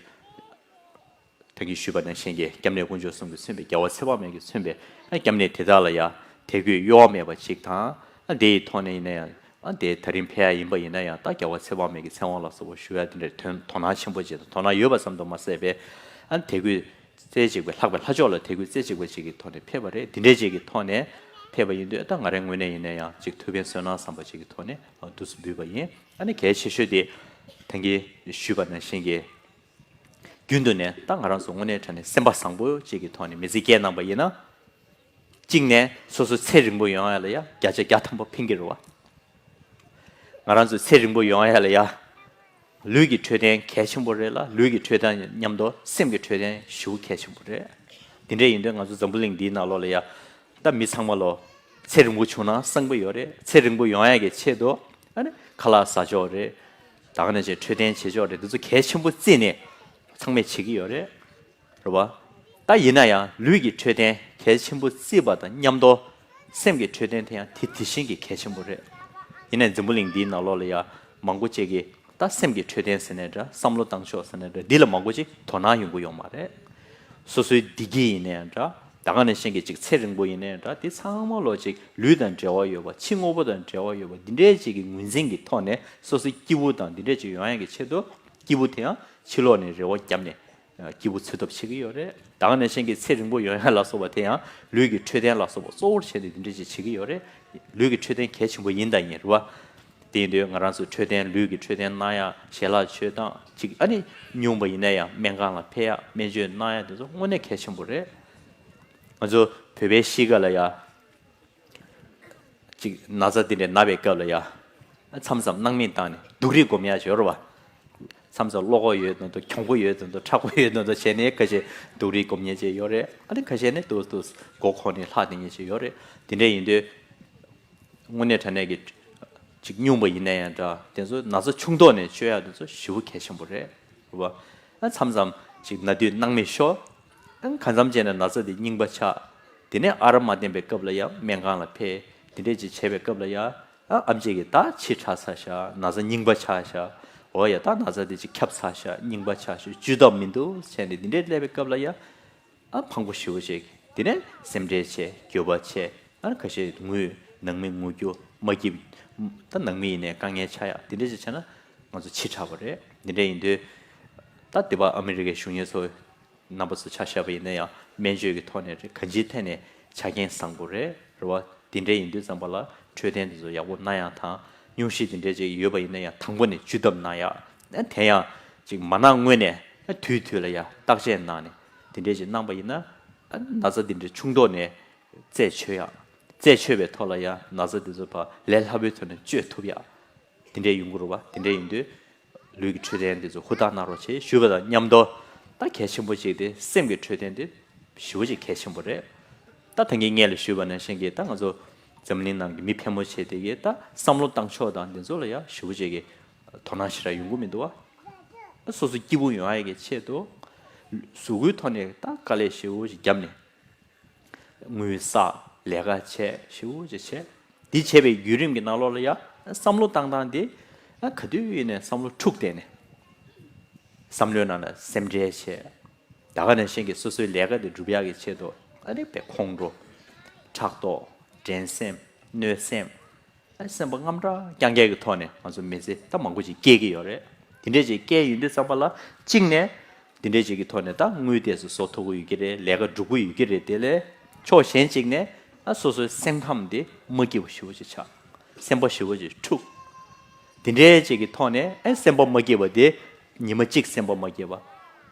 ད་གིན་ཞུས་པ་ནང་བཞིན་གྱི་སྐྱབས་གནས་དཀོན་མཆོག་གསུམ་གྱིས་མཚོན་པའི་རྒྱལ་བ་ཚེ་དཔག་མེད་ཀྱིས་མཚོན་པའི་སྐྱབས་གནས་དེ་དག་ལ་ཡང་དད་གུས་གཡོ་བ་མེད་པ་ཅིག་དང་། དེ་ཡི་ཐོག་ནས་ཡིན་ན་ཡང་དེ་ད་རིང་ཕེབས་ཡ་ཡིན་པ་ཡིན་ན་ཡང་ད་རྒྱལ་བ་ཚེ་དཔག་མེད་ཀྱི་ཚེ་དབང་ལ་སོགས་པ་ཞུ་ཡ་དེ་འདྲའི་དོན་དོ་སྣང་ཆེན་པོ་བྱས་དང་དོ་སྣང་ཡོད་པ་ཙམ་དུ་མ་ཟད་པའི་དད་གུས་རྩེ་གཅིག་པའི་ལྷག་པའི་ལྷ་མཆོག་ལ་དད་གུས་རྩེ་གཅིག་པ་ཅིག་གི་ཐོག་ནས་ཕེབས་པ་རེད། དེ་འདྲའི་ཅིག་གི་ཐོག་ནས་ཕེབས་པ་ཡིན་དུས་ད་ང་རའི་ངོས་ནས་ཡིན་ན་ཡང་ཅིག་ཐུགས་ཕན་གསོས་གནང་བསམ་པ་ཅིག་གི་ཐོག་ནས་དུས་སུ་འབུལ་བ་ཡིན། ཨ་ནི་གལ་ཆེ་ཤོས་དེ་ད་གིན་ཞུས་པ་ནང་བཞིན་གྱི། རྒྱུན་དུ་ནས་ད་ང་རང་ཚོ་དངོས་གནས་དྲང་གནས་སེམས་པ་བཟང་པོ་གཅིག་གི་ཐོག་ནས་མི་ཚེ་སྐྱེལ་གནང་པ་ཡིན་ན། གཅིག་ནས་སོ་སོ་ཚེ་རིང་པོ་ཡོང་ཡ་ལ་ཡ་བརྒྱ་ཆ་བརྒྱ་ཐམ་པ་ཕན་གྱི་རེད་བ། ང་རང་ཚོ་ཚེ་རིང་པོ་ཡོང་ཡ་ལ་ཡ། ལུས་ཀྱི་འཕྲོད་བསྟེན་གལ་ཆེན་པོ་རེད་ལ་ལུས་ཀྱི་འཕྲོད་བསྟེན་མཉམ་དུ་སེམས་ཀྱི་འཕྲོད་བསྟེན་ཞེ་པོ་གལ་ཆེན་པོ་རེད། དེ་འདྲ་ཡིན་དུས་ང་ཚོ་འཛམ་བུ་གླིང་འདིའི་ནང་ལོགས་ལ་ཡ། ད་མི་ཚང་མ་ལོ། ཚེ་རིང་པོ་བྱུང་ན་བསམ་གྱི་ཡོད་རེད། ཚེ་རིང་པོ་ཡོང་ཡ་གི་ཆེད་དུ། ཨ་ནི་ཁ་ལག་ཟ་ཆོག་རེད། ད་ག་ནང་བཞིན་འཕྲོད་བསྟེན་བྱེད་ཆོག་རེད། འདི་ཚོ་གལ་ཆེན་པོ་བརྩིས་ནས་ཚང་མས་བྱེད་ཀྱི་ཡོད་རེད། རེད་བ། ད་ཡིན་ན་ཡང་ལུས་ཀྱི་འཕྲོད་བསྟེན་གལ་ཆེན་པོ་བརྩིས་པ་དང་མཉམ་དུ་སེམས་ཀྱི་འཕྲོད་བསྟེན་དེ་ཡང་དེ་དེ་བཞིན་གྱི་གལ་ཆེན་པོ་རེད། ཡིན་ནའི་འཛམ་བུ་གླིང་འདིའི་ནང་ལོགས་ལ་ཡང་མང་པོ་ཅིག་གིས་ད་སེམས་ཀྱི་འཕྲོད་བསྟེན་ཟེར་ནའི་འདྲ་བསམ་བློ་བཏང་ཕྱོགས་ཟེར་ནའི་འདྲ་འདི་ལ་མང་པོ་ཅིག་དོ་སྣང་ཡོང་གི་ཡོད་མ་རེད། སོ་སོའི་བདེ་སྐྱིད་ཡིན་ནའི་འདྲ། ད་ག་ནང་བཞིན་གྱི་ཅིག་ཚེ་རིང་པོ་ཡིན་ནའི་འདྲ། འདི་ཚང་མ་ལོ་ཅིག་ལུས་དང་འབྲེལ་བ་ཡོད་པ་ཕྱི་དངོས་པོ་དང་འབྲེལ་བ་ཡོད་པ་འདི་འདྲའི་ཅིག་གི་ངོས་འཛིན་གྱི་ཐོག་ནས་སོ་སོའི་སྐྱིད་པོ་དང་འདི་འདྲའི་ཅིག་ཡོང་ཡ་གི་ཆེད་དུ་སྐྱིད་པོ་དེ་ཡང་ཕྱི་ལོགས་ནས་རེ་བ་བརྒྱབ་ནས་སྐྱིད་པོ་འཚོལ་ཐབས་བྱེད་ཀྱི་ཡོད་རེད། ད་ག་ནང་བཞིན་གྱི་ཚེ་རིང་པོ་ཡོང་ཡ་ལ་སོགས་པ་དེ་ཡང་ལུས་ཀྱི་འཕྲོད་བསྟེན་ལ་སོགས་པ་གཙོ་བོར་བྱས་ཏེ་འདི་འདྲ་ཅིག་བྱེད་ཀྱི་ཡོད་རེད། ལུས་ཀྱི་འཕྲོད་བསྟེན་གལ་ཆེན་པོ་ཡིན་དང་ཡིན་རེད་བ། དེ་ཡིན་དུས་ང་རང་ཚོ་འཕྲོད་བསྟེན་ལུས་ཀྱི་འཕྲོད་བསྟེན་གནང་ཡ་ཞལ་ལག་མཆོད་སྟངས་ཅིག་ཨ་ནི་སྨྱུང་པ་ཡིན་ན་ཡང་སྨན་ཁང་ལ་ཕེབས་ཡ་སྨན་བཅོས་གནང་ཡ་དེ་ཚོ་དངོས་གནས་གལ་ཆེན་པོ་རེད། ང་ཚོ་བོད་པའི་གཤིས་ཀ་ལ་ཡ། ཅིག་ན་ཚ་དེ་འདྲའི་ན་བའི་སྐབས་ལ་ཡ། མཚམས་མཚམས་སྣང་མེད་བཏང་ནས་སྡུག་རུས་སྒོམ་ཡ་ཅིག་ཡོད་རེད་བ། མཚམས་མཚམས་བློ་ཁོག་ཡོད་དོན་དུ་གྱོང་པོ་ཡོད་དོན་དུ་མཁྲེགས་པོ་ཡོད་དོན་དུ་བྱས་ནས་ཁ་ཤས་སྡུག་རུས་སྒོམ་མཁན་ཅིག་ཡོད་རེད། ཨ་ནི་ཁ་ཤས་ནི་ཏོག་ཏོག་མགོ་འཁོར་ནས་ལྷག་བསྡད་མཁན་ཅིག་ཡོད་རེད། དེ་འདྲ་ཡིན་དུས། དངོས་གནས་དྲང་གནས་ཀྱི་ཅིག་སྨྱུང་པ་ཡིན་ན་ཡང་འདྲ་དེ་ཚོ་ན་ཚ་ཆུང་ཐོག་ནས་བཅོས་ཡག་དེ་ཚོ་ཞེ་པོ་གལ་ཆེན་པོ་རེད། རེད་བ། ཨ་མཚམས་མཚམས་ཅིག་ན་དུས་སྣང་མེད་ཤོར། ཨ་གང་འཚམ་བྱས་ན་ན་ཚ་དེ་རྙིང་པ་ཆགས། དེ་ནས་ཨ་རག་མ་བསྟེན་པའི་སྐབས་ལ་ཡང་སྨན་ཁང་ལ་ཕེབས། དེ་འདྲས་ཅིག་བྱས་པའི་སྐབས་ལ་ཡང་ཨ་ཨེམ་ཆི་གིས་ད་ཕྱི་དྲགས་ཚར་ཤག་ན་ཚ་རྙིང་པ་ཆགས་ཤག་འོ་ཡ་ད་ན་ཚ་དེ་ཅིག་ཁྱབ་ཚར་ཤག་རྙིང་པ་ཆགས་ཤག་བཅོས་ཐབས་མི་འདུག་བྱས་ནས་དེ་འདྲས་སླེབས་པའི་སྐབས་ལ་ཡང་། ཨ་ཕངས་པོ་ཞེ་པོ་ཅིག་དེ་ནས་སེམས་ཁྲལ་བྱས། འགྱོད་པ་བྱས། ཨ་ཁ་ཤས་ངུས། ནང་མི་ངུ་རྒྱུ་མ་སྐྱིད། ད་ནང་མི་ཡིན་ནའི་དཀའ་ངལ་ཆགས་ཡག་དེ་འདྲ་ཅིག་བྱས་ན་ང་ཚོ་ཕྱི་དྲགས་པ་རེད། འདི་འདྲ་ཡིན་དུས། ད་འདི་པ་ཨ་མི་རི་ཀའི་གཞོན་སྐྱེས་ཚོ་རྣམ་པ་ཚོ་ཆ་བཞག་པ་ཡིན་ན་ཡང་སྨན་བཅོས་ཀྱི་ཐོག་ནས་རེད། གང་ཅིའི་ཐད་ནས་ཆ་རྐྱེན་བཟང་པོ་རེད། རེད་བ། དེ་འདྲ་ཡིན་དུས་ཙམ་པ་ལ་འཕྲོད་བསྟེན་དེ་ཚོ་ཡག་པོ་གནང་ཡག་དང་སྨྱོ་ཤི་དེ་འདྲ་ཅིག་ཡོད་པ་ཡིན་ན་ཡང་དང་པོ་ནས་བཅོས་ཐབས་གནང་ཡག་དེ་ཡང་ཅིག་མ་གནང་སྔོན་ནས་དུས་དུས་ལ་ཡང་བརྟག་དཔྱད་གནང་ནས། དེ་འདྲས་ཅིག་གནང་པ་ཡིན་ན། ཨ་ན་ཚ་འདི་འདྲའི་ཆུང་ཐོག་ནས་རྩད་ཆོད་ཡག་རྩད་ཆོད་པའི་ཐོག་ལ་ཡང་ན་ཚ་འདི་ཚོ་ཕར་ལས་སླ་པོའི་ཐོག་ནས་བཅོས་ཐུབ་ཡག་དེ་འདྲས་ཡོང་གི་རེད་བ། དེ་འདྲས་ཡིན་དུས། ལུས་ཀྱི་འཕྲོད་བསྟེན་འདི་ཚོ་ཧུར་ཐག་གནང་རོགས་བྱེད་ཞུས་པ་དང་མཉམ་དུ། ད་གལ་ཆེན་པོ་གཅིག་དེ་སེམས་ཀྱི་འཕྲོད་བསྟེན་དེ་ཞེ་པོ་ཅིག་གལ་ཆེན་པོ་རེད། ད་ད་གིན་སྔོན་ལ་ཞུས་པ་ནང་བཞིན་གྱི་ད་ང་ཚོ་འཛམ་གླིང་ནང་གི་མི་ཕལ་མོ་ཆེ་དེ་གིས་ད་བསམ་བློ་བཏང་ཕྱོགས་དང་འདི་ཚོ་ལ་ཡང་ཞེ་པོ་ཅིག་གི་དོ་སྣང་ཞེ་དྲག་ཡོང་གི་མི་འདུག་བ། སོ་སོ་སྐྱིད་པོ་ཡོང་ཡ་གི་ཆེད་དུ། གཟུགས་པོའི་ཐོག་ནས་ད་དཀའ་ལས་ཞེ་པོ་ཞིག་བརྒྱབ་ནས། དངུལ་བསགས། ལས་ཀ་བྱས། ཞེ་པོ་ཅིག་བྱས། འདི་བྱས་པའི་བརྒྱུད་རིམ་གྱི་ནང་ལོགས་ལ་ཡ། བསམ་བློ་བཏང་སྟངས་འདི། ཨ་ག་དུས་ཡིན་ནའི་བསམ་བློ་འཁྲུག་བསྡད་ནས། བསམ་བློའི་ནང་ལ་སེམས་ཁྲལ་བྱས། ད་ག་ནང་བཞིན་གྱི་སོ་སོའི་ལས་ཀ་འདི་སྒྲུབ་ཡག་གི་ཆེད་དུ་ཨ་ནི་དཔེ་ཁོང་ཁྲོ། ཕྲག་དོག་འགྲན་སེམས། གནོད་སེམས། ཨ་སེམས་པ་དངངས་སྐྲག་རྐྱང་རྐྱང་གི་ཐོག་ནས་ང་ཚོ་མི་ཚེ་ད་མང་པོ་ཞིག་སྐྱེལ་གྱི་ཡོད་རེད། དེ་འདྲས་ཅིག་སྐྱེལ་ཡོང་དུས་ཙམ་པ་ལ་གཅིག་ནས་དེ་འདྲས་ཅིག་གི་ཐོག་ནས་ད་དངུལ་དེ་ཚོ་བཟོ་ཐུབ་ཀྱི་ཡོད་ཀྱི་རེད། ལས་ཀ་སྒྲུབ་ཀྱི་ཡོད་ཀྱི་རེད། དེ་ལས་ཕྱོགས་གཞན་གཅིག་ནས་ཨ་སོ་སོའི་སེམས་ཁམས་དེ་མ་སྐྱིད་པ་ཞེ་པོ་ཅིག་ཆགས། སེམས་པ་ཞེ་པོ་ཅིག་འཁྲུག། དེ་འདྲའི་ཅིག་གི་ཐོག་ནས་ཨེ་སེམས་པ་མ་སྐྱིད་པ་དེ་ཉི་མ་གཅིག་སེམས་པ་མ་སྐྱིད་པ།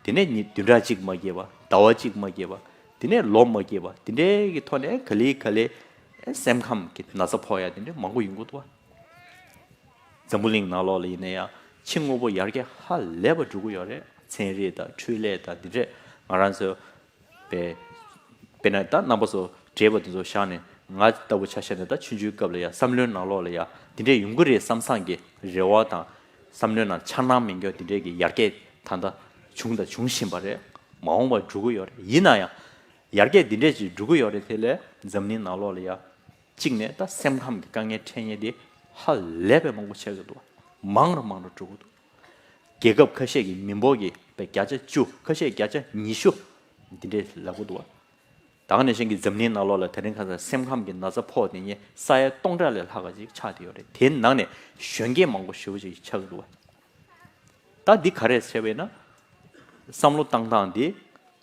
དེ་ནས་ཉི་བདུན་ཕྲག་གཅིག་མ་སྐྱིད་པ། ཟླ་བ་གཅིག་མ་སྐྱིད་པ། དེ་ནས་ལོ་མ་སྐྱིད་པ། དེ་འདྲའི་གི་ཐོག་ནས་ག་ལེ་ག་ལེ་ཨེ་སེམས་ཁམས་ཀྱི་ན་ཚ་ཕོག་ཡ་དེ་འདྲ་མང་པོ་ཡོང་གི་འདུག་བ། འཛམ་བུ་གླིང་ནང་ལོགས་ལ་ཡིན་ན་ཡང་ཕྱི་དངོས་པོ་ཡར་རྒྱས་ཧ་ལས་པ་འགྲོ་གི་ཡོད་རེད། ཚན་རིག་དང་འཕྲུལ་ལས་དང་འདི་འདྲས་ང་རང་ཚོ་པའི་དཔེར་ན་ད་རྣམ་པ་ཚོ་བགྲེས་པ་དེ་ཚོ་བཞག་ནས་ང་ལྟ་བུ་ཆ་བཞག་ནས་ད་ཆུང་ཆུང་སྐབས་ལ་ཡ་བསམ་བློའི་ནང་ལོགས་ལ་ཡ་དེ་འདྲས་ཡོང་གི་རེད་བསམ་བསམ་གྱི་རེ་བ་དང་བསམ་བློའི་ནང་འཆར་སྣང་མེད་མཁན་དེ་འདྲས་ཀྱི་ཡར་རྒྱས་ད་ལྟ་བྱུང་དང་འབྱུང་བཞིན་པ་རེད། མ་འོངས་པར་འགྲོ་གི་ཡོད་རེད། ཡིན་ན་ཡང་ཡར་རྒྱས་འདི་འདྲས་ཅིག་འགྲོ་གི་ཡོད་རེད། དེ་ལས་འཛམ་གླིང་ནང་ལོགས་ལ་ཡ་གཅིག་ནས་ད་སེམས་ཁམས་ཀྱི་དཀའ་ངལ་འཕྲད་མཁན་དེ་ཧ་ལས་པའི་མང་པོ་ཆགས་ཀྱི་འདུག་མང་རུ་མང་རུ་འགྲོ་གི་འདུག་རྒྱལ་ཁབ་ཁ་ཤས་ཀྱི་མི་འབོར་གྱི་བརྒྱ་ཆ་བཅུ། ཁ་ཤས་བརྒྱ་ཆ་ཉི་ཤུ་འདི་འདྲས་ལབ་ཀྱི་འདུག་ད་ག་ནང་བཞིན་གྱི་འཛམ་གླིང་ནང་ལོགས་ལ་དེ་རིང་ཁ་སང་སེམས་ཁམས་ཀྱི་ན་ཚ་ཕོག་དེ་ཉིད་ས་ཡ་སྟོང་ཕྲག་ལས་ལྷག་པ་ཅིག་ཆགས་བསྡད་ཡོད་རེད། དེའི་ནང་ནས་གཞོན་སྐྱེས་མང་པོ་ཞེ་པོ་ཅིག་ཆགས་ཀྱི་འདུག་ད་འདི་ག་རེ་བྱས་པས་ན། བསམ་བློ་བཏང་སྟངས་འདི་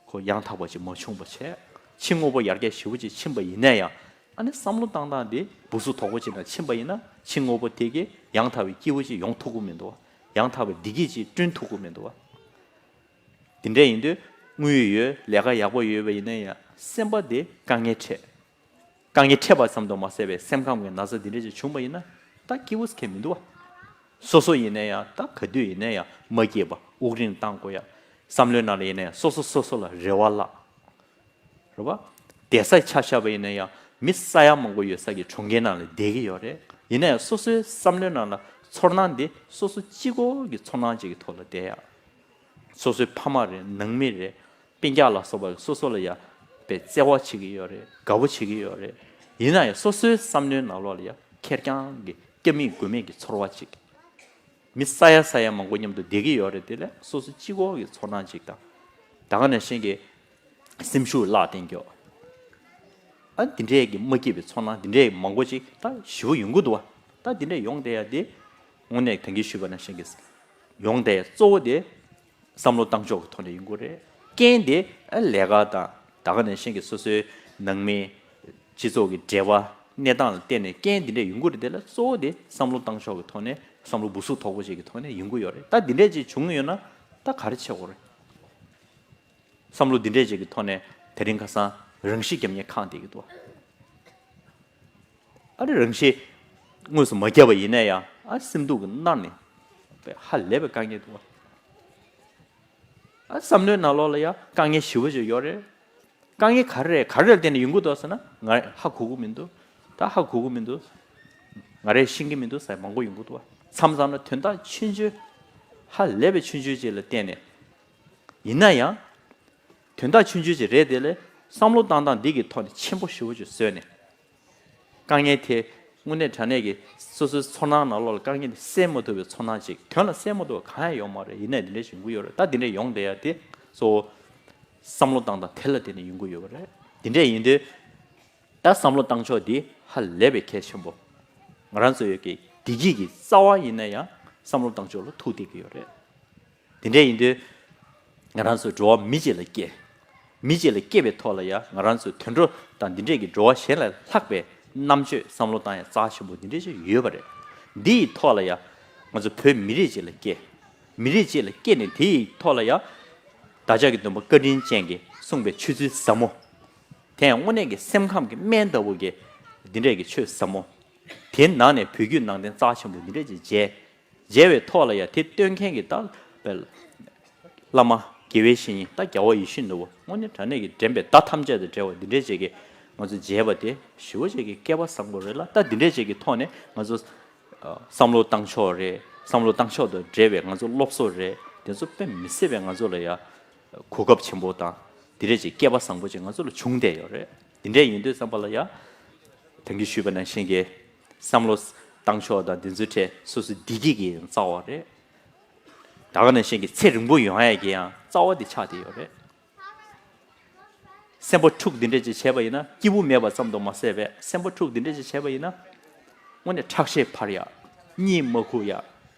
ཁོ་ཡང་དག་པ་ཅིག་མ་བྱུང་བ་བྱས། ཕྱི་དངོས་པོ་ཡར་རྒྱས་ཞེ་པོ་ཅིག་ཕྱིན་པ་ཡིན་ན་ཡང་། ཨ་ནི་བསམ་བློ་བཏང་སྟངས་འདི་སྦུག་སུ་དོག་པོ་ཅིག་ནང་ཕྱིན་པ་ཡིན་ན། ཕྱི་དངོས་པོ་དེ་གིས་ཡང་དག་པའི་སྐྱིད་པོ་ཅིག་ཡོང་ཐུབ་ཀྱི་མི་འདུག་ཡང་དག་པའི་བདེ་སྐྱིད་ཅིག་བསྐྲུན་ཐུབ་ཀྱི་མི་འདུག་དེ་འདྲ་ཡིན་དུས་དངུལ་ཡོད། ལས་ཀ་ཡག་པོ་ཡོད་པ་ཡིན་ན་ཡང་སེམས་པ་དེ་དཀའ་ངལ་འཕྲད། དཀའ་ངལ་འཕྲད་པ་ཙམ་དུ་མ་ཟད་པའི་སེམས་ཁམས་ཀྱི་ན་ཚ་འདི་འདྲ་ཅིག་བྱུང་བ་ཡིན་ན་ད་སྐྱིད་པོ་ཁེལ་མི་འདུག་བ། སོ་སོ་ཡིན་ན་ཡང་ད་ག་དུས་ཡིན་ན་ཡང་མ་སྐྱིད་པ། དབུགས་རིང་བཏང་དགོས་ཡ། བསམ་བློའི་ནང་ལ་ཡིན་ན་ཡང་སོ་སོ་སོ་སོ་ལ་རེ་བ་བརླག་རེད་བ། བསྡད་ས་ཆ་བཞག་པ་ཡིན་ན་ཡང་མི་ས་ཡ་མང་པོ་ཡོད་ས་ཀྱི་གྲོང་ཁྱེར་ནང་ལ་བསྡད་ཀྱི་ཡོད་རེད། ཡིན་ན་ཡང་སོ་སོའི་བསམ་བློའི་ནང་ལ་ཚོར་སྣང་འདི་སོ་སོ་གཅིག་པོ་གི་ཚོར་སྣང་ཅིག་གི་ཐོག་ལ་བསྡད་ཡ། སོ་སོའི་ཕ་མ་རེད། ནང་མི་རེད། སྤུན་ཀྱག་ལ་སོགས་པ་སོ་སོ་ལ་ཡ་པའི་བརྩེ་བ་བྱེད་ཀྱི་ཡོད་རེད། དགའ་པོ་བྱེད་ཀྱི་ཡོད་རེད། ཡིན་ན་ཡང་སོ་སོའི་བསམ་བློའི་ནང་ལོགས་ལ་ཡ་ཁེར་རྐྱང་གི་སྐྱབས་མེད་མགོན་མེད་ཀྱི་ཚོར་བ་ཅིག་མི་ས་ཡ་ས་ཡ་མང་པོ་མཉམ་དུ་བསྡད་ཀྱི་ཡོད་རེད། དེ་ལས་སོ་སོ་གཅིག་པོ་གི་ཚོར་སྣང་ཅིག་དང་། ད་ག་ནང་བཞིན་གྱི་སེམས་ཤུགས་བརླག་བསྟན་རྒྱུ། ཨ་འདི་འདྲའི་གི་མ་སྐྱིད་པའི་ཚོར་སྣང་འདི་འདྲའི་མང་པོ་ཅིག་ད་ཞེ་པོ་ཡོང་གི་འདུག་བ། ད་འདི་འདྲའི་ཡོང་བསྡད་ཡ་དེ་དངོས་གནས་ད་གིན་ཞུས་པ་ནང་བཞིན་གྱི་ཡོང་བསྡད་ཡ་གཙོ་བོ་དེ་བསམ་བློ་བཏང་ཕྱོགས་ཀྱི་ཐོག་ནས་ཡོང་གི་རེད། རྐྱེན་དེ་ཨ་ལས་ཀ་དང་ད་ག་ནང་བཞིན་གྱི་སོ་སོའི་ནང་མི་སྤྱི་ཚོགས་ཀྱི་འབྲེལ་བ་གནས་སྟངས་ལ་བརྟེན་ནས་རྐྱེན་འདི་འདྲ་ཡོང་གི་རེད། དེ་ལ་གཙོ་བོ་དེ་བསམ་བློ་བཏང་ཕྱོགས་ཀྱི་ཐོག་ནས་བསམ་བློ་སྦུག་སུག་དོག་པོ་ཅིག་གི་ཐོག་ནས་ཡོང་གི་ཡོད་རེད། ད་འདི་འདྲས་ཅིག་བྱུང་གི་ཡོད་ན་ད་ག་རེ་བྱེད་དགོས་རེད། བསམ་བློ་འདི་འདྲས་ཅིག་གི་ཐོག་ནས་དེ་རིང་ཁ་སང་རང་ཤི་རྒྱབ་མཁན་གང་བསྡད་ཀྱི་འདུག་ཨ་རི་རང་ཤི་དངོས་སུ་མ་བརྒྱབ་པ་ཡིན་ན་ཡང་ཨ་སེམས་སྡུག་གི་མནར་ནས་ཧ་ལས་པའི་དཀའ་ངལ་འདུག་ཨ་བསམ་བློའི་ནང་ལོགས་ལ་ཡང་དཀའ་ངལ་ཞེ་པོ་ཅིག་ཡོད་རེད། དཀའ་ངལ་ག་རེ་རེད། ག་རེ་ལ་བརྟེན་ནས་ཡོང་གི་འདུག་ཟེར་ན་ང་ཧ་གོ་གི་མི་འདུག་ད་ཧ་གོ་གི་མི་འདུག་ང་རས་ཤེས་ཀྱི་མི་འདུག་ཟེར་མང་པོ་ཡོང་གི་འདུག་བ། མཚམས་མཚམས་ལ་དོན་དག་ཆུང་ཆུང་ཧ་ལས་པའི་ཆུང་ཆུང་ཅིག་ལ་བརྟེན་ནས་ཡིན་ན་ཡང་དོན་དག་ཆུང་ཆུང་ཅིག་རེད། དེ་ལས་བསམ་བློ་བཏང་སྟངས་འདི་གི་ཐོག་ནས་ཆེན་པོ་ཞེ་པོ་ཅིག་བཟོས་ནས། དཀའ་ངལ་དེ་དངོས་གནས་དྲང་གནས་ཀྱི་སོ་སོའི་ཚོར་སྣང་ནང་ལོགས་ལ་དཀའ་ངལ་དེ་སེལ་མ་ཐུབ་པའི་ཚོར་སྣང་ཅིག་དོན་ལ་སེལ་མ་ཐུབ་པ་གང་ཡང་ཡོད་མ་རེད། ཡིན་ནའི་འདི་འདྲ་ཞིག་ཡོང་གི་ཡོད་རེད། ད་འདི་འདྲ་ཡོང་བསྡད་ཡ་དེ་གཙོ་བོ་བསམ་བློ་བཏང་སྟངས་དེ་ལ་བརྟེན་ནས་ཡོང་གི་ཡོད་པ་རེད། འདི་འདྲ་ཡིན་དུས་ད་བསམ་བློ་བཏང་ཕྱོགས་འདི་ཧ་ལས་པའི་གལ་ཆེན་པོ། ང་རང་ཚོ་ཡོད་ཀྱི་བདེ་སྐྱིད་ཀྱི་རྩ་བ་ཡིན་ན་ཡང་བསམ་བློ་བཏང་ཕྱོགས་ལ་ཐུག་བསྡད་ཀྱི་ཡོད་རེད། དེ་འདྲ་ཡིན་དུས་ང་རང་ཚོ་འགྲོ་བ་མི་གཅིག་ལ་སྐྱེ། མི་གཅིག་ལ་སྐྱེ་བའི་ཐོག་ལ་ཡང་ང་རང་ཚོའི་དུད་འགྲོ་དང་འདི་འདྲས་ཀྱི་འགྲོ་བ་གཞན་ལས་ལྷག་པའི་རྣམ་དཔྱོད་བསམ་བློ་བཏང་ཡ་རྩ་ཆེན་པོ་འདི་འདྲས་ཅིག་ཡོད་པ་རེད། འདི་ཡི་ཐོག་ལ་ཡང་ང་ཚོ་བོད་མི་རིགས་གཅིག་ལ་སྐྱེ། མི་རིགས་གཅིག་ལ་སྐྱེས་ནས་དེ་ཡི་ཐོག་ལ་ཡང་བདག་ཅག་གི་སྟོན་པ་བཀའ་དྲིན་ཅན་གྱིས་གསུངས་པའི་ཆོས་ཚུལ་ཟབ་མོ། དེ་ཡང་དངོས་གནས་ཀྱི་སེམས་ཁམས་ཀྱི་སྨན་ལྟ་བུ་གི་འདི་འདྲས་ཀྱི་ཆོས་ཟབ་མོ། དེའི་ནང་ནས་བོད་བརྒྱུད་ནང་བསྟན་རྩ་ཆེན་པོ་འདི་འདྲས་ཅིག་མཇལ། མཇལ་བའི་ཐོག་ལ་ཡང་དེ་སྟོན་མཁན་གྱི་ད་བླ་མ་དགེ་བའི་བཤེས་གཉེན་ད་རྒྱལ་བ་ཡིད་བཞིན་ནོར་བུ་དངོས་གནས་དྲང་གནས་ཀྱི་འདྲེན་པའི་ཟླ་ཐམས་ཅད་དང་བྲལ་བ་འདི་འདྲས་ཅིག་གིས་ང་ཚོ་མཇལ་བ་དེ་ཞེ་པོ་ཅིག་གི་སྐལ་བ་བཟང་པོ་རེད་ལ། ད་འདི་འདྲས་ཅིག་གི་ཐོག་ནས་ང་ཚོ་བསམ་བློ་བཏང་ཕྱོགས་རེད། བསམ་བློ་བཏང་ཕྱོགས་དང་འབྲེལ་བའི་ང་ཚོ་སློབ་གསོ་རེད། དེ་ཚོ་དཔེ་མི་སྲིད་པའི་ང་ཚོ་ལ་ཡ་གོ་སྐབས་ཆེན་པོ་དང་དེ་འདྲས་ཅིག་སྐལ་བ་བཟང་པོ་ཅིག་ང་ཚོ་ལ་བྱུང་བསྡད་ཡོད་རེད། དེ་འདྲས་ཡིན་དུས་ཙམ་པ་ལ་ཡ། ད་གིན་ཞུས་པ་ནང་བཞིན་གྱི་བསམ་བློ་བཏང་ཕྱོགས་དང་དེ་ཚོའི་ཐད་སོ་སོའི་བདེ་སྐྱིད་ཀྱི་རྩ་བ་རེད། ད་ག་ནང་བཞིན་གྱི་ཚེ་རིང་པོ་ཡོང་ཡ་གི་ཡང་རྩ་བ་དེ་ཆགས་བསྡད་ཡོད་རེད། སེམས་པ་འཁྲུག་འདི་འདྲས་ཅིག་བྱས་པ་ཡིན་ན་སྐྱིད་པོ་མེད་པ་ཙམ་དུ་མ་ཟད་པས་སེམས་པ་འཁྲུག་འདི་འདྲས་ཅིག་བྱས་པ་ཡིན་ན། དངོས་གནས་ཁྲག་ཤེད་འཕར་ཡག། གཉིད་མ་ཁུག་ཡག།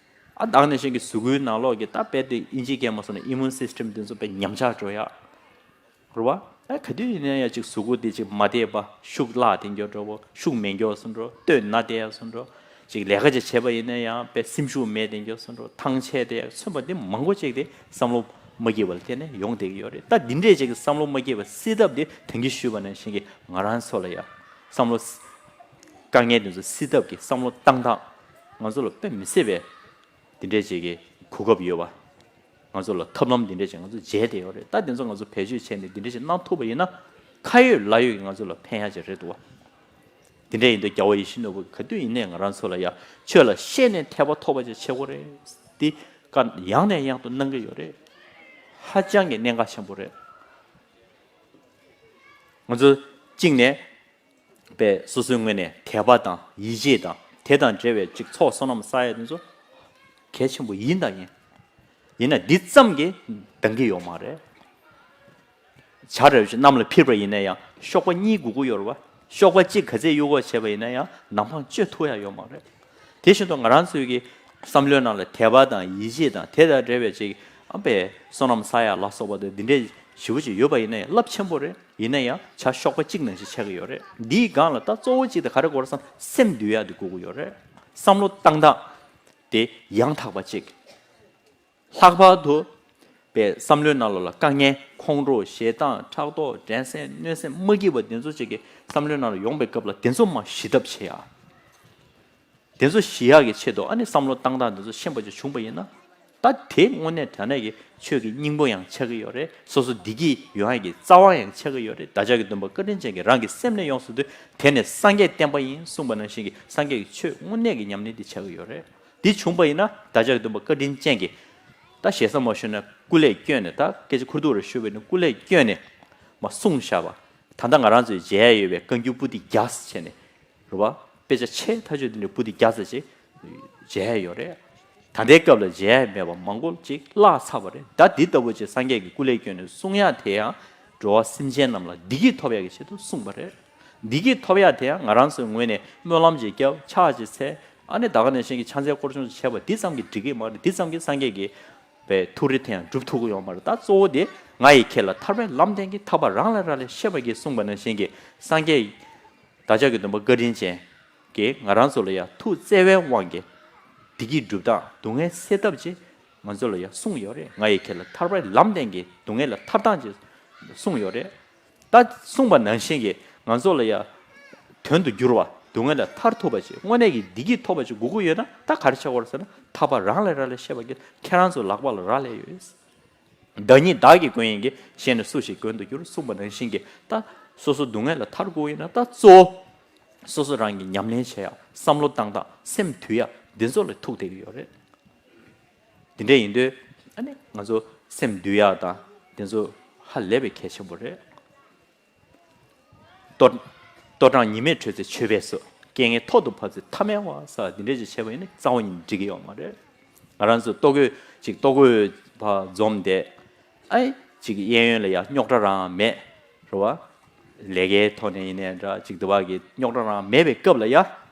ཨ་ད་ག་ནང་བཞིན་གྱི་གཟུགས་པོའི་ནང་ལོགས་ཀྱི་ད་རྦད་དེ་ཨིན་ཇིའི་སྐད་མ་སོང་ན་ཨི་མུན་སིས་ཊམ་དེ་ཚོ་དཔེ་ཉམས་ཆག་འགྲོ་ཡག། རེད་བ། ཨ་ག་དུས་ཡིན་ན་ཡང་ཅིག་གཟུགས་པོ་དེ་ཅིག་མ་བདེ་བ། ཤུགས་བརླག་བསྡད་འགྱོ་འགྲོ་བོ། ཤུགས་མེད་འགྱོ་སོང་འགྲོ། སྟོད་ན་བསྡད་ཡག་སོང་འགྲོ། ཅིག་ལས་ཀ་ཅིག་བྱས་པ་ཡིན་ན་ཡང་དཔེ་སེམས་ཤུགས་མེད་བསྡད་འགྱོ་སོང་འགྲོ། ཐང་ཆད་བསྡད་ཡག་ཚོན་པ་དེ་མང་པོ་ཅིག་དེ་བསམ་བློ་མ་སྐྱིད་པ་ལ་བརྟེན་ནས་ཡོང་བསྡད་ཀྱི་ཡོད་རེད། ད་འདི་འདྲས་ཅིག་གི་བསམ་བློ་མ་སྐྱིད་པ་སེལ་ཐབས་དེ་ད་གིན་ཞུས་པ་ནང་བཞིན་གྱི་ང་རང་ཚོ་ལ་ཡང་བསམ་བློ་དཀའ་ངལ་དེ་ཚོ་སེལ་ཐབས་ཀྱི་བསམ་བློ་བཏང་སྟངས་ང་ཚོ་ལ་དཔེ་མི་སྲིད་པའི་འདི་འདྲས་ཅིག་གི་གོ་སྐབས་ཡོད་པ། ང་ཚོ་ལ་ཐབས་ལམ་འདི་འདྲས་ཅིག་ང་ཚོ་མཇལ་བསྡད་ཡོད་རེད། ད་འདི་ཚོ་ང་ཚོ་བེད་སྤྱོད་བྱས་ནས་འདི་འདྲས་ཅིག་གནང་ཐུབ་པ་ཡིན་ན་ཁ་ཡོད་ལག་ཡོད་ཀྱི་ང་ཚོ་ལ་ཕན་ཡག་ཅིག་རེད་འདུག་བ། འདི་འདྲས་ཡིན་དུས་རྒྱལ་བ་ཡིད་བཞིན་ནོར་བུ་ག་དུས་ཡིན་ནའི་ང་རང་ཚོ་ལ་ཡ་ཆོས་ལ་ཤེས་ནས་ཐེག་པ་ཐོབ་པ་ཅིག་བྱེད་དགོས་རེད། འདི་བཀའ་ཡང་ནས་ཡང་དུ་གནང་གི་ཡོད་རེད། ཧ་ཅང་གི་གནད་འགག་ཆེན་པོ་རེད། ང་ཚོ་གཅིག་ནས་པས་སོ་སོའི་ངོས་ནས་དད་པ་དང་ཡིད་ཆེས་དང་དེ་དང་འབྲེལ་བའི་ཅིག་ཚོགས་བསོད་ནམས་བསགས་ཡ་དེ་ཚོ་གལ་ཆེན་པོ་ཡིན་དང་ཡིན། ཡིན་ན་འདི་ཙམ་གྱིས་འདང་གི་ཡོད་མ་རེད། བྱ་རབ་ཅིག་གནམ་ལ་ཕིབས་པ་ཡིན་ན་ཡང་གཤོག་པ་གཉིས་དགོས་ཀྱི་ཡོད་རེད་བ། གཤོག་པ་གཅིག་ག་ཚད་གཡུག་གཡུག་བྱས་པ་ཡིན་ན་ཡང་ནམ་འཕང་གཅོད་ཐུབ་ཡ་ཡོད་མ་རེད། དེ་བཞིན་དུ་ང་རང་ཚོའི་གི་བསམ་བློའི་ནང་ལ་དད་པ་དང་ཡིད་ཆེས་དང་དེ་དང་འབྲེལ་བའི་ཅིག་ཨ་པས་བསོད་ནམས་བསགས་ཡ་ལ་སོགས་པ་དང་འདི་འདྲའི་ཞེ་པོ་ཅིག་ཡོད་པ་ཡིན་ན་ཡང་རླབས་ཆེན་པོ་རེད། ཡིན་ན་ཡང་བྱ་གཤོག་པ་གཅིག་ནང་བཞིན་ཆགས་ཀྱི་ཡོད་རེད། འདིའི་སྒང་ལ་ད་གཙོ་བོ་གཅིག་དེ་ག་རེ་དགོས་རེད་བསམ་སེམས་འདུལ་ཡ་དེ་དགོས་ཀྱི་ཡོད་རེད། བསམ་བློ་བཏང་སྟངས་དེ་ཡང་དག་པ་གཅིག། ལྷག་པར་དུ་པའི་བསམ་བློའི་ནང་ལོགས་ལ་དཀའ་ངལ་ཁོང་ཁྲོ་ཞེ་སྡང་ཕྲག་དོག་འགྲན་སེམས་གནོད་སེམས་མ་སྐྱིད་པ་དེ་ཚོ་གཅིག་གི་བསམ་བློའི་ནང་ལ་ཡོང་པའི་སྐབས་ལ་དེ་ཚོ་མར་ཞི་ཐབས་བྱེད་ཡ། དེ་ཚོ་ཞི་ཡག་གི་ཆེད་དུ་ཨ་ནི་བསམ་བློ་བཏང་སྟངས་དེ་ཚོ་ཤེས་པ་ཅིག་བྱུང་པ་ཡིན་ན། ད་དེ་དངོས་གནས་དྲང་གནས་ཀྱི་ཆོས་ཀྱི་སྙིང་པོ་ཡང་ཆགས་ཀྱི་ཡོད་རེད། སོ་སོ་བདེ་སྐྱིད་ཡོང་ཡག་གི་རྩ་བ་ཡང་ཆགས་ཀྱི་ཡོད་རེད། བདག་ཅག་གི་སྟོན་པ་བཀའ་དྲིན་ཅན་གྱིས་རང་གི་སེམས་ནས་ཡོངས་སུ་འདུལ། དེ་ནི་སངས་རྒྱས་བསྟན་པ་ཡིན་གསུངས་པ་ནང་བཞིན་གྱི་སངས་རྒྱས་ཀྱི་ཆོས་དངོས་གནས་ཀྱི་ཉམས་ལེན་དེ་ཆགས་ཀྱི་ཡོད་རེད། དེ་བྱུང་པ་ཡིན་ན་བདག་ཅག་གི་སྟོན་པ་བཀའ་དྲིན་ཅན་གྱིས་ད་ཞེ་ས་མ་ཞུས་ན་སྐུ་ལས་བསྐྱོན་ནས་ད་སྐད་ཆ་ཁུར་ཐུག་རེ་ཞུས་པ་ཡིན་ན་སྐུ་ལས་བསྐྱོན་ནས་མར་གསུངས་བཞག་པ། ད་ལྟ་ང་རང་ཚོས་མཇལ་ཡ་ཡོད་པའི་བཀའ་འགྱུར་པོ་ཏི་བརྒྱ་ཟེར་བྱས་ནས། རེད་བ། དཔེ་ཆ་ཆེ་ཐག་ཆོད་དེ་འདྲའི་པོ་ཏི་བརྒྱ་ཙམ་ཅིག་མཇལ་ཡ་ཡོད་རེད། ད་ལྟའི་སྐབས་ལ་མཇལ་ཡ་མེད་པ་མང་པོ་ཅིག་བརླག་ཚར་བ་རེད། ད་འདི་ལྟ་བུ་ཅིག་སངས་རྒྱས་ཀྱི་སྐུ་ལས་བསྐྱོན་ནས་གསུང་ཡ་དེ་ཡང་འགྲོ་བ་སེམས་ཅན་རྣམས་ལ་བདེ་སྐྱིད་ཐོབ་ཡ་གི་ཆེད་དུ་གསུངས་པ་རེད། བདེ་སྐྱིད་ཐོབ་ཡ་དེ་ཡང་ང་རང་ཚོའི་ངོས་ནས་སྨོན་ལམ་ཅིག་བརྒྱབ་ཕྱག་ཅིག་འཚལ། ཨ་ནི་ད་ག་ནང་བཞིན་གྱི་ཕྱག་འཚལ་སྐོར་སྦྱོང་ཅིག་བྱས་པ་འདི་ཙམ་གྱིས་འགྲིག་གི་མ་རེད། འདི་ཙམ་གྱིས་སངས་རྒྱས་ཀྱི་པའི་ཐུགས་རེ་དེ་ཡང་འགྲུབ་ཐུབ་ཀྱི་ཡོད་མ་རེད། ད་གཙོ་བོ་དེ་ང་ཡི་ཁྱེད་ལ་ཐར་པའི་ལམ་བསྟན་གྱི་ཐར་པ་རང་ལས་རག་ལས་ཤེས་པ་གིས་གསུངས་པ་ནང་བཞིན་གྱི་སངས་རྒྱས་བདག་ཅག་གི་སྟོན་པ་བཀའ་དྲིན་ཅན་གྱིས་ང་རང་ཚོ་ལ་ཡང་ཐུགས་བརྩེ་བའི་དབང་གིས་བདེ་སྐྱིད་སྒྲུབ་སྟངས་སྡུག་བསྔལ་སེལ་ཐབས་ཅིག་ང་ཚོ་ལ་ཡང་གསུངས་ཡོད་རེད། ང་ཡི་ཁྱེད་ལ་ཐར་པའི་ལམ་བསྟན་གྱི་སྡུག་བསྔལ་ལ་ཐར་སྟངས་ཅིག་གསུངས་ཡོད་རེད། ད་གསུངས་པ་ནང་བཞིན་གྱི་ང་ཚོ་ལ་ཡང་དོན་དུ་འགྱུར་བ་སྡུག་བསྔལ་ལ་ཐར་ཐུབ་པ་ཅིག་དངོས་གནས་ཀྱི་བདེ་སྐྱིད་ཐོབ་པ་ཅིག་དགོས་ཀྱི་ཡོད་ན་ད་ག་རེ་བྱེད་དགོས་རེད་ཟེར་ན་ཐར་པ་རང་ལས་རག་ལས་ཤེས་པ་གིས་ཁྱེད་རང་ཚོའི་ལག་པ་ལ་རག་ལས་ཡོད། བདག་ཉིད་བདག་གི་མགོན་ཡིན་གྱི། གཞན་ནི་སུ་ཞིག་མགོན་དུ་འགྱུར། གསུངས་པ་ནང་བཞིན་གྱི་ད་སོ་སོ་སྡུག་བསྔལ་ལ་ཐར་དགོས་ཡིན་ན་ད་གཙོ་བོ་སོ་སོ་རང་གི་ཉམས་ལེན་བྱེད་ཡག་བསམ་བློ་བཏང་སྟངས་སེམས་དུལ་ཡག་འདི་ཚོ་ལ་ཐུག་བསྡད་ཀྱི་ཡོད་རེད། འདི་འདྲ་ཡིན་དུས་ཨ་ནི་ང་ཚོ་སེམས་དུལ་ཡག་དང་འདི་ཚོ་ཧ་ལས་པའི་གལ་ཆེན་པོ་རེད། ལྟོ་ལྟོ་འགྲངས་ཉི་མས་ཁྲོས་ཚེ་མཆོད་པས་གསོལ། རྐྱེན་ངན་ཐོག་ཏུ་བབས་ཚེ་ཐ་མལ་བ་ཟེར་འདི་འདྲས་ཅིག་བྱས་པ་ཡིན་ན་རྩ་བ་ཉིད་འགྲིག་གི་ཡོད་མ་རེད། ང་རང་ཚོ་ལྟོ་གོས་ཅིག་ལྟོ་གོས་ཕར་འཛོམས་ཏེ་ཨའི་ཅིག་གཡས་གཡོན་ལ་ཡ་རྙོག་དྲ་རང་མེད་རེད་བ། ལས་ཀའི་ཐོག་ནས་ཡིན་ནའི་འདྲ་ཅིག་འདི་བ་གི་རྙོག་དྲ་རང་མེད་པའི་སྐབས་ལ་ཡ།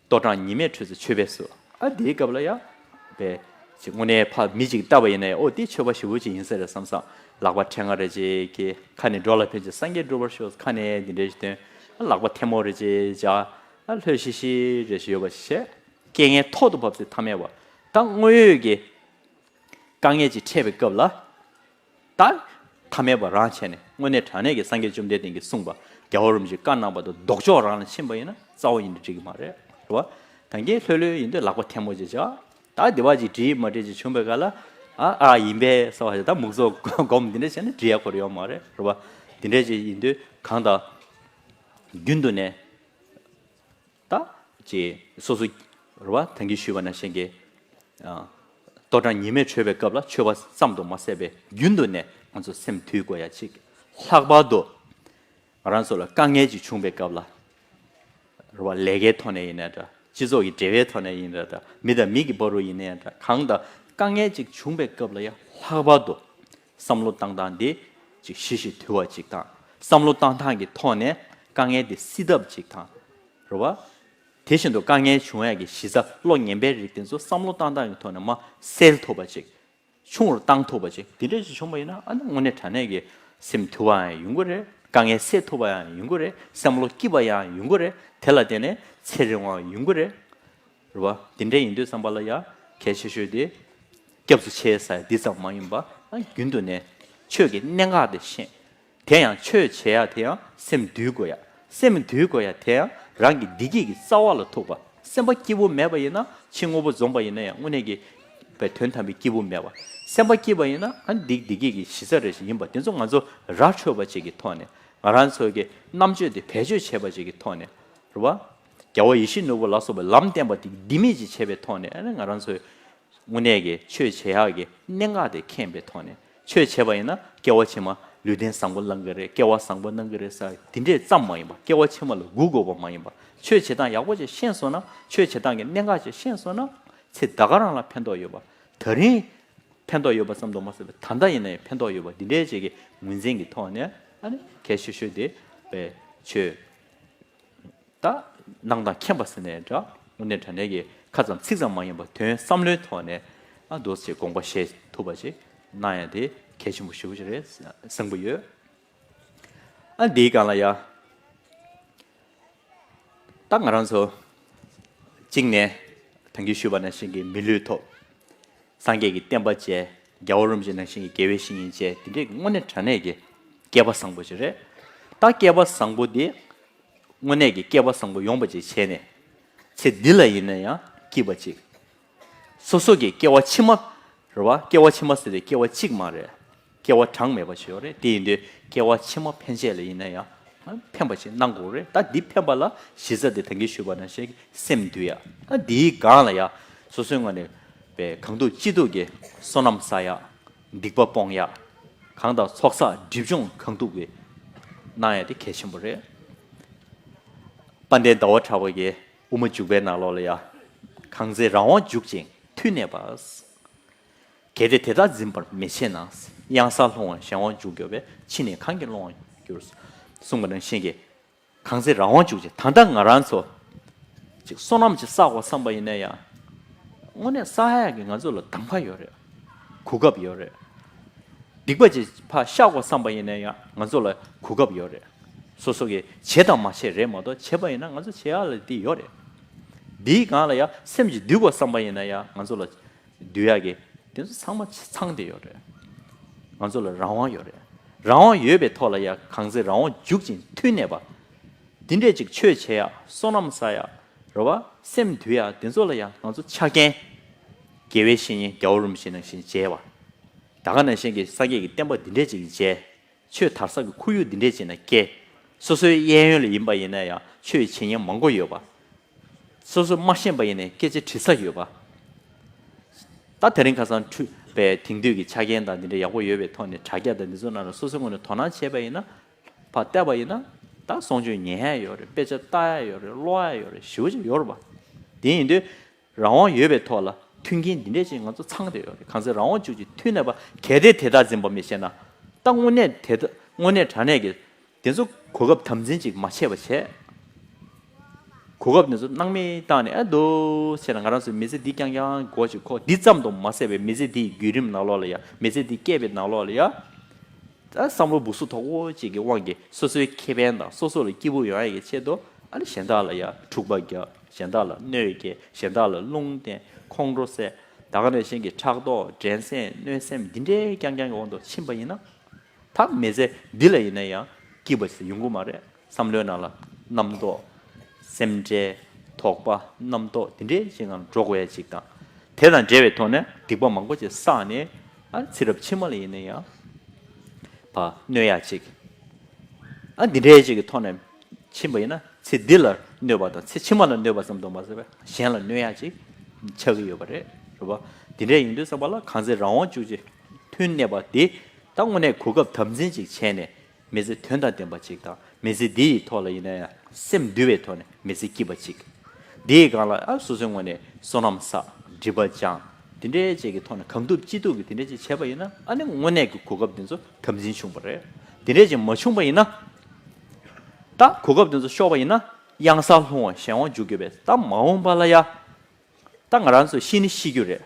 ལྟོ་འགྲངས་ཉི་མས་ཁྲོས་ཚེ་མཆོད་པས་གསོལ། ཨ་དེའི་སྐབས་ལ་ཡ། པས། ཅིག་དངོས་གནས་ཕ་མི་ཅིག་ལྟ་བ་ཡིན་ན་ཡང་ཨོ་དེ་མཆོད་པ་ཞེ་པོ་ཅིག་ཡིན་ས་རེད་བསམ་བསམ། ལག་པ་ཕྲེང་བ་རེ་ཅིག་གིས་ཁ་ནས་འགྲོ་ལ་ཕན་ཕྱིར་སངས་རྒྱས་འགྲུབ་པར་ཤོག་ཁ་ནས་འདི་འདྲ་ཞིག་འདོན། ཨ་ལག་པ་ཐལ་མོ་རེ་ཅིག་བྱ། ཨ་ལྷོད་ཤིག་ཤིག་རེ་ཞིག་ཡོད་པ་ཞིག་བྱས། རྐྱེན་ངན་ཐོག་ཏུ་བབས་ཚེ་ཐ་མལ་བ། ད་དངོས་ཡོད་ཀྱི་དཀའ་ངལ་ཅིག་འཕྲད་པའི་སྐབས་ལ། ད་ཐ་མལ་པ་རང་བྱས་ནས་དངོས་གནས་དྲང་གནས་ཀྱི་སངས་རྒྱས་བཅོམ་ལྡན་འདས་ཀྱིས་གསུངས་པ་རྒྱལ་བ་རིན་པོ་ཆེས་བཀའ་གནང་བ་དང་ལྡོག་ཕྱོགས་རང་ལ་ཕྱིན་པ་ཡིན་ན་རྩ་བ་ཉིད་ནས་འགྲིག་གི་མ་རེད། རེད་བ། གང་གིས་ལྷོད་ལྷོད་ཡིན་དུས་ལག་པ་ཐལ་མོ་ཅིག་བྱ། ད་སྡེ་བ་ཅིག་འགྲིག་མ་འགྲིག་ཅིག་བྱུང་པའི་སྐབས་ལ། ཨ་ཨ་ཡིན་པས་ཟེར་བ་ཞིག་ད་མུག་སོ་སྒོམ་འདི་འདྲ་བྱས་ན་འགྲིག་ཡ་ཁོ་ར་ཡོད་མ་རེད། རེད་བ། འདི་འདྲ་ཅིག་ཡིན་དུས་གང་ལྟར། རྒྱུན་དུ་ནས། ད་ཅེས་སོ་སོ་རེད་བ། ད་གིན་ཞུས་པ་ནང་བཞིན་གྱི། ཨ། ལྟོ་འགྲངས་ཉི་མས་ཁྲོས་པའི་སྐབས་ལ་མཆོད་པ་ཙམ་དུ་མ་ཟད་པའི་རྒྱུན་དུ་ནས་ང་ཚོ་སེམས་དུལ་དགོས་ཡ་གཅིག་ལྷག་པར་དུ། ང་རང་ཚོ་ལ་དཀའ་ངལ་ཅིག་བྱུང་པའི་སྐབས་ལ། རེད་བ། ལས་ཀའི་ཐོག་ནས་ཡིན་ན་འདྲ། སྤྱི་ཚོགས་ཀྱི་འབྲེལ་བའི་ཐོག་ནས་ཡིན་ན་འདྲ། མི་དང་མི་གི་བར་དུ་ཡིན་ན་ཡང་འདྲ། གང་ལྟར་དཀའ་ངལ་ཅིག་བྱུང་པའི་སྐབས་ལ་ཡང་ལྷག་པར་དུ། བསམ་བློ་བཏང་སྟངས་འདི་ཅིག་ཞི་ཞིང་དུལ་བ་ཅིག་དང་། བསམ་བློ་བཏང་སྟངས་ཀྱི་ཐོག་ནས་དཀའ་ངལ་འདི་སེལ་ཐབས་ཅིག་དང་། རེད་བ། དེ་བཞིན་དུ་དཀའ་ངལ་བྱུང་ཡག་གི་གཞི་རྩ་བློ་ངན་པའི་རིགས་དེ་ཚོ་བསམ་བློ་བཏང་སྟངས་ཀྱི་ཐོག་ནས་མར་སེལ་ཐུབ་པ་ཅིག་ཆུང་རུ་བཏང་ཐུབ་པ་ཅིག་དེ་འདྲ་ཞིག་བྱུང་བ་ཡིན་ན། ཨ་ནི་དངོས་གནས་དྲང་གནས་ཀྱི་སེམས་དུལ་བ་ཡང་ཡོང་གི་རེད། དཀའ་ངལ་སེལ་ཐུབ་པ་ཡང་ཡོང་གི་རེད། བསམ་བློ་སྐྱིད་པ་ཡང་ཡོང་གི་རེད། དེ་ལ་བརྟེན་ནས་ཚེ་རིང་བ་ཡོང་གི་རེད། རེད་བ། དེ་འདྲ་ཡིན་དུས་ཙམ་པ་ལ་ཡ་གལ་ཆེ་ཤོས་དེ་སྐྱབས་སུ་མཆི་ཟེར་ཡ་འདི་ཙམ་མ་ཡིན་པ། ཨ། རྒྱུན་དུ་ནས་ཆོས་ཀྱི་གནད་འགག་དེ་ཤེས། དེ་ཡང་ཆོས་བྱེད་ཡ་དེ་ཡང་སེམས་འདུལ་དགོས་ཡ། སེམས་འདུལ་དགོས་ཡ་དེ་ཡང་རང་གི་བདེ་སྐྱིད་ཀྱི་རྩ་བ་ལ་ཐུག་པ། སེམས་པ་སྐྱིད་པོ་མེད་པ་ཡིན་ན། ཕྱི་དངོས་པོ་འཛོམས་པ་ཡིན་ན་ཡང་དངོས་གནས་ཀྱི་པའི་དོན་དམ་པའི་སྐྱིད་པོ་མེད་པ། སེམས་པ་སྐྱིད་པ་ཡིན་ན། ཨ། འདི་བདེ་སྐྱིད་ཀྱི་གཞི་རྩ་རེ་ཞིག་ཡིན་པ་དེ་ཚོ་ང་ཚོ་ར་འཕྲོད་པ་ཅིག་གི་ཐོག་ནས། ང་རང་ཚོ་གི་རྣམ་དཔྱོད་དེ་བེད་སྤྱོད་བྱས་པ་ཅིག་གི་ཐོག་ནས། རེད་བ། རྒྱལ་བ་ཡིད་བཞིན་ནོར་བུ་ལ་སོགས་པའི་ལམ་བསྟན་པ་དེ་ལྡེ་མིག་ཅིག་བྱས་པའི་ཐོག་ནས། ཨ་ནི་ང་རང་ཚོའི་དངོས་གནས་ཀྱི་ཆོས་བྱེད་ཡག་གི་གནད་འགག་དེ་མཁྱེན་པའི་ཐོག་ནས། ཆོས་བྱེད་པ་ཡིན་ན་སྐྱེ་བ་ཕྱི་མ་ལུས་རྟེན་བཟང་པོ་བླང་གི་རེད། སྐལ་བ་བཟང་པོ་གནང་གི་རེད་ཟེར་དེ་འདྲས་ཙམ་མ་ཡིན་པ། སྐྱེ་བ་ཕྱི་མ་ལ་སྒུག་དགོས་པ་མ་ཡིན་པ། ཆོས་བྱེད་སྟངས་ཡག་པོ་ཅིག་ཤེས་སོང་ན། ཆོས་བྱེད་སྟངས་ཀྱི་གནད་འགག་ཅིག་ཤེས་སོང་ན། ཚེ་ད་ག་རང་ལ་ཕན་ཐོགས་ཡོད་པ། ད་རིང་ཕན་ཐོགས་ཡོད་པ་ཙམ་དུ་མ་ཟད་པའི་ད་ལྟ་ཡིན་ན་ཡང་ཕན་ཐོགས་ཡོད་པ། འདི་འདྲའི་ཅིག་གི་ངོས་འཛིན་གྱི་ཐོག་ནས། ཨ་ནི་གལ་ཆེ་ཤོས་དེ་པའི་ཆོས། ད་གནང་དང་མཁྱེན་པ་ཟེར་ནས་འདྲ། དངོས་གནས་དྲང་གནས་ཀྱི་ཁ་ཙམ་ཚིག་ཙམ་མ་ཡིན་པ། དོན་བསམ་བློའི་ཐོག་ནས། ཨ། འདུག་སེ་དགོངས་པ་བཞེས་ཐུབ་པ་ཅིག་གནང་ཡ་དེ་གལ་ཆེན་པོ་ཞེ་པོ་ཅིག་རེད་བསམ་གྱི་ཡོད། ཨ། འདིའི་སྒང་ལ་ཡ། ད་ང་རང་ཚོ་གཅིག་ནས་ད་གིན་ཞུས་པ་ནང་བཞིན་གྱི་མི་ལུས་ཐོབ། སངས་རྒྱས་ཀྱི་བསྟན་པ་མཇལ། རྒྱལ་བ་རིན་པོ་ཆེ་ནང་བཞིན་གྱི་དགེ་བའི་བཤེས་གཉེན་མཇལ། དེ་འདྲའི་དངོས་གནས་དྲང་གནས་ཀྱི་སྐལ་བ་བཟང་པོ་ཞིག་རེད། ད་སྐལ་བ་བཟང་པོ་འདི། དངོས་གནས་ཀྱི་སྐལ་བ་བཟང་པོ་ཡོང་བ་ཅིག་བྱས་ནས། ཚེ་འདི་ལ་ཡིན་ན་ཡང་སྐྱིད་པ་ཅིག་སོ་སོ་གི་སྐྱེ་བ་ཕྱི་མ། རེད་བ། སྐྱེ་བ་ཕྱི་མ་ཟེར་དེ་སྐྱེ་བ་གཅིག་མ་རེད། སྐྱེ་བ་གྲངས་མེད་པ་ཞིག་ཡོད་རེད། དེ་ཡིན་དུས་སྐྱེ་བ་ཕྱི་མ་ཕན་ཆད་ལ་ཡིན་ན་ཡང་ཕན་པ་ཞིག་གནང་དགོས་རེད། ད་འདི་ཕན་པ་ལ་གཞི་རྩ་དེ་ད་གིན་ཞུས་པ་ནང་བཞིན་གྱི་སེམས་འདུལ་ཡ། ད་འདིའི་སྒང་ལ་ཡ་སོ་སོའི་ངོས་ནས་པའི་གང་ཐུབ་ཅི་ཐུབ་ཀྱི་བསོད་ནམས་བསགས་ཡ། སྡིག་པ་སྤོང་ཡ། གང་དང་ཚོགས་བསགས་སྒྲིབ་སྦྱོང་གང་ཐུབ་ཀྱི་གནང་ཡ་དེ་གལ་ཆེན་པོ་རེད། དཔལ་ལྡན་ཟླ་བ་གྲགས་པ་གི་དབུ་མ་འཇུག་པའི་ནང་ལོགས་ལ་ཡ། གང་ཚེ་རང་དབང་འཇུག་ཅིང་མཐུ་གནས་པ། གལ་ཏེ་དེ་དག་འཛིན་པར་མི་བྱེད་ན། གཡང་སར་ལྷུང་བ་གཞན་དབང་འཇུག་གྱུར་པས། ཕྱི་ནས་གང་གིས་སློང་བར་འགྱུར། གསུངས་པ་ནང་བཞིན་གྱི། གང་ཚེ་རང་དབང་འཇུག་ཅིང་། ད་ལྟ་ང་རང་ཚོ་ཅིག་བསོད་ནམས་ཅིག་བསགས་དགོས་བསམ་པ་ཡིན་ན་ཡང་། དངོས་གནས་བསགས་ཡག་གི་ང་ཚོ་ལ་གདམ་ག་ཡོད་རེད། གོ་སྐབས་ཡོད་རེད། སྡིག་པ་ཅིག་ཕར་བཤགས་དགོས་བསམ་པ་ཡིན་ན་ཡང་ང་ཚོ་ལ་གོ་སྐབས་ཡོད་རེད། སོ་སོ་གིས་བྱེད་དང་མ་བྱེད་རེད་མ་གཏོགས། བྱེད་པ་ཡིན་ན་ང་ཚོ་བྱེད་ཡག་ལ་འདི་ཡོད་རེད། འདིའི་སྒང་ལ་ཡང་སེམས་ཅིག་འདུལ་དགོས་བསམ་པ་ཡིན་ན་ཡང་ང་ཚོ་ལ་འདུལ་ཡག་གི་དེ་ཚོ་ཚང་མ་ཚང་བསྡད་ཡོད་རེད། ང་ཚོ་ལ་རང་དབང་ཡོད་རེད། རང་དབང་ཡོད་པའི་ཐོག་ལ་ཡང་གང་ཚེ་རང་དབང་འཇུག་ཅིང་མཐུ་གནས་པ། འདི་འདྲས་ཅིག་ཆོས་བྱེད་ཡག་བསོད་ནམས་བསགས་ཡག་རེད་བ། སེམས་འདུལ་ཡག་དེ་ཚོ་ལ་ཡང་ང་ཚོ་ཆ་རྐྱེན། དགེ་བའི་བཤེས་གཉེན་རྒྱལ་བ་རིན་པོ་ཆེ་ནང་བཞིན་མཇལ་བ། ད་ག་ནང་བཞིན་གྱི་སངས་རྒྱས་ཀྱི་བསྟན་པ་འདི་འདྲས་ཅིག་མཇལ། ཆོས་དར་ས་གི་ཁོར་ཡུག་འདི་འདྲས་ཅིག་ན་སྐྱེས། སོ་སོའི་གཡས་གཡོན་ལ་ཡིན་པ་ཡིན་ན་ཡང་ཆོས་བྱེད་མཁན་མང་པོ་ཡོད་པ། སོ་སོ་མ་ཤེས་པ་ཡིན་ནའི་སྐད་ཆ་དྲི་ས་ཡོད་པ། ད་དེ་རིང་ཁ་སང་འཕྲུལ་པའི་དེང་དུས་ཀྱི་ཆ་རྐྱེན་དང་འདི་འདྲ་ཡག་པོ་ཡོད་པའི་ཐོག་ནས་དྲ་རྒྱ་དང་འདི་ཚོ་ནང་ལ་སོ་སོའི་ངོས་ནས་དོ་སྣང་བྱས་པ་ཡིན་ན། ཕར་བལྟས་པ་ཡིན་ན། ད་གསུང་ཆོས་ཉན་ཡག་ཡོད་རེད། དཔེ་ཆ་ལྟ་ཡག་ཡོད་རེད། ཀློག་ཡག་ཡོད་རེད། ཞེ་པོ་ཅིག་ཡོད་རེད་པ། དེ་ཡིན་དུས། རང་དབང་ཡོད་པའི་ཐོག་ལ་མཐུན་རྐྱེན་འདི་འདྲས་ཅིག་ང་ཚོ་ཚང་བསྡད་ཡོད་རེད། གང་ཚེ་རང་དབང་འཇུག་ཅིང་མཐུ་གནས་པ། གལ་ཏེ་དེ་དག་འཛིན་པར་མི་བྱེད་ན། ད་དངོས་གནས་དེ་དག་དངོས་གནས་དྲང་གནས་ཀྱི་དེ་ཚོ་གོ་སྐབས་དམ་འཛིན་ཅིག་མ་བྱས་པ་བྱས། གོ་སྐབས་དེ་ཚོ་སྣང་མེད་བཏང་ནས། ཨ། འདུག་སེ་ང་རང་ཚོའི་མི་ཚེ་འདི་རྐྱང་རྐྱང་སྒོ་ཅིག་ཁོ། འདི་ཙམ་དུ་མ་ཟད་པའི་མི་ཚེ་འདིའི་བརྒྱུད་རིམ་ནང་ལོགས་ལ་ཡ། མི་ཚེ་འདི་སྐྱེལ་བའི་ནང་ལོགས་ལ་ཡ། ད་བསམ་བློ་སྦུག་སུ་དོག་པོ་ཅིག་གི་དབང་གིས་སོ་སོའི་ཁེ་ཕན་དང་སོ་སོ་ལ་སྐྱིད་པོ་ཡོང་ཡ་གི་ཆེད་དུ། ཨ་ནི་གཞན་དག་ལ་ཡ་འཁྲུག་པ་རྒྱག། གཞན་དག་ལ་གནོད་སྐྱེལ། གཞན་དག་ལ་རླུང་བསྟན། ཁོང་ཁྲོ་སད། ད་ག་ནང་བཞིན་གྱི་ཕྲག་དོག། འགྲན་སེམས། གནོད་སེམས་འདི་འདྲའི་རྐྱང་རྐྱང་གི་དབང་དུ་ཕྱིན་པ་ཡིན་ན། ད་མི་ཚེ་འདི་ལ་ཡིན་ན་ཡང་སྐྱིད་པ་ཞིག་ཡོང་གི་མ་རེད། བསམ་བློའི་ནང་ལ་རྣམ་རྟོག། སེམས་ཁྲལ། དོགས་པ། རྣམ་རྟོག་འདི་འདྲའི་ཞིག་ངང་འགྲོ་དགོས་ཡ་ཅིག་དང་། དེ་དང་འབྲེལ་བའི་ཐོག་ནས་སྡིག་པ་མང་པོ་ཅིག་བསགས་ནས། ཨ། ཚེ་རབས་ཕྱི་མ་ལ་ཡིན་ན་ཡང་ཕར་གནོད་ཡ་ཅིག་ཨ། འདི་འདྲའི་ཅིག་གི་ཐོག་ནས་ཕྱིན་པ་ཡིན་ན། ཚེ་འདི་ལ་གནོད་པ་དང་ཚེ་ཕྱི་མ་ལ་གནོད་པ་ཙམ་དུ་མ་ཟད་པར་གཞན་ལ་གནོད་ཡ་ཅིག་ཆགས་ཀྱི་ཡོད་པ་རེད། རེད་པ། འདི་འདྲ་ཡིན་དུས་ཙམ་པ་ལ་གང་ཚེ་རང་དབང་འཇུག་ཅིང་མཐུ་གནས་པ་འདི། ད་དངོས་གནས་གོ་སྐབས་དམ་འཛིན་ཅིག་བྱས་ནས། མི་ཚེ་དོན་དང་ལྡན་པ་ཅིག་དང་། མི་ཚེ་འདི་ཡི་ཐོག་ལ་ཡིན་ན་ཡང་སེམས་འདུལ་བའི་ཐོག་ནས་མི་ཚེ་སྐྱིད་པ་ཅིག་འདི་ཡི་སྒང་ལ། ཨ། སོ་སོའི་ངོས་ནས་བསོད་ནམས་བསགས། སྒྲིབ་པ་སྦྱངས། འདི་འདྲའི་ཅིག་གི་ཐོག་ནས་གང་ཐུབ་ཅི་ཐུབ་ཀྱིས་འདི་འདྲའི་ཅིག་བྱས་པ་ཡིན་ན། ཨ་ནི་དངོས་གནས་ཀྱི་གོ་སྐབས་འདི་ཚོ་དམ་འཛིན་བྱུང་བ་རེད། འདི་འདྲའི་ཅིག་མ་བྱུང་བ་ཡིན་ན། ད་གོ་སྐབས་འདི་ཚོ་ཤོར་བ་ཡིན་ན། གཡང་ས་ལྷུང་བ་གཞན་དབང་འཇུག་རྒྱུ་བས། ད་མ་འོངས་པ་ལ་ཡ། ད་ང་རང་ཚོ་ཤི་ནི་ཤི་རྒྱུ་རེད།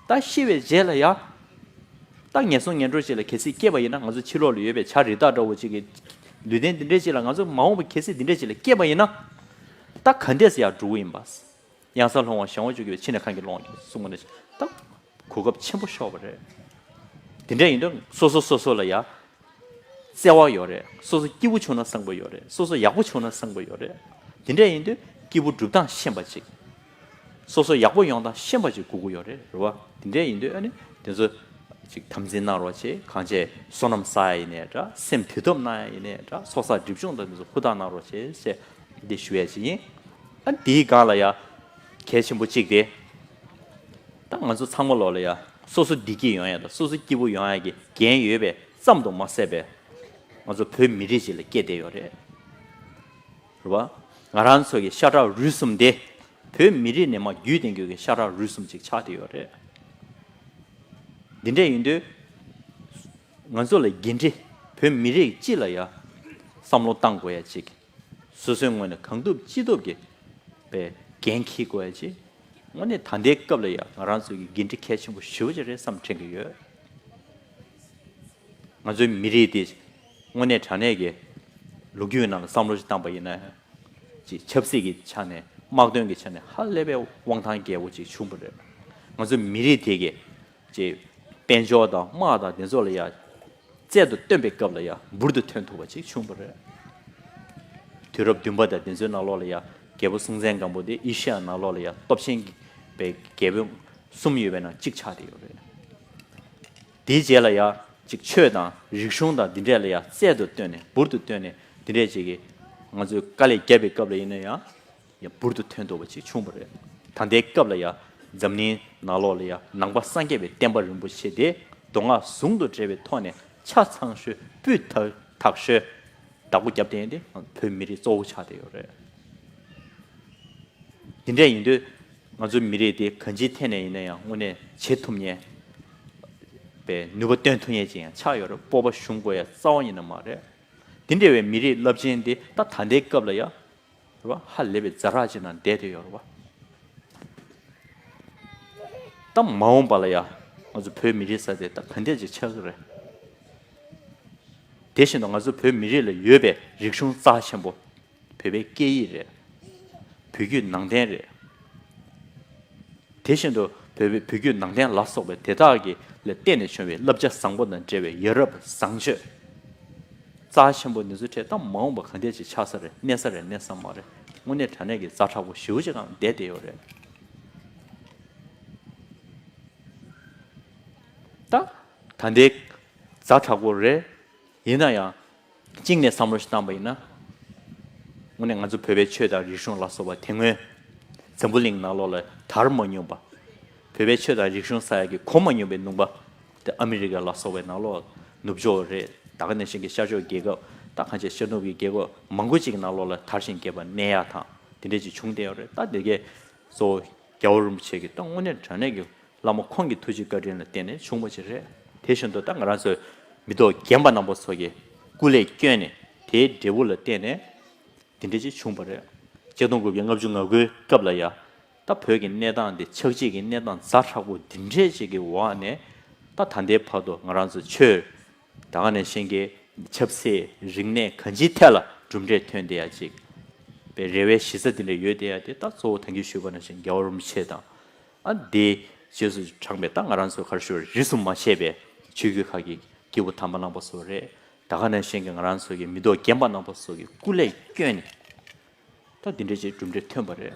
ད་ཤི་བའི་རྗེས་ལ་ཡ། ད་ངན་སོང་ངན་འགྲོ་ཅིག་ལ་གལ་སྲིད་སྐྱེས་པ་ཡིན་ན། ང་ཚོ་ཕྱི་ལོགས་ལ་ཡོད་པའི་བྱ་རི་དྭགས་འདྲ་བོ་ཅིག་གི་ལུས་རྟེན་འདི་འདྲ་ཅིག་ལ་ང་ཚོ་མ་འོངས་པ་གལ་སྲིད་འདི་འདྲ་ཅིག་ལ་སྐྱེས་པ་ཡིན་ན། ད་ག་འདྲས་སེ་ཡར་འགྲོ་གི་ཡིན་པ། གཡང་ས་ལྷུང་བ་གཞན་དབང་འཇུག་རྒྱུ་བས། ཕྱི་ནས་ཁ་གྱིས་ལོང་གསུང་གི་ན། ད་གོ་སྐབས་ཆེན་པོ་ཤོར་བ་རེད། དེ་འདྲ་ཡིན་དུས་སོ་སོ་སོ་སོ་ལ་ཡ། བརྩེ་བ་ཡོད་རེད། སོ་སོ་སྐྱིད་པོ་བྱུང་ན་བཟང་པོ་ཡོད་རེད། སོ་སོ་ཡག་པོ་བྱུང་ན་བཟང་པོ་ཡོད་རེད། དེ་འདྲ་ཡིན་དུས་སྐྱིད་པོ་སྒྲུབ་སྟངས་ཤེས་པ་ཅིག་སོ་སོ་ཡག་པོ་ཡོང་སྟངས་ཤེས་པ་ཅིག་དགོས་ཀྱི་ཡོད་རེད། རེད་བ། དེ་འདྲ་ཡིན་དུས་ཨ་ནི་དེ་ཚོ་ཅིག་དམ་འཛིན་གནང་རོགས་བྱེད། གང་བྱས་བསོད་ནམས་བསགས་ཡ་ཡིན་ནའི་འདྲ། སེམས་དུལ་ཐོབ་གནང་ཡ་ཡིན་ནའི་འདྲ། ཚོགས་བསགས་སྒྲིབ་སྦྱོང་དང་དེ་ཚོ་ཧུར་ཐག་གནང་རོགས་བྱེད་ཅེས་འདི་ཞུ་ཡ་ཅིག་ཡིན། ཨ་ནི་དེའི་སྒང་ལ་ཡ་གལ་ཆེན་པོ་གཅིག་དེ། ད་ང་ཚོ་ཚང་མ་ལོག་ལ་ཡ་སོ་སོ་བདེ་སྐྱིད་ཡོང་ཡ་དང་སོ་སོ་སྐྱིད་པོ་ཡོང་ཡ་གི་འགན་ཡོད་པའི་ཙམ་དུ་མ་ཟད་པའི། ང་ཚོ་བོད་མི་རིགས་ཅིག་ལ་སྐྱེས་བསྡད་ཡོད་རེད། རེད་བ། ང་རང་ཚོ་གི་ཤ་ཁྲག་རུས་གསུམ་དེ་བོད་མི་རིགས་ནས་མར་བརྒྱུད་ལྡན་རྒྱུ་གི་ཤ་ཁྲག་རུས་གསུམ་ཅིག་ཆགས་བསྡད་ཡོད་རེད། འདི་འདྲ་ཡིན་དུས། ང་ཚོ་ལ་འགན་འཁྲི། བོད་མི་རིགས་སྤྱི་ལ་ཡ་བསམ་བློ་བཏང་དགོས་ཡ་ཅིག་སོ་སོའི་ངོས་ནས་གང་ཐུབ་ཅི་ཐུབ་ཀྱིས་པའི་འགན་འཁྱེར་དགོས་ཡ་ཅིག་དངོས་གནས་ད་ལྟའི་སྐབས་ལ་ཡ་ང་རང་ཚོའི་གི་འགན་འཁྲི་གལ་ཆེན་པོ་ཞེ་པོ་ཅིག་རེད་བསམ་དྲན་གྱི་ཡོད། ང་ཚོའི་མི་རིགས་འདི་དངོས་གནས་དྲང་གནས་ཀྱི་ལོ་རྒྱུས་ནང་ལ་བསམ་བློ་ཞིག་བཏང་པ་ཡིན་ན། ཅིག་ཆབ་སྲིད་ཀྱི་ཆ་ནས་དམག་དོན་གྱི་ཆ་ནས་ཧ་ལས་པའི་དབང་ཐང་རྒྱས་པོ་ཅིག་བྱུང་བ་རེད། ང་ཚོའི་མི་རིགས་དེ་གི་ཅིག་དཔལ་འབྱོར་དང་དམག་དང་དེ་ཚོ་ལ་ཡ་རྩལ་དུ་བཏོན་པའི་སྐབས་ལ་ཡ་འབུར་དུ་ཐོན་ཐུབ་པ་ཅིག་བྱུང་བ་རེད། དུས་རབས་བདུན་པ་དང་དེ་ཚོའི་ནང་ལོགས་ལ་ཡ་རྒྱལ་པོ་སྲོང་བཙན་སྒམ་པོ་དེ་ཨེ་ཤི་ཡ་ནང་ལོགས་ལ་ཡ་སྟོབས་ཆེན་གྱི་པའི་རྒྱལ་པོ་གསུམ་ཡོད་པའི་ནང་གཅིག་ཆགས་བསྡད་ཡོད་རེད། དེའི་རྗེས་ལ་ཡ་ཅིག་ཆོས་དང་རིག་གཞུང་དང་འདི་འདྲས་ལ་ཡ་རྩལ་དུ་བཏོན་ནས་འབུར་དུ་བཏོན་ནས་འདི་འདྲས་ཅིག་གིས་ང་ཚོས་དཀའ་ལས་བརྒྱབ་པའི་སྐབས་ལ་ཡིན་ན་ཡང་ཡ་འབུར་དུ་ཐོན་ཐུབ་པ་ཅིག་བྱུང་བ་རེད། ད་ལྟའི་སྐབས་ལ་ཡ་འཛམ་གླིང་ནང་ལོགས་ལ་ཡ་ནང་པ་སངས་རྒྱས་པའི་བསྟན་པ་རིན་པོ་ཆེ་དེ་མདོ་སྔགས་ཟུང་དུ་འབྲེལ་བའི་ཐོག་ནས་ཆ་ཚང་ཤོས་སྤུས་དག་དག་ཤོས་བདག་པོ་བརྒྱབ་བསྡད་ཡོད་དེ་བོད་མི་རིགས་གཙོ་བོ་ཆགས་བསྡད་ཡོད་རེད། འདི་འདྲ་ཡིན་དུས་ང་ཚོའི་མི་རིགས་དེ་གང་ཅིའི་ཐད་ནས་ཡིན་ན་ཡང་དངོས་གནས་བྱེད་ཐུབ་མཁན་པའི་ནུས་པ་བཏོན་ཐུབ་མཁན་ཅིག་ཡང་ཆགས་ཡོད་རེད། སྤོབས་པ་ཞུམ་དགོས་ཡ་རྩ་བ་ཉིད་ནས་མ་རེད། འདི་འདྲ་བའི་མི་རིགས་རླབས་ཆེན་འདི་ད་ད་ལྟའི་སྐབས་ལ་ཡ་རེད་བ། ཧ་ལས་པའི་ཛ་དྲག་ཅིག་ནང་བསྡད་བསྡད་ཡོད་རེད་བ། ད་མ་འོངས་པ་ལ་ཡ་ང་ཚོ་བོད་མི་རིགས་ཟེར་དེ་ད་ག་འདྲས་ཅིག་ཆགས་ཀྱི་རེད། དེ་བཞིན་དུ་ང་ཚོ་བོད་མི་རིགས་ལ་ཡོད་པའི་རིག་གཞུང་རྩ་ཆེན་པོ། བོད་པའི་སྐད་ཡིག་རེད། བོད་བརྒྱུད་ནང་བསྟན་རེད། དེ་བཞིན་དུ་བོད་པའི་བོད་བརྒྱུད་ནང་བསྟན་ལ་སོགས་པའི་དེ་དག་གི་ལ་བརྟེན་ནས་བྱུང་བའི་བསླབ་བྱ་བཟང་པོ་དང་འབྲེལ་བའི་ཡ་རབས་བཟང་སྤྱོད། རྩ་ཆེན་པོ་འདི་ཚོའི་གྲས་ད་མ་འོངས་པ་ག་འདྲས་ཅིག་ཆགས་ས་རེད། གནས་ས་རེད། གནས་ས་མ་རེད། དངོས་གནས་དྲང་གནས་ཀྱི་ཛ་དྲག་པོ་ཞེ་པོ་ཅིག་སྒང་བསྡད་བསྡད་ཡོད་རེད། ད་ད་ལྟའི་ཛ་དྲག་པོ་རེད། ཡིན་ན་ཡང་གཅིག་ནས་བསམ་བློ་ཞིག་བཏང་པ་ཡིན་ན། དངོས་གནས་ང་ཚོ་བོད་པའི་ཆོས་དང་རིག་གཞུང་ལ་སོགས་པ་དེ་སྔོན་འཛམ་བུ་གླིང་ནང་ལོགས་ལ་དར་མ་མྱོང་པ། བོད་པའི་ཆོས་དང་རིག་གཞུང་ཟེར་ཡ་གི་གོ་མ་མྱོང་པའི་ལུང་པ་དེ་ཨ་མི་རི་ཀ་ལ་སོགས་པའི་ནང་ལོགས་ནུབ་ཕྱོགས་རེད། ད་ག་ནང་བཞིན་གྱི་ཤར་ཕྱོགས་རྒྱལ་ཁབ། ད་གང་ཅི་ཤར་ནུབ་ཀྱི་རྒྱལ་ཁབ་མང་པོ་ཅིག་གི་ནང་ལོགས་ལ་དར་ཞིང་རྒྱས་པ་གནས་ཡག་དང་དེ་འདྲས་ཅིག་བྱུང་བསྡད་ཡོད་རེད། ད་དེ་གས་གཙོ་བོ་རྒྱལ་བ་རིན་པོ་ཆེ་གི་ད་དངོས་གནས་དྲང་གནས་ཀྱི་བླ་མ་ཁོང་གི་ཐུགས་རྗེ་བཀའ་དྲིན་ལ་བརྟེན་ནས་བྱུང་བ་ཞིག་རེད། དེ་བཞིན་དུ་ད་ང་རང་ཚོའི་མི་ཐོག་རྒན་པ་རྣམ་པ་ཚོ་གི་སྐུ་ལས་བསྐྱོན་ནས་དེའི་འབྲས་བུ་ལ་བརྟེན་ནས་དེ་འདྲ་ཅིག་བྱུང་བ་རེད། ཆིག་སྟོང་དགུ་བརྒྱ་ལྔ་བཅུ་ང་དགུའི་སྐབས་ལ་ཡ། ད་བོད་ཀྱི་གནས་སྟངས་དེ་ཆགས་འཇིག་གི་གནས་སྟངས་ཛ་དྲག་པོ་འདི་འདྲས་ཅིག་གི་འོག་ནས། ད་ད་ལྟའི་བར་དུ་ང་རང་ཚོ་ཆོས། ད་ག་ནང་བཞིན་གྱི་ཆབ་སྲིད་རིག་གནས་གང་ཅིའི་ཐད་ལ་གྲུབ་འབྲས་ཐོན་བསྡད་ཡ་ཅིག་པའི་རེ་བའི་གཞི་རྩ་འདི་འདྲ་ཡོད་བསྡད་ཡ་དེ། ད་གཙོ་བོ་ད་གིན་ཞུས་པ་ནང་བཞིན་རྒྱལ་བ་རིན་པོ་ཆེ་དང་། ཨ་འདི་རྗེས་སུ་འབྲངས་པའི་ད་ང་རང་ཚོ་ག་རེ་ཞུ་དགོས་རེད། རིས་སུ་མ་ཆད་པའི་ཆོས་བརྒྱུད་ཁག་གི་སྐྱེས་བུ་དམ་པ་རྣམ་པ་ཚོ་རེད། ད་ག་ནང་བཞིན་གྱི་ང་རང་ཚོ་གི་མི་ཐོག་རྒན་པ་རྣམ་པ་ཚོ་གི་སྐུ་ལས་བསྐྱོན་ནས། ད་འདི་འདྲ་ཅིག་གྲུབ་འབྲས་ཐོན་པ་རེད།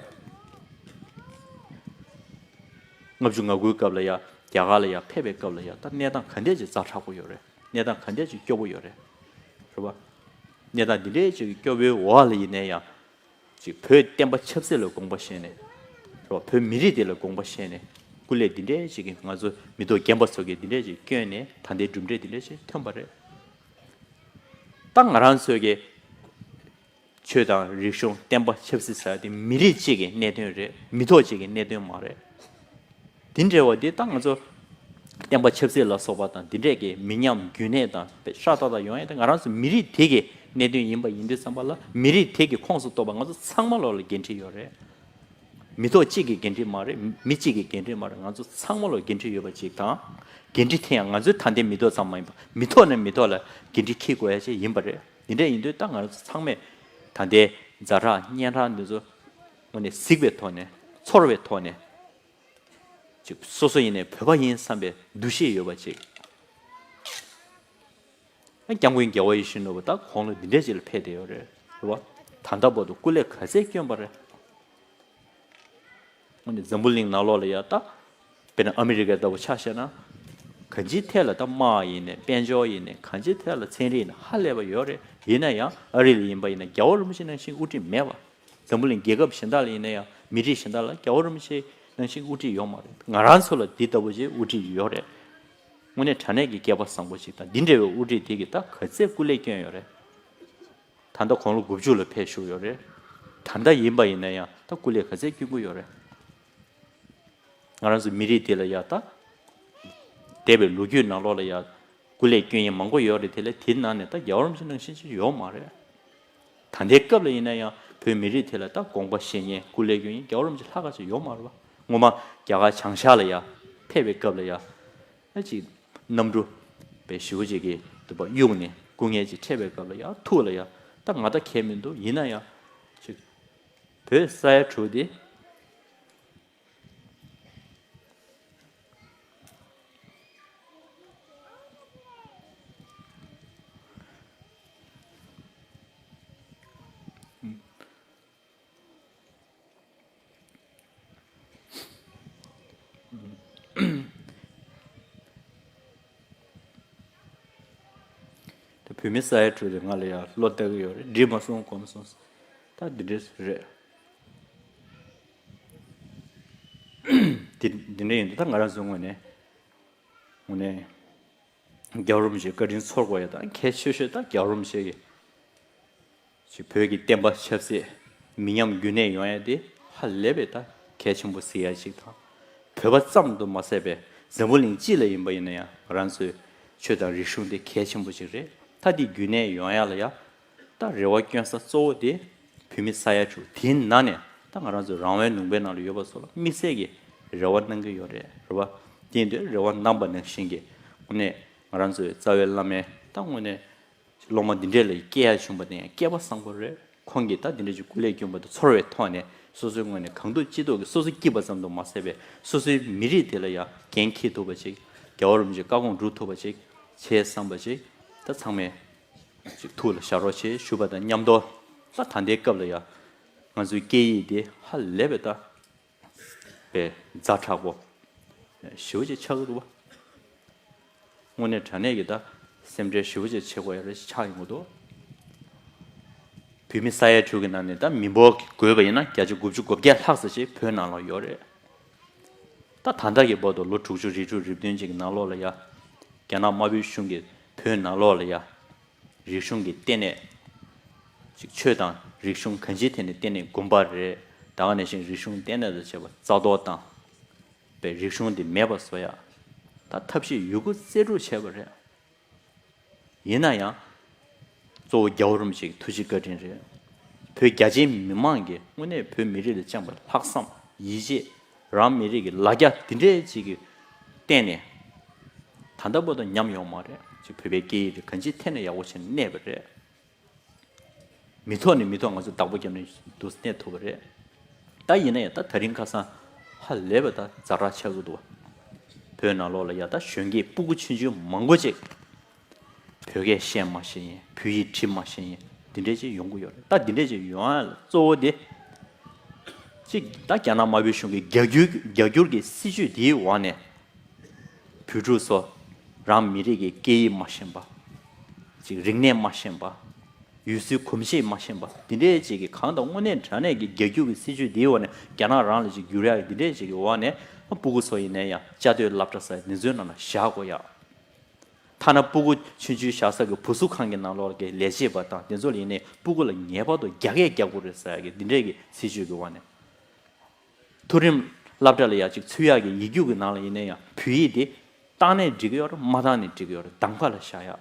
ལྔ་བཅུ་ང་དགུའི་སྐབས་ལ་ཡ་རྒྱ་གར་ལ་ཡ་ཕེབས་པའི་སྐབས་ལ་ཡ། ད་གནས་སྟངས་ག་འདྲས་ཅིག་ཛ་དྲག་པོ་ཡོད་རེད། གནས་སྟངས་ག་འདྲས་ཅིག་སྐྱོ་པོ་ཡོད་རེད། རེད་པ། གནས་སྟངས་འདི་འདྲས་ཅིག་སྐྱོ་པོའི་འོག་ལ་ཡིན་ནའི་ཡང་། ཅིག་བོད་བསྟན་པ་ཆབ་སྲིད་ལ་དགོངས་པ་བཞེས་ནས། རེད་པ། བོད་མི་རིགས་འདི་ལ་དགོངས་པ་བཞེས་ནས། སྐུ་ལས་འདི་འདྲས་ཅིག་གིས་ང་ཚོ་མི་ཐོག་རྒན་པ་ཚོ་གིས་འདི་འདྲས་ཅིག་བསྐྱོན་ནས་ད་ལྟའི་གྲུབ་འབྲས་འདི་འདྲས་ཅིག་ཐོན་པ་རེད། ད་ང་རང་ཚོའི་གི་ཆོས་དང་རིག་གཞུང་བསྟན་པ་ཆབ་སྲིད་ཟེར་ཡ་དེ་མི་རིགས་གཅིག་གི་གནད་དོན་རེད། མི་ཐོག་གཅིག་གི་གནད་དོན་མ་རེད། དེ་འདྲ་བ་དེ་ད་ང་ཚོ་བསྟན་པ་ཆབ་སྲིད་ལ་སོགས་པ་དང་དེ་འདྲས་ཀྱི་མི་ཉམས་རྒྱུན་གནས་དང་ཤ་སྟག་སྟག་ཡོང་ཡ་དེ་ང་རང་ཚོ་མི་རིགས་དེ་གི་ གནད་དོན་ཡིན་པ་ཡིན་དུས་ཙམ་པ་ལ་མི་རིགས་དེ་གི་ཁོངས་སུ་གཏོགས་པ་ང་ཚོ་ཚང་མ་ལོག་ལ་འགན་འཁྲི་ཡོད་རེད། མི་ཐོག་གཅིག་གི་འགན་འཁྲི་མ་རེད། མི་གཅིག་གི་འགན་འཁྲི་མ་རེད། ང་ཚོ་ཚང་མ་ལོག་འགན་འཁྲི་ཡོད་པ་ཅིག་དང་། འགན་འཁྲི་དེ་ཡང་ང་ཚོའི་ད་ལྟའི་མི་ཐོག་ཙམ་མ་ཡིན་པ་མི་ཐོག་ནས་མི་ཐོག་ལ་འགན་འཁྲི་འཁྱེར་དགོས་ཡ་ཅིག་ཡིན་པ་རེད། འདི་འདྲ་ཡིན་དུས་ད་ང་ཚོ་ཚང་མས་ད་ལྟའི་ཛ་དྲག་སྙན་གྲགས་འདི་ཚོ་དངོས་གནས་གཟིགས་པའི་ཐོག་ནས་ཚོར་བའི་ཐོག་ནས་ཅིག་སོ་སོ་ཡིན་ནའི་བོད་པ་ཡིན་བསམ་པའི་འདུ་ཤེས་ཡོད་པ་ཅིག་སྐྱབས་མགོན་རྒྱལ་བ་ཡིད་བཞིན་ནོར་བུ་ད་དགུང་ལོ་འདི་འདྲས་ཅིག་ལ་ཕེབས་བསྡད་ཡོད་རེད། རེད་བ། ད་ལྟ་བར་དུ་སྐུ་ལས་ག་ཚད་བསྐྱོན་པ་རེད། འོ་ནི་འཛམ་བུ་གླིང་ནང་ལོགས་ལ་ཡ་ད། དཔེར་ན་ཨ་མི་རི་ཀ་ལྟ་བུ་ཆ་བཞག་ན། གང་ཅིའི་ཐད་ལ་ད་དམག་ཡིན་ནའི་དཔལ་འབྱོར་ཡིན་ནའི་གང་ཅིའི་ཐད་ལ་ཚན་རིག་ནས་ཧ་ལས་པ་ཡོད་རེད། ཡིན་ན་ཡང་ཨ་རི་ལ་ཡིན་པ་ཡིན་ན་རྒྱལ་བ་རིན་པོ་ཆེ་ནང་བཞིན་དབུ་ཁྲིད་མེད་པ། འཛམ་བུ་གླིང་རྒྱལ་ཁབ་གཞན་དག་ལ་ཡིན་ན་ཡང་མི་རིགས་གཞན་དག་ལ་རྒྱལ་བ་རིན་པོ་ཆེ་ནང་བཞིན་དབུ་ཁྲིད་ཡོད་མ་རེད། ང་རང་ཚོ་ལ་འདི་ལྟ་བུ་ཅིག་དབུ་ཁྲིད་ཡོད་རེད། དངོས་གནས་དྲང་གནས་ཀྱི་སྐལ་པ་བཟང་པོ་ཞིག་དང་འདི་འདྲ་བའི་དབུ་ཁྲིད་དེ་གིས་ད་ག་ཚད་སྐུ་ལས་བསྐྱོན་ཡོད་རེད། ད་ལྟ་དགུང་ལོ་དགུ་བཅུ་ལ་ཕེབས་བཞུགས་ཡོད་རེད། ད་ལྟ་ཡིན་པ་ཡིན་ན་ཡང་ད་སྐུ་ལས་ག་ཚད་བསྐྱོན་གྱི་ཡོད་རེད། ང་རང་ཚོ་མི་རིགས་འདི་ལ་ཡ་ད། འདས་པའི་ལོ་རྒྱུས་ནང་ལོགས་ལ་ཡ། སྐུ་ལས་བསྐྱོན་མཁན་མང་པོ་ཡོད་རེད། དེ་ལས་དེའི་ནང་ནས་ད་རྒྱལ་བ་རིན་པོ་ཆེ་ནང་བཞིན་ཅིག་ཡོད་མ་རེད། ད་ལྟའི་སྐབས་ལ་ཡིན་ན་ཡང་བོད་མི་རིགས་དེ་ལ་ད་དགོངས་པ་བཞེས་མཁན་སྐུ་ལས་བསྐྱོན་མཁན་རྒྱལ་བ་རིན་པོ་ཆེ་ལྷག་དཀར་ཅིག་ཡོད་མ་རེད་བ། སྔོན་མ་རྒྱ་གར་བྱང་ཤར་ལ་ཡ་ཕེབས་པའི་སྐབས་ལ་ཡ། ཨ་ཅིག་གནམ་གྲུ་པའི་ཞེ་པོ་ཅིག་གིས་དུ་བ་གཡུགས་ནས་སྐུ་ངལ་ཅིག་འཕྲད་པའི་སྐབས་ལ་ཡ་ཐུགས་ལ་ཡ་ད་ང་ད་གལ་མི་འདུག་ཡིན་ན་ཡང་ཅིག་བོད་ས་ཡ་དྲུག་དེ། ད་བོད་མི་ས་ཡ་དྲུག་དེ་ང་ལ་ཡང་བློ་གཏད་ཀྱི་ཡོད་རེད། འགྲིག་མ་སོང་གོམས་སོང་། ད་འདི་འདྲས་རེད། འདི་འདི་འདྲས་ཡིན་དུས་ད་ང་རང་ཚོའི་ངོས་ནས་ངོས་ནས་རྒྱལ་བ་རིན་པོ་ཆེའི་བཀའ་དྲིན་ཚོར་དགོས་ཡ་ད་གལ་ཆེ་ཤོས་ད་རྒྱལ་བ་རིན་པོ་ཆེ་གི་ཅིག་བོད་ཀྱི་བསྟན་པ་ཆབ་སྲིད་མི་ཉམས་རྒྱུན་གནས་ཡོང་ཡ་དེ་ཧ་ལས་པའི་ད་གལ་ཆེན་པོ་གཟིགས་ཡ་ཅིག་དང་། བོད་པ་ཙམ་དུ་མ་ཟད་པའི་འཛམ་བུ་གླིང་སྤྱི་ལ་ཡིན་པ་ཡིན་ན་ཡང་ང་རང་ཚོའི་ཆོས་དང་རིག་གཞུང་དེ་གལ་ཆེན་པོ་ཅིག་རེད། ད་དེ་རྒྱུན་གནས་ཡོང་ཡ་ལ་ཡ་ད་རེ་བ་བསྐྱོན་ས་གཙོ་བོ་དེ་བོད་མི་ས་ཡ་དྲུག་དེའི་ནང་ནས་ད་ང་རང་ཚོའི་རང་དབང་ལུང་པའི་ནང་ལ་ཡོད་པ་ཚོ་ལ་དམིགས་བསལ་གྱི་རེ་བ་གནང་གི་ཡོད་རེད། རེད་བ། དེ་ཡིན་དུས་རེ་བ་གནང་པ་ནང་བཞིན་གྱི་དངོས་གནས་ང་རང་ཚོའི་རྩ་བའི་བླ་མའི་ད་དངོས་གནས། སློབ་མ་འདི་འདྲས་ལ་སྐྱེ་ཡ་བྱུང་བ་དེ་ཡང་སྐལ་པ་བཟང་པོ་རེད། ཁོང་གིས་ད་འདི་འདྲས་ཀྱི་སྐུ་ལས་བསྐྱོན་པ་དེ་ཚོར་བའི་ཐོག་ནས་སོ་སོའི་ངོས་ནས་གང་ཐུབ་ཅི་ཐུབ་ཀྱིས་སོ་སོ་སྐྱིད་པ་ཙམ་དུ་མ་ཟད་པའི་སོ་སོའི་མི་རིགས་དེ་ལ་ཡང་འགན་འཁྱེར་ཐུབ་པ་ཅིག་རྒྱལ་བ་རིན་པོ་ཆེའི་བཀའ་དགོངས་སྒྲུབ་ཐུབ་པ་ཅིག་བྱས་བསམ་པ་ཅིག་ད་ཚང་མས་ཅིག་ཐུགས་ལ་བཞག་རོགས་བྱེད་ཞུ་བ་དང་མཉམ་དུ་ད་ད་ལྟའི་སྐབས་ལ་ཡང་ང་ཚོའི་སྐད་ཡིག་དེ་ཧ་ལས་པའི་ད། པའི་ཛ་དྲག་པོ་ཞེ་པོ་ཅིག་ཆགས་ཀྱི་འདུག་བ། དངོས་གནས་དྲང་གནས་ཀྱི་ད་སེམས་ཁྲལ་ཞེ་པོ་ཅིག་བྱེད་དགོས་ཡ་རེ་ཞིག་ཆགས་ཡོང་གི་འདུག་བོད་མི་ས་ཡ་དྲུག་གི་ནང་ནས་ད་མི་འབོར་གྱི་བགོས་པ་ཡིན་ན་བརྒྱ་ཆ་དགུ་བཅུ་གོ་བརྒྱད་ལྷག་ཙམ་ཞིག་བོད་ནང་ལ་ཡོད་རེད། ད་ད་ལྟ་གི་བར་དུ་ལོ་དྲུག་ཅུ་རེ་དྲུག་རེ་བདུན་ཅིག་གི་ནང་ལོགས་ལ་ཡ། རྒྱ་ནག་དམར་པོའི་གཞུང་གིས་བོད་ནང་ལོགས་ལ་ཡ། རིག་གཞུང་གི་ལྟེ་གནས། ཅིག་ཆོས་དང་རིག་གཞུང་གང་ཅིའི་ཐད་ནས་ལྟེ་གནས་དགོན་པ་རེད། ད་ག་ནང་བཞིན་རིག་གཞུང་ལྟེ་གནས་དང་བཅས་པ་རྩ་གཏོར་བཏང་བའི་རིག་གཞུང་འདི་མེད་པ་བཟོ་ཡ། ད་ཐབས་ཤེས་ཡོད་རྒུ་རྩལ་སྤྲུགས་བྱས་པ་རེད། ཡིན་ན་ཡང་། གཙོ་བོ་རྒྱལ་བ་རིན་པོ་ཆེ་གི་ཐུགས་རྗེ་བཀའ་དྲིན་རེད། བོད་རྒྱ་ཆེའི་མི་མང་གིས་དངོས་གནས་བོད་མི་རིགས་ལ་བཅངས་པའི་ལྷག་བསམ་ཡིད་ཆེས། རང་མི་རིགས་ཀྱི་ལ་རྒྱ་འདི་འདྲའི་ཅིག་གི་སྟེང་ནས། ད་ལྟ་བར་དུ་ཉམས་ཡོང་མ་རེད། ཅིག་བོད་པའི་སྐད་ཡིག་དེ་གང་ཅིའི་ཐད་ནས་ཡག་པོ་བྱས་ནས་གནས་པ་རེད། མི་ཐོག་ནས་མི་ཐོག་ང་ཚོ་བདག་པོ་བརྒྱབ་ནས་འདུག་གནས་ཐུབ་པ་རེད། ད་ཡིན་ན་ཡང་ད་ད་རིང་ཁ་སང་ཧ་ལས་པ་ད་ཛ་དྲག་ཆགས་ཀྱི་འདུག་བ། བོད་ནང་ལོགས་ལ་ཡ་ད་གཞོན་སྐྱེས་སྤུ་གུ་ཆུང་ཆུང་མང་པོ་ཅིག་བོད་སྐད་བཤད་མ་ཤེས་མཁན། བོད་ཡིག་བྲིས་མ་ཤེས་མཁན་འདི་འདྲས་ཅིག་ཡོང་གི་ཡོད་རེད། ད་འདི་འདྲས་ཅིག་ཡོང་ཡ་ལ་གཙོ་བོ་དེ། གཅིག་ད་རྒྱ་ནག་དམར་པོའི་གཞུང་གི་རྒྱ་སྒྱུར་རྒྱ་སྒྱུར་གྱི་སྲིད་བྱུས་དེའི་འོག་ནས། བོད་ཕྲུག་ཚོ་རང་མི་རིགས་ཀྱི་སྐད་ཡིག་མ་ཤེས་པ། གཅིག་རིག་གནས་མ་ཤེས་པ། ཡུལ་སྲོལ་གོམས་གཤིས་མ་ཤེས་པ། འདི་འདྲས་ཅིག་གི་གང་དང་དངོས་གནས་དྲང་གནས་ཀྱི་རྒྱ་སྒྱུར་གྱི་སྲིད་བྱུས་འདིའི་འོག་ནས་རྒྱ་ནག་རང་ལ་ཅིག་བསྒྱུར་ཡག་གི་འདི་འདྲས་ཅིག་གི་འོག་ནས་སྤུ་གུ་ཚོ་ཡིན་ན་ཡང་བཅའ་སྡོད་སློབ་གྲྭ་ཟེར་འདི་ཚོའི་ནང་ལ་བཞག་དགོས་ཡག་ཐ་ན་སྤུ་གུ་ཆུང་ཆུང་བཞག་ས་གི་བུ་གསོ་ཁང་གི་ནང་ལོགས་ཀྱི་ལས་བྱེད་པ་དང་དེ་ཚོ་ལ་ཡིན་ནའི་སྤུ་གུ་ལ་ངེས་པར་དུ་རྒྱ་སྐད་རྒྱག་དགོས་རེད་ཟེར་ཡག་གི་འདི་འདྲས་ཀྱི་སྲིད་བྱུས་ཀྱི་འོག་ནས། མཐོ་རིམ་སློབ་གྲྭ་ལ་ཡ་གཅིག་ཚུད་ཡག་གི་ཡིག་རྒྱུགས་ཀྱི་ནང་ལ་ཡིན་ན་ཡང་བོད་ཡིག་དེ་བཏང་ནའི་འགྲིག་གི་ཡོད་རེད། མ་བཏང་ནའི་འགྲིག་གི་ཡོད་རེད། གདམ་ག་ལ་བཞག་ཡག་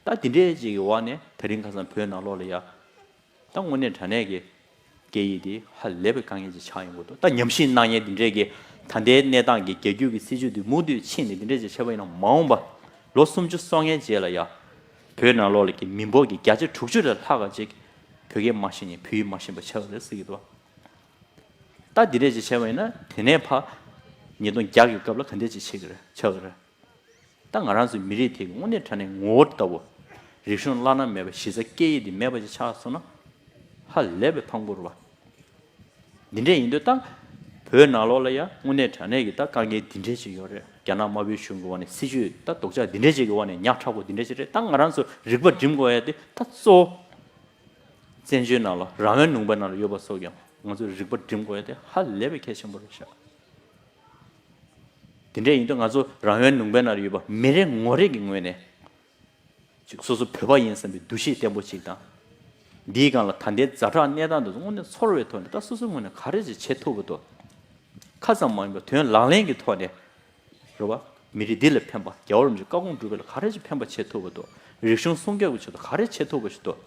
ད་འདི་འདྲའི་ཅིག་གི་འོག་ནས་ད་རིང་ཁ་སང་བོད་ནང་ལོགས་ལ་ཡ། ད་དངོས་གནས་དྲང་གནས་ཀྱི་སྐད་ཡིག་འདི་ཧ་ལས་པའི་དཀའ་ངལ་ཅིག་ཆགས་ཡོང་གི་འདུག་ད་ཉམས་ཞིབ་གནང་མཁན་འདི་འདྲས་ཀྱི་ད་ལྟའི་གནས་སྟངས་ཀྱི་རྒྱལ་རྒྱུད་ཀྱི་སྲིད་བྱུས་འདི་མུ་མཐུད་ཕྱིན་ནས་འདི་འདྲས་ཅིག་བྱས་པ་ཡིན་ན། མ་འོངས་པ་ལོ་སུམ་ཅུ་སོ་ལྔའི་རྗེས་ལ་ཡ། བོད་ནང་ལོགས་ལ་གི་མི་འབོར་གྱི་བརྒྱ་ཆ་དྲུག་ཅུ་ལས་ལྷག་ག་ཅིག་བོད་སྐད་མ་ཤེས་མཁན། བོད་ཡིག་མ་ཤེས་པ་ཆགས་ཀྱི་རེད་ཟེར་གྱི་འདུག་ད་འདི་འདྲས་ཅིག་བྱས་པ་ཡིན་ན། དེ་ནས་ཕར་ཉིས་སྟོང་བརྒྱ་གི་སྐབས་ལ་ག་འདྲས་ཅིག་ཆགས་ཀྱི་རེད། ཆགས་ཀྱི་རེད། ད་ང་རང་ཚོའི་མི་རིགས་དེ་གི་དངོས་གནས་དྲང་གནས་ངོ་བོ་ལྟ་བུ། རིག་གཞུང་བླ་ན་མེད་པ། གཞི་རྩ་སྐད་ཡིག་འདི་མེད་པ་ཅིག་ཆགས་སོང་ན། ཧ་ལས་པའི་ཕངས་པོ་རེད་པ། འདི་འདྲས་ཡིན་དུས་ད་བོད་ནང་ལོགས་ལ་ཡ་དངོས་གནས་དྲང་གནས་ཀྱི་ད་དཀའ་ངལ་འདི་འདྲས་ཅིག་ཡོད་རེད། རྒྱ་ནག་དམར་པོའི་གཞུང་གི་འོག་ནས་སྲིད་བྱུས་ད་ལྡོག་ཆ་འདི་འདྲས་ཅིག་གི་འོག་ནས་ཉག་ཕྲ་པོ་འདི་འདྲས་ཅིག་རེད། ད་ང་རང་ཚོ་རིག་པ་སྒྲིམ་དགོས་ཡ་དེ་ད་གཙོ་བོ་བཙན་བྱོལ་ནང་ལ། རང་དབང་ལུང་པའི་ནང་ལ་ཡོད་པ་སོགས་ཀྱང་ང་ཚོས་རིག་པ་སྒྲིམ་དགོས་ཡ་དེ་ཧ་ལས་པའི་གལ་ཆེན་པོ་རེད་ཤག་དེ་འདྲས་ཡིན་དུས་ང་ཚོ་རང་དབང་ལུང་པའི་ནང་ལ་ཡོད་པ་མི་རེ་ངོ་རེ་གི་ངོས་ནས་ཅིག་སོ་སོ་བོད་པ་ཡིན་བསམ་པའི་འདུ་ཤེས་བརྟན་པོ་ཅིག་དང་། འདིའི་སྒང་ལ་ད་ལྟའི་ཛ་དྲག་གནས་སྟངས་འདི་ཚོ་དངོས་གནས་ཚོར་བའི་ཐོག་ནས་ད་སོ་སོའི་ངོས་ནས་ག་རེ་ཅིག་བྱེད་ཐུབ་པ་འདུག་ཁ་ཙམ་མ་ཡིན་པར་དོན་ལག་ལེན་གྱི་ཐོག་ནས་རེད་པ། མི་རིགས་འདི་ལ་ཕན་པ། རྒྱལ་བ་རིན་པོ་ཆེ་བཀའ་དགོངས་སྒྲུབ་པ་ལ་ག་རེ་ཅིག་ཕན་པ་བྱེད་ཐུབ་པ་འདུག་རིག་གཞུང་སྲུང་སྐྱོབ་ཀྱི་ཆེད་དུ་ག་རེ་བྱེད་ཐུབ་པ་ཞིག་འདུག་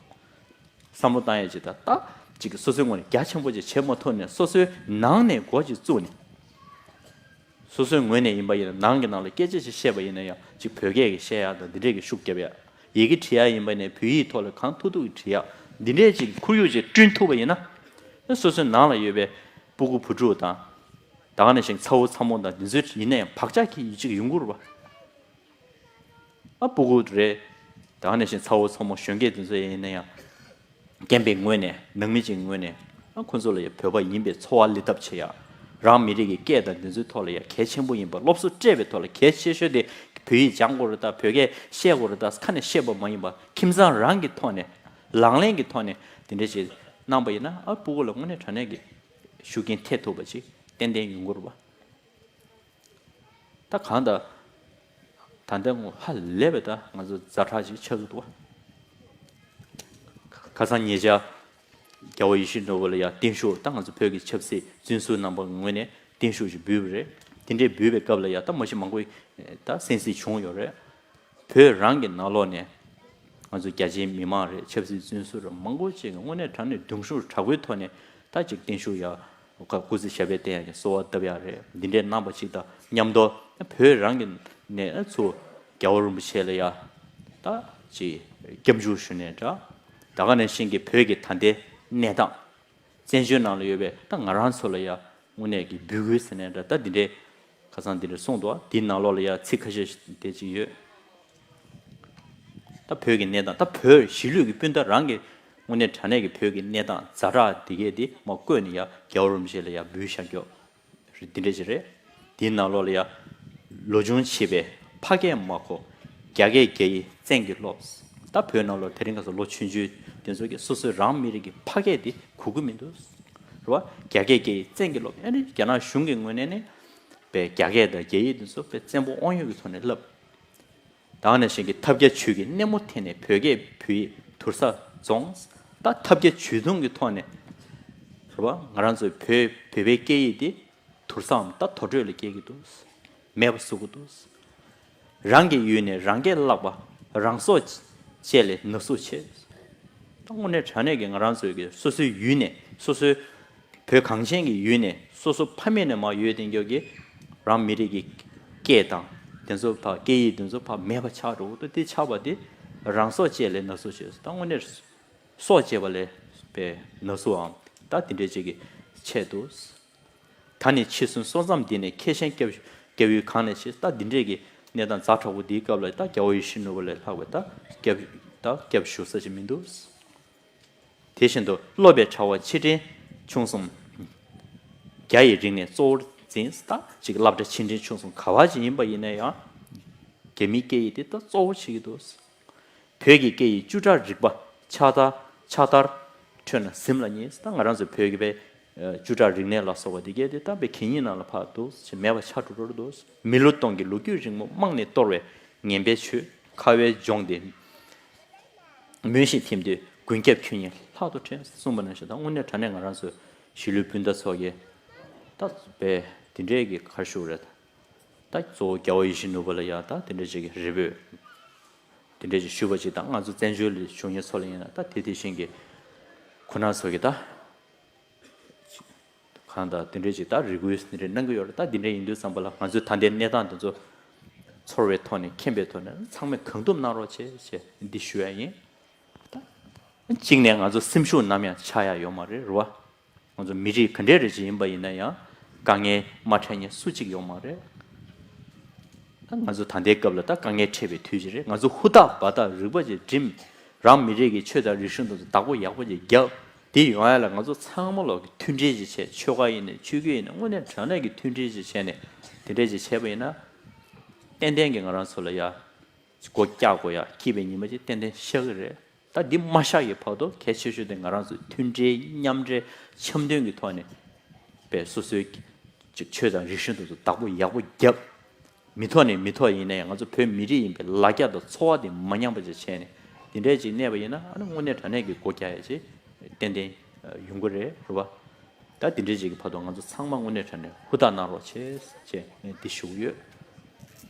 བསམ་བློ་བཏང་ཡས་ཅིག་དང་། ད་ཅིག་གི་སོ་སོའི་ངོས་ནས་རྒྱ་ཆེན་པོ་ཅིག་བྱེད་མ་ཐུབ་ནས། སོ་སོའི་ནང་ནས་འགོ་ཅིག་བཙུགས་ནས། སོ་སོའི་ངོས་ནས་ཡིན་པ་ཡིན་ན། ནང་གི་ནང་ལ་སྐད་ཆ་ཞིག་བཤད་པ་ཡིན་ན་ཡང་། ཅིག་བོད་སྐད་ཀྱི་བཤད་ཡག་དང་འདི་འདྲས་ཀྱི་ཤུགས་རྒྱབ་ཡག་ཡི་གེ་འབྲི་ཡག་ཡིན་པ་ཡིན་ན་བོད་ཡིག་ཐོག་ལ་གང་ཐུབ་ཐུབ་ཀྱིས་འབྲི་ཡག་འདི་འདྲས་ཅིག་ཁོར་ཡུག་ཅིག་བསྐྲུན་ཐུབ་པ་ཡིན་ན། སོ་སོའི་ནང་ལ་ཡོད་པའི་སྤུ་གུ་བུ་ཕྲུག་དང་། ད་ག་ནང་བཞིན་ཚ་བོ་ཚ་མོ་དང་འདི་ཚོའི་ཡིན་ན་ཡང་བག་ཆགས་ཅིག་ཡོང་གི་རེད་པ། ཨ་སྤུ་གུ་རེད། ད་ག་ནང་བཞིན་ཚ་བོ་ཚ་མོ་གཞོན་སྐྱེས་དེ་ཚོ་ཡིན་ན་ཡང་། རྒན་པའི་ངོས་ནས། ནང་མི་གཅིག་ངོས་ནས། ཨ་ཁོ་ཚོ་ལ་ཡང་བོད་པ་ཡིན་པའི་ཚོར་བ་སླེབས་ཐབས་བྱེད་ཡག་རང་མི་རིགས་ཀྱི་སྐད་དང་འདི་ཚོའི་ཐོག་ལ་ཡང་གལ་ཆེན་པོ་ཡིན་པ། སློབ་གསོ་སྤྲད་པའི་ཐོག་ལ་གལ་ཆེ་ཤོས་དེ་བོད་ཡིག་སྦྱང་དགོས་རེད་ད། བོད་སྐད་བཤད་དགོས་རེད་ད། ཁ་ནས་བཤད་པ་མ་ཡིན་པ། ཁྱིམ་ཚང་རང་གི་ཐོག་ནས་ལག་ལེན་གྱི་ཐོག་ནས་དེ་འདྲ་ཞིག་གནང་པ་ཡིན་ན། ཨ་སྤུ་གུ་ལ་དངོས་གནས་དྲང་གནས་ཀྱི་ཤུགས་རྐྱེན་ཐེབས་ཐུབ་པ་ཅིག་ཏན་ཏན་ཡོང་གི་རེད་པ། ད་གང་ལྟར་ད་ལྟ་ངོ་ཧ་ལས་པའི་ད་ང་ཚོ་ཛ་དྲག་ཅིག་ཆགས་ཀྱི་འདུག་ཁ་སང་ཉེ་ཆར་རྒྱལ་བ་ཡིད་བཞིན་ནོར་བུ་ལ་ཡ་བརྟན་བཞུགས། ད་ང་ཚོ་བོད་ཀྱི་ཆབ་སྲིད་བཙོན་ཟུར་རྣམ་པ་ངོས་ནས་བརྟན་བཞུགས་ཤིག་འབུལ་བ་རེད། དེ་འདྲའི་འབུལ་བའི་སྐབས་ལ་ཡ་ད་མ་གཞི་མང་པོ་ད་གསན་གཟིགས་བྱུང་ཡོད་རེད། བོད་རང་གི་ནང་ལོགས་ནས་ང་ཚོ་རྒྱ་ཆེའི་མི་མང་རེད། ཆབ་སྲིད་བཙོན་ཟུར་རེད། མང་པོ་ཅིག་གིས་དངོས་གནས་དྲང་གནས་གདུང་ཤུགས་དྲག་པོའི་ཐོག་ནས་ད་ཅིག་བརྟན་བཞུགས་ཡ་སྐུ་ཚེ་ཞབས་པད་བརྟན་ཡག་གི་གསོལ་བ་བཏབ་ཡག་རེད། འདི་འདྲའི་གནང་བ་ཅིག་དང་མཉམ་དུ། བོད་རང་གི་ནས་ཚུར་རྒྱལ་བ་རིན་པོ་ཆེ་ལ་ཡ་ད་ཅིག་སྐྱབས་འཇུག་ཞུ་ནས་འདྲ། ད་ག་ནང་བཞིན་གྱི་བོད་ཀྱི་ད་ལྟའི་གནས་སྟངས། བཙན་བྱོལ་ནང་ལ་ཡོད་པའི་ད་ང་རང་ཚོ་ལ་ཡ་དངོས་གནས་ཀྱི་འབོད་སྐུལ་ཟེར་ནས་འདྲ། ད་འདི་འདྲའི་ཁ་སང་འདི་འདྲ་གསུངས་འདུག་འདིའི་ནང་ལོགས་ལ་ཡ་ཚིག་ཁ་ཤས་དེ་ཅིག་ཡོད། ད་བོད་ཀྱི་གནས་སྟངས། ད་བོད་གཞིས་ལུས་ཀྱི་སྤུན་ཟླ་རང་གི་དངོས་གནས་དྲང་གནས་ཀྱི་བོད་ཀྱི་གནས་སྟངས་ཛ་དྲག་འདི་གས་འདི་མར་བཀོད་ནས་ཡ་རྒྱལ་བ་རིན་པོ་ཆེ་ལ་ཡ་འབུལ་བཞག་རྒྱུ་རེད། འདི་འདྲ་ཅིག་རེད། འདིའི་ནང་ལོགས་ལ་ཡ། ལོ་ཆུང་བྱིས་པས་ཕ་སྐད་མ་གོ། རྒྱ་སྐད་རྒྱ་ཡིག་བཙན་གྱིས་སློབས། ད་བོད་ནང་ལོགས་དེ་རིང་ཁ་སང་ལོ་ཆུང་ཆུང་དེ་ཚོ་གིས་སོ་སོའི་རང་མི་རིགས་ཀྱི་ཕ་སྐད་འདི་གོ་གི་མི་འདུག་རེད་པ། རྒྱ་སྐད་རྒྱ་ཡིག་བཙན་གྱིས་སློབས། ཨ་ནི་རྒྱ་ནག་གཞུང་གི་ངོས་ནས་ནི་པའི་རྒྱ་སྐད་དང་རྒྱ་ཡིག་འདི་ཚོ་དཔེ་བཙན་པོ་དབང་ཡོད་ཀྱི་ཐོག་ནས་བསླབས། ད་ག་ནང་བཞིན་གྱི་ཐབས་བརྒྱ་ཇུས་ཀྱིས་སྣེ་མོ་འཐེན་ནས་བོད་སྐད་བོད་ཡིག་དུར་ས་རྫོགས། ད་ཐབས་བརྒྱ་ཇུས་སྟོང་གི་ཐོག་ནས་རེད་པ། ང་རང་ཚོའི་བོད་བོད་པའི་སྐད་ཡིག་འདི་དུར་སའམ་ད་དུར་ཁྲོད་ལ་སྐྱེལ་གྱི་འདུག་མེད་པ་བཟོ་གི་འདུག་རང་གི་ཡུལ་ནས་རང་སྐད་བརླག་པ། རང་སྲོག་བཅད་ལས་ན་ཟུག་ཆེ། ད་དངོས་གནས་དྲང་གནས་ཀྱི་ང་རང་ཚོའི་གི་སོ་སོའི་ཡུལ་ནས་སོ་སོའི་བོད་གངས་ཅན་གྱི་ཡུལ་ནས་སོ་སོ་ཕ་མེས་ནས་མར་ཡོད་དེ་འགྱོ་གི་རང་མི་རིགས་ཀྱི་སྐད་དང་དེ་ཚོ་ཕར་སྐད་ཡིག་དེ་ཚོ་ཕར་མེད་པ་ཆགས་འགྲོ་གི་འདུག་དེ་ཆགས་པ་དེ་རང་སྲོག་བཅད་ལས་ན་ཟུག་ཆེ། ད་དངོས་གནས་སྲོག་བཅད་པ་ལས་པའི་ན་ཟུག་འམ་ད་དེ་འདྲའི་ཅིག་གི་ཆེད་དུ། ད་ནི་འཆི་གསོན་སོང་མཚམས་འདི་ནས། ཁེ་ཞེན་སྐྱབས་སྐྱབས་ཡུལ་གང་ནས་ཆེ། ད་འདི་འདྲས་ཀྱི་གནས་སྟངས་ཛ་དྲག་པོ་འདིའི་སྐབས་ལ་ད་རྒྱལ་བ་ཡིད་བཞིན་ནོར་བུ་ལས་ལྷག་པའི་ད་སྐྱབས་ད་སྐྱབས་ཞུ་ས་ཞིག་མི་འདུག་དེ་བཞིན་དུ་སློབ་པའི་གྲྭ་བ་ཕྱིར་དྲན་ཆུང་གསུམ། རྒྱ་ཡི་རིག་གནས་གཙོ་བོར་འཛིན། ད་ཅིག་སློབ་གྲྭ་ཕྱིར་དྲན་ཆུང་གསུམ་ག་བ་ཅིག་ཡིན་པ་ཡིན་ན་ཡང་རྒྱ་མིའི་སྐད་ཡིག་དེ་ད་གཙོ་བོ་བྱེད་ཀྱི་འདུག་བོད་ཀྱི་སྐད་ཡིག་བཅུ་ཕྲག་རིག་པ་ཕྱག་དར་ཕྱག་དར་ཁྲོད་ན་གཟིམ་ལ་ཉེ། ད་ང་རང་ཚོ་བོད་ཀྱི་པའི་བཅུ་ཕྲག་རིག་གནས་ལ་སོགས་པ་འདི་གས་དེ་ད་པའི་གད་སྙིགས་ནང་ལ་ཕར་འདུག་ཅེས་མེད་པ་ཆགས་འགྲོ་འགྲོ་འདུག་མི་ལོ་སྟོང་གི་ལོ་རྒྱུས་རིང་མོ་རྨང་ནས་གཏོར་བའི་ངན་པའི་ཆོས། ཁ་བའི་ལྗོངས་འདི་མུན་བཞིན་ཐིམ་དུས་མགོན་སྐྱབས་ཁྱོད་ཉིད་ལྷག་ཏུ་དྲན། གསུངས་པ་ནང་བཞིན་ད་དངོས་གནས་དྲང་གནས་ང་རང་ཚོ་གཞིས་ལུས་སྤུན་ཟླ་ཚོ་གིས་ད་པའི་འདི་འདྲས་ཀྱི་གར་ཞུགས་རེད། ད་གཙོ་བོ་རྒྱལ་བ་ཡིད་བཞིན་ནོར་བུ་ལ་ཡ་ད་དེ་འདྲ་ཅིག་གི་རེ་འབོད་ དེ་འདྲས་ཅིག་ཞུས་པ་ཅིག་དང་། ང་ཚོ་བཙན་བྱོལ་ལ་བཞུགས་མཁན་ཚོ་ལ་ཡིན་ན་ད་དེ་དེ་བཞིན་གྱི་ཁོ་ན་ཚོ་གི་ད་གང་ལྟར་དེ་འདྲས་ཅིག་ད་རེ་སྐུལ་དེ་འདྲས་གནང་གི་ཡོད་རེད། ད་དེ་འདྲས་ཡིན་དུས་ཙམ་པ་ལ་ང་ཚོས་ད་ལྟའི་གནས་སྟངས་དེ་ཚོ་ཚོར་བའི་ཐོག་ནས་མཁྱེན་པའི་ཐོག་ནས་ཚང་མས་གང་ཐུབ་གནང་རོགས་བྱེད་ཅེས་འདི་ཞུ་ཡ་ཡིན། ད་གཅིག་ནས་ང་ཚོ་སེམས་ཤུགས་ནམ་ཡང་ཆག་ཡ་ཡོད་མ་རེད། རེད་བ། ང་ཚོ་མི་རིགས་ག་འདྲས་རེ་ཅིག་ཡིན་པ་ཡིན་ན་ཡང་དཀའ་ངལ་མ་འཕྲད་མཁན་སུ་གཅིག་ཡོད་མ་རེད། ད་ང་ཚོ་ད་ལྟའི་སྐབས་ལ་ད་དཀའ་ངལ་འཕྲད་པའི་དུས་ཅིག་རེད། ང་ཚོ་ཧུར་ཐག་འབད་ཐག་རིག་པ་ཅིག་སྒྲིམ། རང་མི་རིགས་ཀྱི་ཆོས་དང་རིག་གཞུང་དེ་ཚོ་བདག་པོ་ཡག་པོ་ཅིག་རྒྱབ། དེ་ཡོང་ཡ་ལ་ང་ཚོ་ཚང་མ་ལོག་གི་མཐུན་སྒྲིལ་ཅིག་བྱས། ཆོལ་ཁ་ཡིན་ནའི་ཆོས་བརྒྱུད་ཡིན་ནའི་དངོས་གནས་དྲང་གནས་ཀྱི་མཐུན་སྒྲིལ་ཅིག་བྱས་ནས་དེ་འདྲས་ཅིག་བྱས་པ་ཡིན་ན། ཏན་ཏན་གྱི་ང་རང་ཚོ་ལ་ཡ་སྒོ་རྒྱག་དགོས་ཡ་སྐྱིད་པའི་ཉི་མ་ཅིག་ཏན་ཏན་ཤར་གི་རེད། ད་འདི་མ་ཤར་གི་བར་དུ་གལ་ཆེ་ཤོས་དེ་ང་རང་ཚོ་མཐུན་སྒྲིལ་མཉམ་འབྲེལ་འཆམ་མཐུན་གྱི་ཐོག་ནས་པའི་སོ་སོའི་ཅིག་ཆོས་དང་རིག་གཞུང་དེ་ཚོ་བདག་པོ་ཡག་པོ་རྒྱབ། མི་ཐོག་ནས་མི་ཐོག་ཡིན་ན་ཡང་ང་ཚོ་བོད་མི་རིགས་ཡིན་པའི་ལ་རྒྱ་དང་ཚོར་བ་དེ་མ་ཉམས་པ་ཅིག་བྱས་ནས་དེ་འདྲས་ཅིག་གནས་པ་ཡིན་ན། ཨ་ནི་དངོས་གནས་དྲང་གནས་ཀྱི་སྒོ་རྒྱག་ཡ་ཅིག་ཏན་ཏན་ཡོང་གི་རེད། རེད་བ། ད་དེ་འདྲས་ཅིག་གི་བར་དུ་ང་ཚོ་ཚང་མ་དངོས་གནས་དྲང་གནས་ཧུར་ཐག་གནང་རོགས་བྱེད་ཅེས་འདི་ཞུ་གི་ཡོད།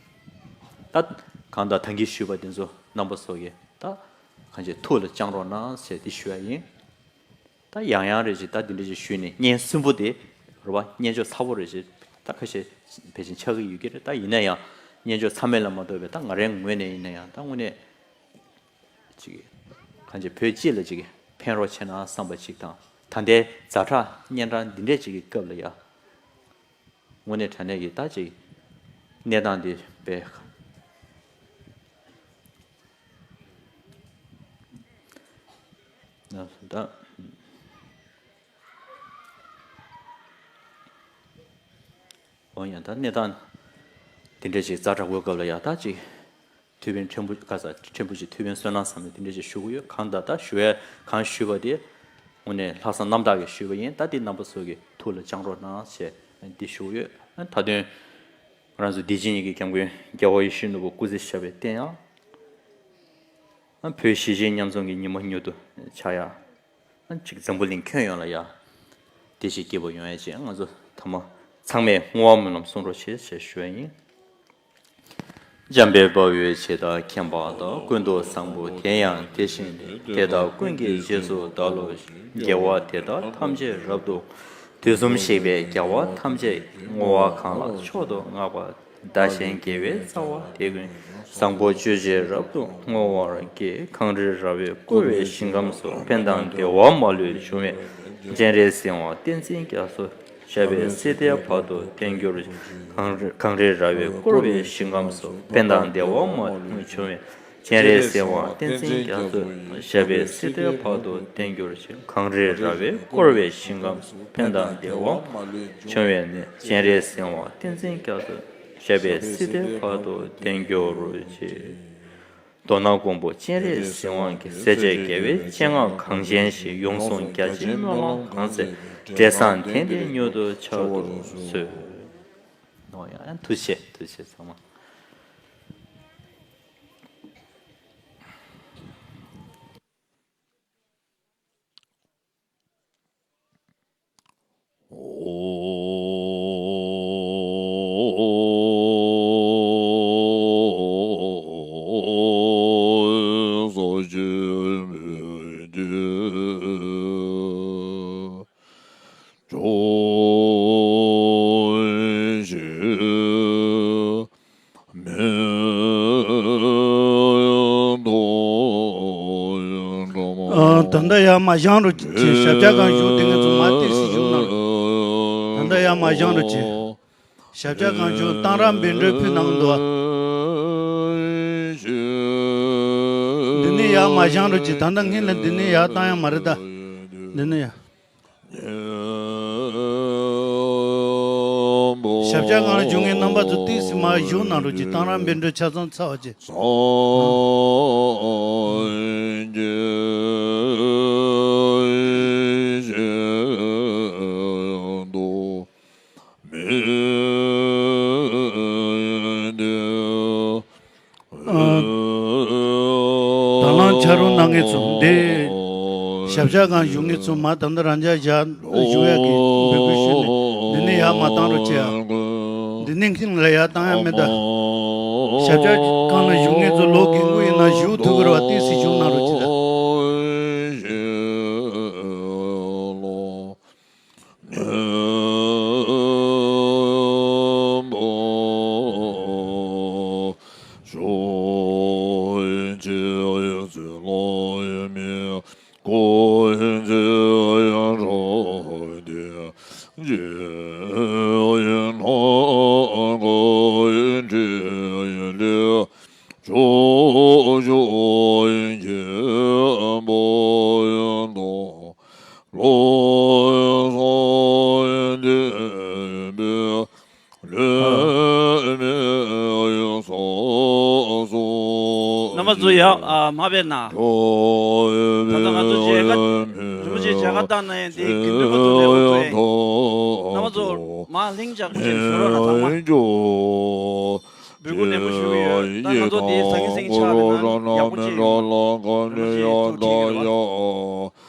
ད་གང་ལྟར་ད་གིན་ཞུས་པ་དེ་ཚོ་རྣམ་པ་ཚོ་གིས་ད་གང་ཅི་ཐུགས་ལ་བཅངས་རོགས་གནང་ཞེས་འདི་ཞུ་ཡ་ཡིན། ད་ཡང་ཡང་རེ་ཞིག་ད་འདི་འདྲ་ཞིག་ཞུས་ནས་སྙན་སུན་པོ་དེ་རེད་བ། སྙན་ཅོག་ཚ་པོ་རེ་ཞིག་ད་ཁ་ཤས་ཕལ་ཆེར་ཆགས་ཀྱི་ཡོད་ཀྱི་རེད། ད་ཡིན་ན་ཡང་སྙན་ཅོག་ཚ་མེད་ལ་མ་ལྟོས་པའི་ད་ང་རའི་ངོས་ནས་ཡིན་ན་ཡང་ད་དངོས་གནས་ཅིག་གང་ཅི་བོད་སྤྱི་ལ་ཅིག་ཕན་རོགས་བྱས་ན་བསམ་པ་ཅིག་དང་། ད་ལྟའི་ཛ་དྲག་གཉན་འཕྲང་འདི་འདྲས་ཅིག་གི་སྐབས་ལ་ཡ། དངོས་གནས་དྲང་གནས་ཀྱི་ད་ཅིག་གནས་སྟངས་འདི་དཔེ་ད། འོ་ཡང་ད་གནས་སྟངས་འདི་འདྲ་ཅིག་ཛ་དྲག་པོའི་སྐབས་ལ་ཡང་ད་ཅིག་ཐུགས་ཕན་ཕྲན་བུ་ག་ས་ཕྲན་བུ་ཅིག་ཐུགས་ཕན་གསོས་གནང་བསམ་ནས་འདི་འདྲ་ཅིག་ཞུ་གི་ཡོད། གང་ལྟར་ད་ཞུ་ཡ་གང་ཞུས་པ་དེ་དངོས་གནས་ལྷག་བསམ་རྣམ་དག་གིས་ཞུས་པ་ཡིན། ད་འདི་རྣམ་པ་ཚོ་གིས་ཐུགས་ལ་བཅངས་རོགས་གནང་ཞེས་འདི་ཞུ་གི་ཡོད། ད་དུང་ང་རང་ཚོ་བདེ་སྐྱིད་གཉིས་ཀྱི་སྐྱབས་མགོན་རྒྱལ་བ་ཡིད་བཞིན་ནོར་བུ་སྐུ་ཚེ་ཞབས་པད་བརྟན་ཡ། བོད་གཞིས་བྱེས་མཉམ་འཛོམས་ཀྱི་ཉི་མ་མྱུར་དུ་འཆར་ཡ། ཅིག་འཛམ་བུ་གླིང་ཁྱོན་ཡོངས་ལ་ཡ་བདེ་སྐྱིད་སྐྱིད་པོ་ཡོང་ཡ་ཆེད་ང་ཚོ་ཐ་མ་ཚང་མས་བསྔོ་བ་སྨོན་ལམ་གསུང་རོགས་བྱེད་ཅེས་ཞུ་ཡ་ཡིན། འཇམ་དཔལ་དཔའ་བོས་ཇི་ལྟར་མཁྱེན་པ་དང་། ཀུན་ཏུ་བཟང་པོ་དེ་ཡང་དེ་བཞིན་ཏེ། དེ་དག་ཀུན་གྱི་རྗེས་སུ་བདག་སློབ་ཅིང་། དགེ་བ་འདི་དག་ཐམས་ཅད་རབ་ཏུ་དུས་གསུམ་གཤེགས་པའི་རྒྱལ་བ་ཐམས་ཅད་ཀྱིས། བསྔོ་བ་གང་ལགས་མཆོག་ཏུ་བསྔགས་པ། བདག་གཞན་དགེ་བའི་རྩ་བ་དེ་ཀུན། བཟང་པོ་སྤྱོད་ཕྱིར་རབ་ཏུ་བསྔོ་བར་བགྱི། གངས་རི་ར་བས་བསྐོར་བའི་ཞིང་ཁམས་སུ། ཕན་དང་བདེ་བ་མ་ལུས་འབྱུང་བའི། སྤྱན་རས་གཟིགས་དབང་བསྟན་འཛིན་རྒྱ་མཚོ། ཞབས་པད་སྲིད་མཐའི་བར་དུ་བརྟན་གྱུར་ཅིག། གངས་རི་གངས་རི་ར་བས་བསྐོར་བའི་ཞིང་ཁམས་སུ། ཕན་དང་བདེ་བ་མ་ལུས་འབྱུང་བའི། སྤྱན་རས་གཟིགས་དབང་བསྟན་འཛིན་རྒྱ་མཚོ། ཞབས་པད་སྲིད་མཐའི་བར་དུ་བརྟན་གྱུར་ཅིག། གངས་རི་ར་བས་བསྐོར་བའི་ཞིང་ཁམས་སུ། ཕན་དང་བདེ་བ་མ་ལུས་འབྱུང་བའི་གནས། སྤྱན་རས་གཟིགས་དབང་བསྟན་འཛིན་རྒྱ་མཚོ། ཞབས་པད་སྲིད་མཐའི་བར་དུ་བརྟན་གྱུར་ཅིག། མདོར་ན་མགོན་པོ་སྤྱན་རས་གཟིགས་དབང་གིས། སྲས་བཅས་དགེ་བའི་སྤྱན་སྔར་གངས་ཅན་ཞིང་། ཡོངས་བཟུང་རྒྱ་ཆེའི་སྨོན་ལམ་གང་མཛད། འབྲས་བཟང་དེང་འདིར་མྱུར་དུ་འཆར་བར་གསོལ། ཨོ་ཡ། ཐུགས་རྗེ་ཆེ། ཐུགས་རྗེ་ཆེ་ཚང་མ། ཨ། ད་ལྟ་ཡར་མར་བཞེངས་རོགས་གྱིས། ཞབས་བཀྱག་སྒང་བཞུགས་དེ་ངེད་ཚོ་མར་ཏོག་ཙམ་བཞུགས་གནང་རོགས། ད་ལྟ་ཡར་མར་བཞེངས་རོགས་གྱིས། ཞབས་བཀྱག་སྒང་བཞུགས་གཏང་རག་འབད་འགྲོའི་ཕུལ་གནང་འདུག་འདི་ནས་ཡར་མར་བཞེངས་རོགས་གྱིས། ད་ལྟ་སྔོན་ལ་འདི་ནས་ཡར་བཏང་ཡ་མ་རེད་ད། འདི་ནས་ཡར། ཞབས་བཀྱག་སྒང་ལ་བཞུགས་མཁན་རྣམ་པ་ཚོ་ཏོག་ཙམ་མར་བཞུགས་གནང་རོགས་གྱིས། གཏང་རག་འབད་འགྲོ་ཆ་ཚང་ཚར་བ་བྱས། ཨ། དང་བླངས་ཕྱག་རོགས་གནང་མཁན་ཚོ། འདི་ཞབས་བཀྱག་སྒང་བཞུགས་མཁན་ཚོ་མར་ད་ལྟ་རང་འཇགས་བཞག་བཞུགས་ཡག་གི་འབོད་སྐུལ་ཞུས་ནས་འདི་ནས་ཡར་མར་བཏང་རོགས་བྱེད་ཨ། འདི་ནས་ཁྱིམ་ལ་ཡར་བཏང་ཡ་མེད་ད། ཞབས་བཀྱག་སྒང་ལ་བཞུགས་མཁན་ཚོ་ལོ་རྒན་རྒོན་ཡིན་ན་བཞུགས་ཐུབ་ཀྱི་རེད་བ། ཏོག་ཙམ་བཞུགས་གནང་རོགས་གྱིས་ལ། རྣམ་པ་ཚོ་ཡ། ཨ། མ་བས་ན། ད་ལྟ་ང་ཚོ་མཇལ་ཁ། རིན་པོ་ཆེ་མཇལ་ཁ་བཏང་ན་ཡང་དེ་དགེ་འདུན་པ་ཚོ་ལས་འགོ་ཚུགས། རྣམ་པ་ཚོ་མར་ལྷིང་འཇགས་ཅིག་བཞུགས་རོགས་གནང་། ཚང་མ་འབོད་སྐུལ་ནན་པོ་ཞུ་གི་ཡོད། ད་ང་ཚོ་དེ་སང་ཉིན་སང་ཉིན་ཆགས་པ་ཡིན་ན་ཡག་པོ་ཅིག་ཡོང་། རིན་པོ་ཆེ་ཐུགས་ཁྲིད་ཀྱི་རེད་བ། ད་ང་ལྷོད་ལྷོད་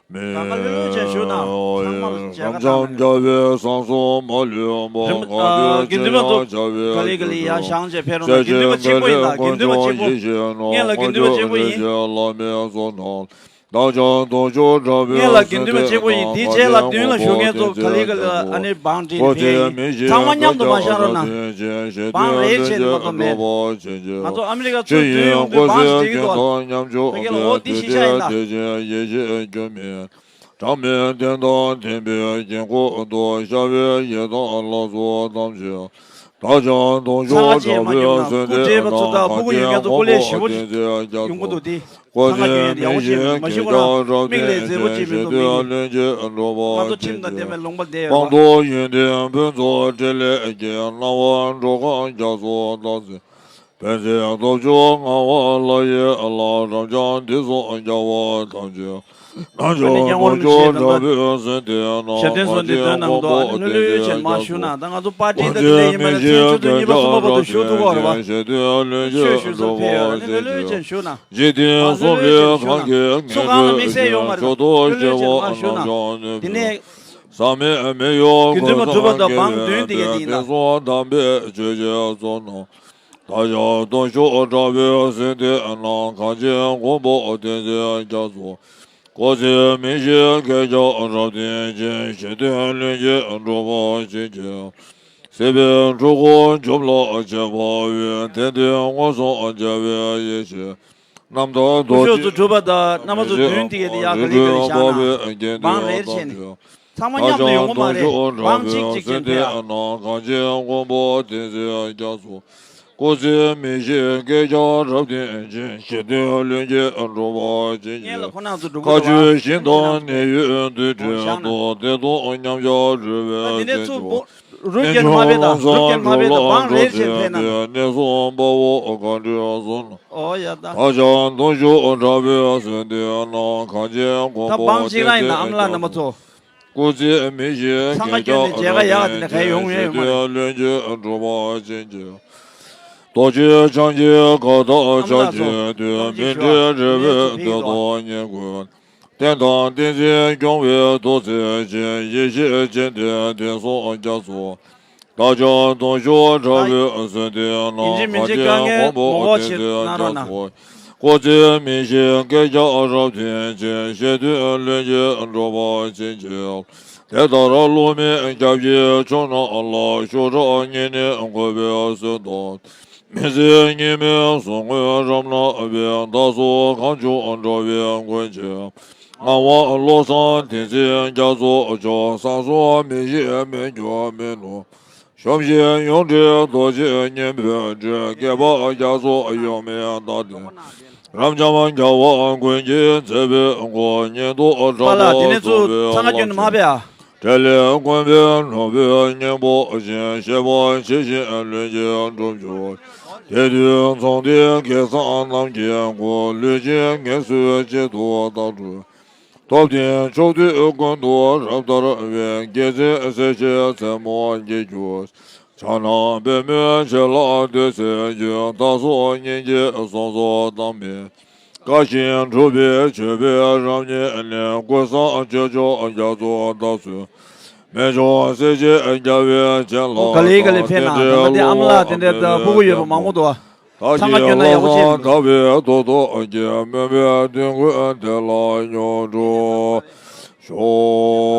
བྱས་བཞུགས་གནང་། ཚང་མ་ལ་མཇལ་ཁ་བཏང་ནས། རིམ། ཨ། དགེ་འདུན་པ་ཚོ་ག་ལེ་ག་ལེ་ཡར་བཞེངས་བྱས་ཕེབས་རོགས་གནང་། དགེ་འདུན་པ་གཅིག་པོ་ཡིན་ད། དགེ་འདུན་པ་གཅིག་པོ། སྔོན་ལ་དགེ་འདུན་པ་གཅིག་པོ་ཡིན། སྔོན་ལ་དགེ་འདུན་པ་གཅིག་པོ་ཡིན། དེའི་རྗེས་ལ་མདུན་ལ་བཞུགས་མཁན་ཚོ་ག་ལེ་ག་ལེ་ཨ་ནི་བང་སྒྲིག་ནས་ཕེབས་ཡིན། ཚང་མ་མཉམ་དུ་མར་བཞེངས་རོགས་གནང་། བང་རེ་བྱས་ནས་མ་གཏོགས་མེད། ང་ཚོ་ཨ་མི་རི་ཀ་ཚུར་འཛུལ་ཡོང་དུས་བང་སྒྲིག་གི་འདུག་ཕ་གི་ལ་འོ་འདི་ཤེས་བྱ་ཡིན་ད། གྲངས་མེད་བསྟན་དང་མཐུན་པའི་དཀྱིལ་འཁོར་དུ། ཤར་བའི་ཡི་དམ་ལྷ་ཚོགས་ཐམས་ཅད། བདག་ཅག་གདུང་ཤུགས་དྲག་པོས་གསོལ་འདེབས་གནང་། གངས་ཅན་མགོན་པོ་རྒྱལ་མཚན་སྐུ་ལས་ཞེ་པོ་ཅིག་ཡོང་གི་འདུག་སྟེ། ཚང་མ་ཡོང་ཡ་ཡག་པོ་ཅིག་མ་ཤེས་ཁོ་རང་མིག་ལས་མཛེས་པོ་ཅིག་མི་འདུག་མིག་ལས། ང་ཚོ་ཁྲིམས་དང་ལྡན་པའི་ལུང་པ་བསྡད་ཡོད་ལ། དཔང་རྟགས་ཡོན་ཏན་ཕུན་ཚོགས་འཕྲིན་ལས་ཀྱི། སྣང་བ་འགྲོ་ཁམས་རྒྱ་མཚོ་དང་མཚུངས། པད་ཚལ་སྟོབས་བཅུ་མངའ་བ་ལྷ་ཡི་ལྷ། རབ་འབྱམས་དུས་གསུམ་རྒྱལ་བ་ཐམས་ཅད། རྣལ་འབྱོར་དཀོན་མཆོག་དྲག་པོས་གསོལ་འདེབས་གནང་། ཞབས་བརྟན་གསུང་གི་དོན་གནང་གི་འདུག་ལྷོད་ལྷོད་བྱས་མར་བཞུགས་གནང་། ད་ང་ཚོ་པར་སྐྲུན་དང་དེ་འདྲ་ཡིན་པ་ན་མཚན་ཆུ་ཚོད་གཉིས་པ་གསུམ་པ་བར་དུ་བཞུགས་ཐུབ་ཀྱི་རེད་པ། ཆོས་ཞུ་ས་ཕེབས་ཡོད། ལྷོད་ལྷོད་བྱས་བཞུགས་གནང་། འཇིག་རྟེན་གསུམ་པའི་གང་གི་ངེས་དགོས་ཀྱི། མཆོག་ཏུ་སྐྱེ་བོ་རྣམས་ཀྱང་ནུབ་ཀྱང་ནུབ། ཟག་མེད་མི་གཡོ་ཀུན་བཟང་གི་ལྟ་བས། དེང་སང་དམ་པའི་ཆོས་ཀྱི་གཙོ་རྣམས། བདག་ཅག་གདུང་ཤུགས་དྲག་པོས་གསོལ་འདེབས་གནང་། གངས་ཅན་མགོན་པོ་བསྟན་འཛིན་རྒྱ་མཚོ། སྐུ་ཚེ་མི་ཤིགས་བསྐལ་བརྒྱར་རབ་བརྟན་ཅིང་། ཞི་མཐུན་ལྷུན་གྱིས་གྲུབ་པར་བྱིན་གྱིས། སྲིད་པའི་འཁྲུལ་འཁོར་འཇོམས་ལ་བྱེད་པ་འོས། དེང་འདིར་མངོན་སུམ་མཇལ་བའི་ཡེ་ཤེས། རྣམ་དག་རྡོ་རྗེ། སྐུ་གཟུགས་སུ་གྲུབ་པ་དང་རྣམ་པ་ཚོ་མདུན་དེ་གའི་དེ་ཡར་ག་ལེ་ག་ལེ་བཞག་གནང་། བང་རེ་བྱས་ནས། ཚང་མ་མཉམ་དུ་ཡོང་གི་མ་རེད། བང་གཅིག་གཅིག་བྱས་ནས་ཕེབས་ཨ། གངས་ཅན་མགོན་པོ་བསྟན་འཛིན་རྒྱ་མཚོ། སྐུ་ཚེ་མི་ཤིགས་བསྐལ་བརྒྱར་རབ་བརྟན་ཅིང་། ཞི་མཐུན་ལྷུན་གྱིས་གྲུབ་པར་བྱིན་གྱིས། མཁའ་སྤྱོད་ཞིང་དང་གནས་ཡུལ་དུ་འཁྲུལ་ཏོ། བདེ་སྟོང་མཉམ་གཞག་གྲོལ་བའི་རྩེར་འཇོག་རུ་རྒྱན་མ་བེད་ད། རུ་རྒྱན་མ་བེད་ད། བང་རེ་བྱས་ནས་ཕེབས་ན། གནས་གསུམ་དཔའ་བོ་གང་འདུལ་གསུམ། ཨོ་ཡ་ད། བདག་ཅག་གདུང་ཤུགས་དྲག་པོས་གསོལ་འདེབས་གནང་། གངས་ཅན་མགོན་པོ་བསྟན་འཛིན་རྒྱ་མཚོ། སྐུ་ཚེ་མི་ཤིགས་བསྐལ་བརྒྱར་རབ་བརྟན་ཅིང་། ཞི་མཐུན་ལྷུན་གྱིས་གྲུབ་པར་བྱིན་གྱིས། རྡོ་རྗེ་འཆང་ཆེན་མགར་ཐང་ཕྱག་ཆེན་བདུད། མི་འབྲལ་རེ་བའི་གཏེར་སྟོང་ཉེར་དགུའི། རྟེན་དང་བསྟན་འཛིན་སྐྱོང་བའི་ཐུགས་བརྩེ་ཆེན། ཡེ་ཤེས་སྤྱན་ལྡན་དུས་གསུམ་རྒྱ་མཚོ། བདག་ཅག་གདུང་ཤུགས་དྲག་པོས་གསོལ་འདེབས་གནང་། ཡིན་གཅིག་མིན་གཅིག་དཀའ་ངལ་མོ་གོ་ཐེ་ཚེ་རྒྱ་མཚོ། སྐུ་ཚེ་མི་ཤིགས་བསྐལ་བརྒྱར་རབ་བརྟན་ཅིང་། ཞི་མཐུན་ལྷུན་གྱིས་གྲུབ་པར་བྱིན་གྱིས། དེ་ལྟར་བསླུ་མེད་སྐྱབས་ཀྱི་མཆོག་རྣམས་ལ། ཤུགས་དྲག་ཉེ་གནས་འཁོར་བའི་གསོལ་འདེབས། མི་ཟད་ཉི་མའི་གཟུགས་བརྙན་རབ་སྣང་བའི། བདག་སོགས་གང་བྱུང་འགྲོ་བའི་མགོན་ཆེན། ངག་དབང་བློ་བཟང་བསྟན་འཛིན་རྒྱ་མཚོ་མཆོག་བསམ་སོགས་མི་ཤེས་མི་འགྱུར་མི་ནུབ། གཞོམ་གཞིག་ཡོངས་འདྲེན་རྡོ་རྗེ་སྙིང་པོའི་སྤྲུལ། བསྐལ་པ་རྒྱ་མཚོ་ཡོངས་མི་འདའ་སྟེ། རབ་འབྱམས་རྒྱལ་བ་ཀུན་གྱི་མཛད་པའི་སྐུ། ཉིད་དུ་གྲགས་པ་རྫོགས་པའི་ལྷ་ཆེན། འཕྲིན་ལས་མགོན་པོའི་ནོར་བུའི་སྙིང་པོ་བཞིན། གཤེགས་པ་ཇི་བཞིན་ལྷུན་གྱིས་གྲུབ་གྱུར། དེ་དུས་མཚུངས་ལྡན་བགེགས་བསམ་རྣམས་ཀྱི་སྐུ། ལུས་ཅན་ངལ་གསོའི་ཆེད་དུ་བདག་སྒྲུབ། ཐོབ་ཐང་མཆོག་ཐུན་ཀུན་ཏུ་རབ་དར་བའི། རྒྱལ་མཚན་གསལ་བྱེད་མཚན་མོ་རྒྱས་གྱུར། ཕྱག་ན་པདྨོའི་ཆས་ལ་འདུད་སའི་རྒྱུ། བདག་སོགས་སྙིང་རྗེ་གསུམ་རྫོགས་བདག་མེད། དགའ་ཞིང་སྒྲུབ་པའི་མཆོད་པའི་རབ་བརྙེས་ནས། ཀུན་བཟང་སྤྱོད་མཆོག་རྒྱ་མཚོ་བདག་སོགས། རྨད་བྱུང་སྲས་བཅས་རྒྱལ་བའི་བྱིན་རླབས་དང་། ག་ལེ་ག་ལེ་ཕེབས་ན་ད་ལྟ་དེ་ཨ་མ་ལགས་དེ་འདྲའི་ད་ཕྲུ་གུ་ཡོད་པ་མང་པོ་འདུག་ཨ། ཚང་མ་སྐྱོན་ན་ཡག་པོ་བྱས་ཡིན། དག་པའི་ཐོག་ཏུ་སྐྱེས། སྨོན་པའི་དོན་ཀུན་དེ་ལ་མྱུར་འགྲུབ་ཤོག།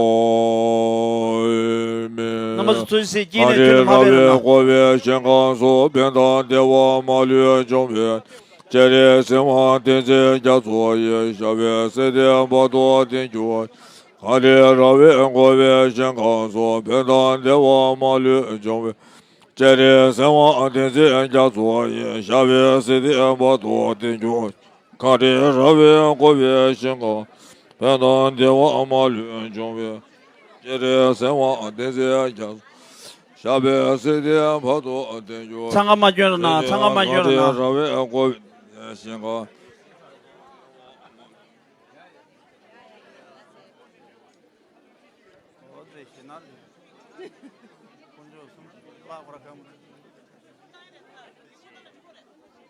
རྣམ་པ་ཚོ་ཚོད་ཅིག་སྐྱིད་ནས་ཐོན་མ་ཕེབས་ན། བསྐོར་བའི་ཞིང་ཁམས་སུ། ཕན་དང་བདེ་བ་མ་ལུས་འབྱུང་བའི། སྤྱན་རས་གཟིགས་དབང་བསྟན་འཛིན་རྒྱ་མཚོ་ཡི། ཞབས་པད་སྲིད་མཐའི་བར་དུ་བརྟན་གྱུར། གངས་རི་ར་བས་བསྐོར་བའི་ཞིང་ཁམས་སུ། ཕན་དང་བདེ་བ་མ་ལུས་འབྱུང་བའི། སྤྱན་རས་གཟིགས་དབང་བསྟན་འཛིན་རྒྱ་མཚོ་ཡི། ཞབས་པད་སྲིད་མཐའི་བར་དུ་བརྟན་གྱུར། གངས་རི་ར་བས་བསྐོར་བའི་ཞིང་ཁམས། ཕན་དང་བདེ་བ་མ་ལུས་འབྱུང་བའི། སྤྱན་རས་གཟིགས་དབང་བསྟན་འཛིན་རྒྱ་མཚོ། ཞབས་པད་སྲིད་མཐའི་བར་དུ་བརྟན་གྱུར། ཚང་མ་མ་སྐྱོན་རོགས་གནང་། ཚང་མ་མ་སྐྱོན་རོགས་གནང་། གངས་རི་ར་བས་བསྐོར་བའི་ཞིང་ཁམས།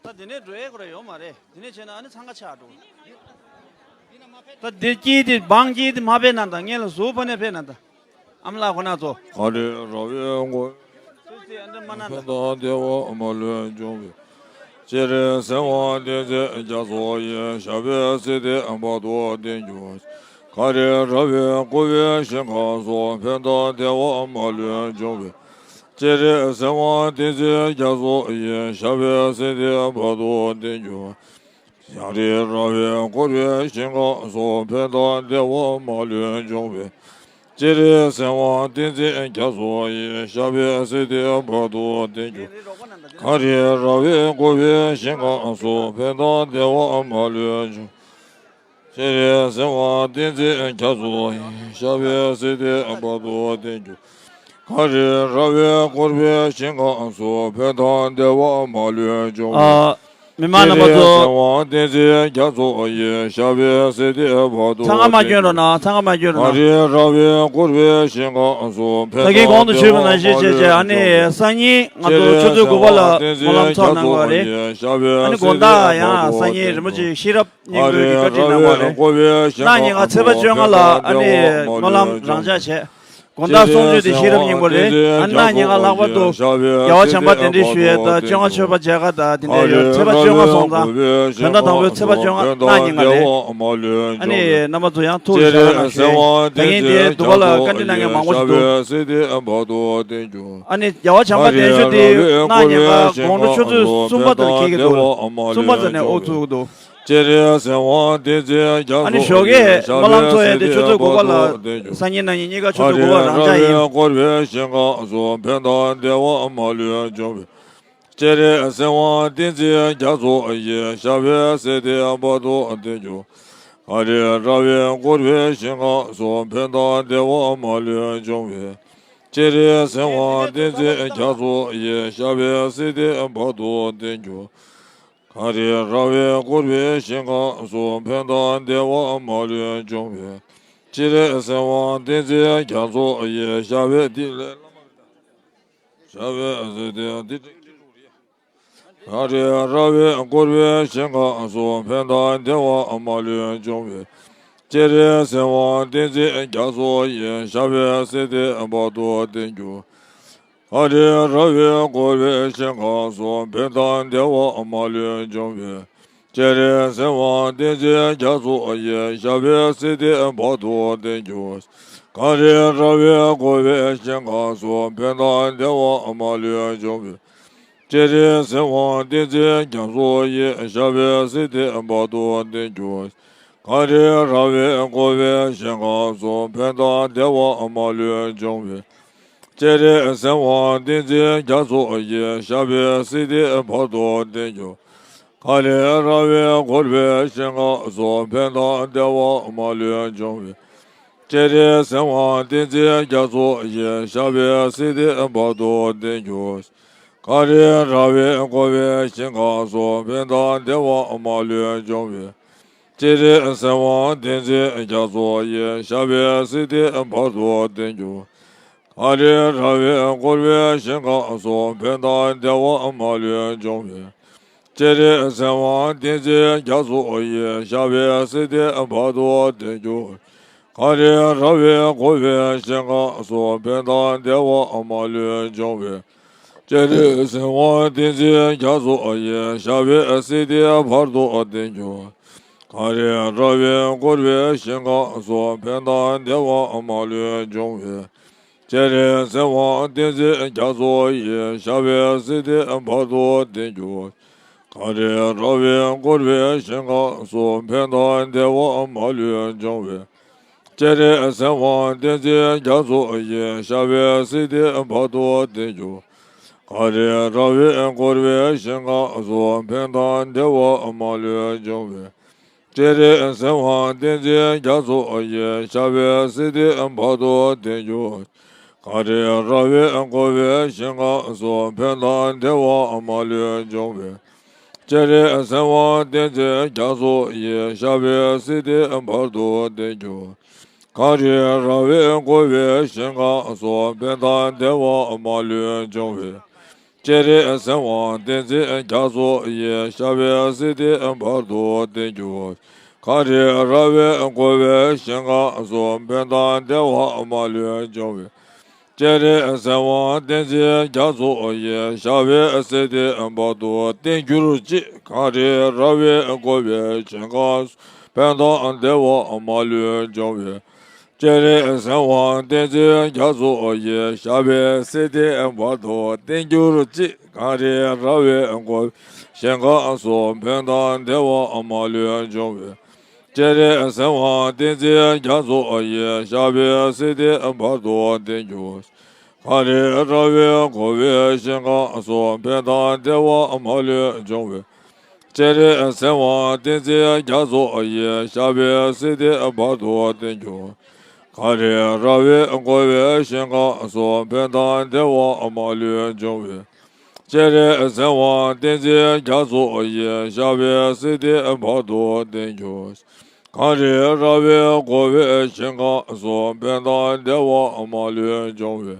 ད་དེ་ནས་འགྲོ་ཡས་ཁོ་ར་ཡོད་མ་རེད། དེ་ནས་བྱས་ན་ཨ་ནི་འཚང་ཁ་ཆགས་འགྲོ། ད་དེ་དཀྱིལ་དེ་བང་དཀྱིལ་དེ་མ་ཕེབས་ན་ད། སྔོན་ལ་ཟུར་ཕ་ནས་ཕེབས་ན་ད། ཨ་མ་ལགས་ཁོ་ན་ཚོ། གངས་རི་ར་བས་བསྐོར། སུ་སི་ཨ་འདྲ་མ་ན་ད། ཕན་དང་བདེ་བ་མ་ལུས་འབྱུང་བའི། སྤྱན་རས་གཟིགས་དབང་བསྟན་འཛིན་རྒྱ་མཚོ་ཡི། ཞབས་པད་སྲིད་མཐའི་བར་དུ་བརྟན་གྱུར། གངས་རི་ར་བས་བསྐོར་བའི་ཞིང་ཁམས་སུ། ཕན་དང་བདེ་བ་མ་ལུས་འབྱུང་བའི། སྤྱན་རས་གཟིགས་དབང་བསྟན་འཛིན་རྒྱ་མཚོ་ཡི། ཞབས་པད་སྲིད་མཐའི་བར་དུ་བརྟན་གྱུར། གངས་རི་ར་བས་བསྐོར་བའི་ཞིང་ཁམས་སུ། ཕན་དང་བདེ་བ་མ་ལུས་འབྱུང་བའི། སྤྱན་རས་གཟིགས་དབང་བསྟན་འཛིན་རྒྱ་མཚོ་ཡི། ཞབས་པད་སྲིད་མཐའི་བར་དུ་བརྟན་གྱུར། གངས་རི་ར་བས་བསྐོར་བའི་ཞིང་ཁམས་སུ། ཕན་དང་བདེ་བ་མ་ལུས་འབྱུང་། སྤྱན་རས་གཟིགས་དབང་བསྟན་འཛིན་རྒྱ་མཚོ་ཡི། ཞབས་པད་སྲིད་མཐའི་བར་དུ་བརྟན་གྱུར། གངས་རི་ར་བས་བསྐོར་བའི་ཞིང་ཁམས་སུ། ཕན་དང་བདེ་བ་མ་ལུས་འབྱུང་བའི། ཨ། མི་མང་རྣམ་པ་ཚོ། སྤྱན་རས་གཟིགས་དབང་བསྟན་འཛིན་རྒྱ་མཚོ་ཡི། ཞབས་པད་སྲིད་མཐའི་བར་དུ། ཚང་མ་མ་སྐྱོན་རོགས་གནང་། ཚང་མ་མ་སྐྱོན་རོགས་གནང་། གངས་རི་ར་བས་བསྐོར་བའི་ཞིང་ཁམས་སུ། ད་གིན་གོང་དུ་ཞུས་པ་ནང་བཞིན་བྱས་བྱས། ཨ་ནི་སང་ཉིན་ང་ཚོ་ཆུ་ཚོད་དགུ་པ་ལ་སྨོན་ལམ་ཚོགས་གནང་དགོས་རེད། ཨ་ནི་དགོང་དག་ཡང་སང་ཉིན་རིན་པོ་ཆེ་ཤེས་རབ་སྙིང་པོའི་གི་བཀའ་ཁྲིད་གནང་བ་རེད། གནངས་ཉིན་ང་ཚེས་པ་བཅོ་ལྔ་ལ་ཨ་ནི་སྨོན་ལམ་རང་འཇགས་བྱས། དགོང་དག་གསུང་ཆོས་དེ་ཤེས་རབ་སྙིང་པོ་རེད། ཨ་ནི་གནངས་ཉིན་ང་ལྷག་པར་དུ་རྒྱལ་བ་བྱམས་པ་གདན་འདྲེན་ཞུ་ཡས་དང་བཅོ་ལྔ་མཆོད་པ་མཇལ་ཁ་དང་དེ་འདྲ་ཡོད། ཚེས་པ་བཅོ་ལྔ་སོང་ཙང་བོད་ཟླ་དང་པོའི་ཚེས་པ་བཅོ་ལྔ་གནངས་ཉིན་ང་རེད། ཨ་ནི་རྣམ་པ་ཚོ་ཡང་ཐུགས་རྗེ་ཆེ་གནང་ཞུ་ཡས། ད་གིན་དེ་འདུག་པ་ལ་བཀའ་འདྲི་གནང་མཁན་མང་པོ་ཞིག་འདུག་ཨ་ནི་རྒྱལ་བ་བྱམས་པ་གདན་ཞུ་དེ་གནངས་ཉིན་ང་དགོང་དྲོ་ཆུ་ཚོད་གསུམ་པ་དེར་འཁེལ་གྱི་འདུག་གསུམ་པ་ཙམ་ནས་དབུ་ཚུགས་ཀྱི་འདུག་སྤྱན་རས་གཟིགས་དབང་བསྟན་འཛིན་རྒྱ་མཚོ། ཨ་ནི་ཞོགས་ཀས་སྨོན་ལམ་ཚོགས་ཡས་དེ་ཆུ་ཚོད་དགུ་པ་ལ། སང་ཉིན་གནངས་ཉིན་གཉིས་ཀ་ཆུ་ཚོད་དགུ་པ་རང་འཇགས་ཡིན། བསྐོར་བའི་ཞིང་ཁམས་སུ། ཕན་དང་བདེ་བ་མ་ལུས་འབྱུང་བའི། སྤྱན་རས་གཟིགས་དབང་བསྟན་འཛིན་རྒྱ་མཚོ་ཡི། ཞབས་པད་སྲིད་མཐའི་བར་དུ་བརྟན་གྱུར། གངས་རི་ར་བས་བསྐོར་བའི་ཞིང་ཁམས་སུ། ཕན་དང་བདེ་བ་མ་ལུས་འབྱུང་བའི། སྤྱན་རས་གཟིགས་དབང་བསྟན་འཛིན་རྒྱ་མཚོ་ཡི། ཞབས་པད་སྲིད་མཐའི་བར་དུ་བརྟན་གྱུར། གངས་རི་ར་བས་བསྐོར་བའི་ཞིང་ཁམས་སུ། ཕན་དང་བདེ་བ་མ་ལུས་འབྱུང་བའི། སྤྱན་རས་གཟིགས་དབང་བསྟན་འཛིན་རྒྱ་མཚོ་ཡི། ཞབས་པད་འདི་ལས། ཞབས་པད་འདི་ལས། གངས་རི་ར་བས་བསྐོར་བའི་ཞིང་ཁམས་སུ། ཕན་དང་བདེ་བ་མ་ལུས་འབྱུང་བའི། སྤྱན་རས་གཟིགས་དབང་བསྟན་འཛིན་རྒྱ་མཚོ་ཡི། ཞབས་པད་སྲིད་མཐའི་བར་དུ་བརྟན་གྱུར། གངས་རི་ར་བས་བསྐོར་བའི་ཞིང་ཁམས་སུ། ཕན་དང་བདེ་བ་མ་ལུས་འབྱུང་བའི། སྤྱན་རས་གཟིགས་དབང་བསྟན་འཛིན་རྒྱ་མཚོ་ཡི། ཞབས་པད་སྲིད་མཐའི་བར་དུ་བརྟན་གྱུར། གངས་རི་ར་བས་བསྐོར་བའི་ཞིང་ཁམས་སུ། ཕན་དང་བདེ་བ་མ་ལུས་འབྱུང་བའི། སྤྱན་རས་གཟིགས་དབང་བསྟན་འཛིན་རྒྱ་མཚོ་ཡི། ཞབས་པད་སྲིད་མཐའི་བར་དུ་བརྟན་གྱུར། གངས་རི་ར་བས་བསྐོར་བའི་ཞིང་ཁམས་སུ། ཕན་དང་བདེ་བ་མ་ལུས་འབྱུང་བའི། སྤྱན་རས་གཟིགས་དབང་བསྟན་འཛིན་རྒྱ་མཚོ་ཡི། ཞབས་པད་སྲིད་མཐའི་བར་དུ་བརྟན་གྱུར། གངས་རི་ར་བས་བསྐོར་བའི་ཞིང་ཁམས་སུ། ཕན་དང་བདེ་བ་མ་ལུས་འབྱུང་བའི། སྤྱན་རས་གཟིགས་དབང་བསྟན་འཛིན་རྒྱ་མཚོ་ཡི། ཞབས་པད་སྲིད་མཐའི་བར་དུ་བརྟན་གྱུར། གངས་རི་ར་བས་བསྐོར་བའི་ཞིང་ཁམས་སུ། ཕན་དང་བདེ་བ་མ་ལུས་འབྱུང་བའི། སྤྱན་རས་གཟིགས་དབང་བསྟན་འཛིན་རྒྱ་མཚོ་ཡི། ཞབས་པད་སྲིད་མཐའི་བར་དུ་བརྟན་གྱུར། གངས་རི་ར་བས་བསྐོར་བའི་ཞིང་ཁམས་སུ། ཕན་དང་བདེ་བ་མ་ལུས་འབྱུང་བའི། སྤྱན་རས་གཟིགས་དབང་བསྟན་འཛིན་རྒྱ་མཚོ་ཡི། ཞབས་པད་སྲིད་མཐའི་བར་དུ་བརྟན་གྱུར། གངས་རི་ར་བས་བསྐོར་བའི་ཞིང་ཁམས་སུ། ཕན་དང་བདེ་བ་མ་ལུས་འབྱུང་བའི། སྤྱན་རས་གཟིགས་དབང་བསྟན་འཛིན་རྒྱ་མཚོ་ཡི། ཞབས་པད་སྲིད་མཐའི་བར་དུ་བརྟན་གྱུར། གངས་རི་ར་བས་བསྐོར་བའི་ཞིང་ཁམས་སུ། ཕན་དང་བདེ་བ་མ་ལུས་འབྱུང་བའི། སྤྱན་རས་གཟིགས་དབང་བསྟན་འཛིན་རྒྱ་མཚོ་ཡི། ཞབས་པད་སྲིད་མཐའི་བར་དུ་བརྟན་གྱུར། གངས་རི་ར་བས་བསྐོར་བའི་ཞིང་ཁམས་སུ། ཕན་དང་བདེ་བ་མ་ལུས་འབྱུང་བའི། སྤྱན་རས་གཟིགས་དབང་བསྟན་འཛིན་རྒྱ་མཚོ་ཡི། ཞབས་པད་སྲིད་མཐའི་བར་དུ་བརྟན་གྱུར། གངས་རི་ར་བས་བསྐོར་བའི་ཞིང་ཁམས་སུ། ཕན་དང་བདེ་བ་མ་ལུས་འབྱུང་བའི། སྤྱན་རས་གཟིགས་དབང་བསྟན་འཛིན་རྒྱ་མཚོ་ཡི། ཞབས་པད་སྲིད་མཐའི་བར་དུ་བརྟན་གྱུར། གངས་རི་ར་བས་བསྐོར་བའི་ཞིང་ཁམས་སུ། ཕན་དང་བདེ་བ་མ་ལུས་འབྱུང་བའི། སྤྱན་རས་གཟིགས་དབང་བསྟན་འཛིན་རྒྱ་མཚོ་ཡི། ཞབས་པད་སྲིད་མཐའི་བར་དུ་བརྟན་གྱུར། གངས་རི་ར་བས་བསྐོར་བའི་ཞིང་ཁམས་སུ། ཕན་དང་བདེ་བ་མ་ལུས་འབྱུང་བའི། སྤྱན་རས་གཟིགས་དབང་བསྟན་འཛིན་རྒྱ་མཚོ་ཡི། ཞབས་པད་སྲིད་མཐའི་བར་དུ་བརྟན་གྱུར། གངས་རི་ར་བས་བསྐོར་བའི་ཞིང་ཁམས་སུ། ཕན་དང་བདེ་བ་མ་ལུས་འབྱུང་བའི། སྤྱན་རས་གཟིགས་དབང་བསྟན་འཛིན་རྒྱ་མཚོ་ཡི། ཞབས་པད་སྲིད་མཐའི་བར་དུ་བརྟན་གྱུར་ཅིག། གངས་རི་ར་བས་བསྐོར་བའི་ཞིང་ཁམས་སུ། ཕན་དང་བདེ་བ་མ་ལུས་འབྱུང་བའི། སྤྱན་རས་གཟིགས་དབང་བསྟན་འཛིན་རྒྱ་མཚོ་ཡི། ཞབས་པད་སྲིད་མཐའི་བར་དུ་བརྟན་གྱུར་ཅིག། གངས་རི་ར་བས་བསྐོར་བའི་ཞིང་ཁམས་སུ། ཕན་དང་བདེ་བ་མ་ལུས་འབྱུང་བའི། སྤྱན་རས་གཟིགས་དབང་བསྟན་འཛིན་རྒྱ་མཚོ་ཡི། ཞབས་པད་སྲིད་མཐའི་བར་དུ་བརྟན་གྱུར། གངས་རི་ར་བས་བསྐོར་བའི་ཞིང་ཁམས་སུ། ཕན་དང་བདེ་བ་མ་ལུས་འབྱུང་བའི། སྤྱན་རས་གཟིགས་དབང་བསྟན་འཛིན་རྒྱ་མཚོ་ཡི། ཞབས་པད་སྲིད་མཐའི་བར་དུ་བརྟན་གྱུར། གངས་རི་ར་བས་བསྐོར་བའི་ཞིང་ཁམས་སུ། ཕན་དང་བདེ་བ་མ་ལུས་འབྱུང་བའི། སྤྱན་རས་གཟིགས་དབང་བསྟན་འཛིན་རྒྱ་མཚོ་ཡི། ཞབས་པད་སྲིད་མཐའི་བར་དུ་བརྟན་གྱུར། གངས་རི་ར་བས་བསྐོར་བའི་ཞིང་ཁམས་སུ། ཕན་དང་བདེ་བ་མ་ལུས་འབྱུང་བའི།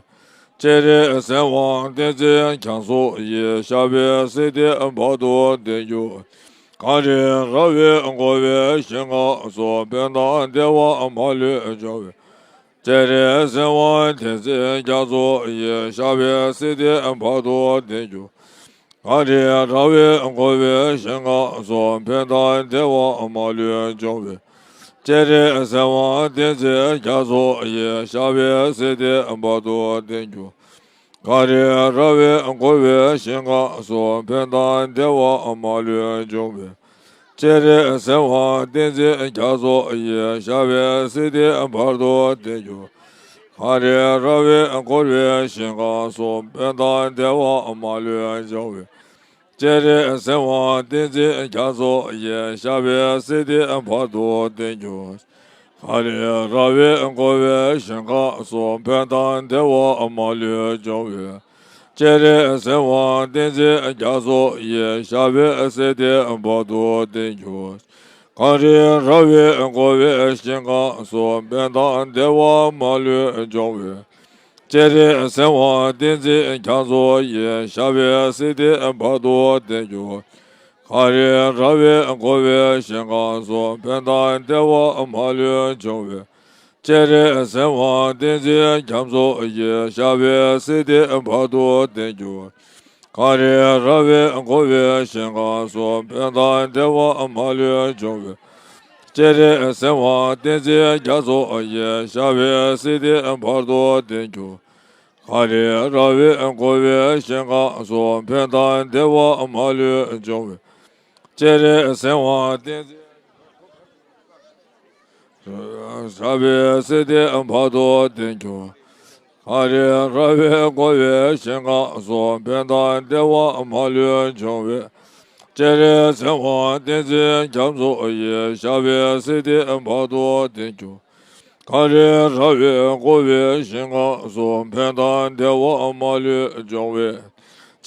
སྤྱན་རས་གཟིགས་དབང་བསྟན་འཛིན་རྒྱ་མཚོ་ཡི། ཞབས་པད་སྲིད་མཐའི་བར་དུ་བརྟན་གྱུར། གངས་རི་ར་བས་བསྐོར་བའི་ཞིང་ཁམས་སུ། ཕན་དང་བདེ་བ་མ་ལུས་འབྱུང་བའི། སྤྱན་རས་གཟིགས་དབང་བསྟན་འཛིན་རྒྱ་མཚོ་ཡི། ཞབས་པད་སྲིད་མཐའི་བར་དུ་བརྟན་གྱུར། གངས་རི་ར་བས་བསྐོར་བའི་ཞིང་ཁམས་སུ། ཕན་དང་བདེ་བ་མ་ལུས་འབྱུང་བའི། སྤྱན་རས་གཟིགས་དབང་བསྟན་འཛིན་རྒྱ་མཚོ་ཡི། ཞབས་པད་སྲིད་མཐའི་བར་དུ་བརྟན་གྱུར། གངས་རི་ར་བས་བསྐོར་བའི་ཞིང་ཁམས་སུ། ཕན་དང་བདེ་བ་མ་ལུས་འབྱུང་བའི། སྤྱན་རས་གཟིགས་དབང་བསྟན་འཛིན་རྒྱ་མཚོ་ཡི། ཞབས་པད་སྲིད་མཐའི་བར་དུ་བརྟན་གྱུར། གངས་རི་ར་བས་བསྐོར་བའི་ཞིང་ཁམས་སུ། ཕན་དང་བདེ་བ་མ་ལུས་འབྱུང་བའི། སྤྱན་རས་གཟིགས་དབང་བསྟན་འཛིན་རྒྱ་མཚོ་ཡི། ཞབས་པད་སྲིད་མཐའི་བར་དུ་བརྟན་གྱུར། གངས་རི་ར་བས་བསྐོར་བའི་ཞིང་ཁམས་སུ། ཕན་དང་བདེ་བ་མ་ལུས་འབྱུང་བའི། སྤྱན་རས་གཟིགས་དབང་བསྟན་འཛིན་རྒྱ་མཚོ་ཡི། ཞབས་པད་སྲིད་མཐའི་བར་དུ་བརྟན་གྱུར། གངས་རི་ར་བས་བསྐོར་བའི་ཞིང་ཁམས་སུ། ཕན་དང་བདེ་བ་མ་ལུས་འབྱུང་བའི། སྤྱན་རས་གཟིགས་དབང་བསྟན་འཛིན་རྒྱ་མཚོ་ཡི། ཞབས་པད་སྲིད་མཐའི་བར་དུ་བརྟན་གྱུར། གངས་རི་ར་བས་བསྐོར་བའི་ཞིང་ཁམས་སུ། ཕན་དང་བདེ་བ་མ་ལུས་འབྱུང་བའི། སྤྱན་རས་གཟིགས་དབང་བསྟན་འཛིན་རྒྱ་མཚོ་ཡི། ཞབས་པད་སྲིད་མཐའི་བར་དུ་བརྟན་གྱུར། གངས་རི་ར་བས་བསྐོར་བའི་ཞིང་ཁམས་སུ། ཕན་དང་བདེ་བ་མ་ལུས་འབྱུང་བའི། སྤྱན་རས་གཟིགས་དབང་བསྟན་འཛིན་རྒྱ་མཚོ་ཡི། ཞབས་པད་སྲིད་མཐའི་བར་དུ་བརྟན་གྱུར། གངས་རི་ར་བས་བསྐོར་བའི་ཞིང་ཁམས་སུ། ཕན་དང་བདེ་བ་མ་ལུས་འབྱུང་བའི། སྤྱན་རས་གཟིགས་དབང་བསྟན་འཛིན། ཞབས་པད་སྲིད་མཐའི་བར་དུ་བརྟན་གྱུར། གངས་རི་ར་བས་བསྐོར་བའི་ཞིང་ཁམས་སུ། ཕན་དང་བདེ་བ་མ་ལུས་འབྱུང་བའི། སྤྱན་རས་གཟིགས་དབང་བསྟན་འཛིན་རྒྱ་མཚོ་ཡི། ཞབས་པད་སྲིད་མཐའི་བར་དུ་བརྟན་གྱུར། གངས་རི་ར་བས་བསྐོར་བའི་ཞིང་ཁམས་སུ། ཕན་དང་བདེ་བ་མ་ལུས་འབྱུང་བའི།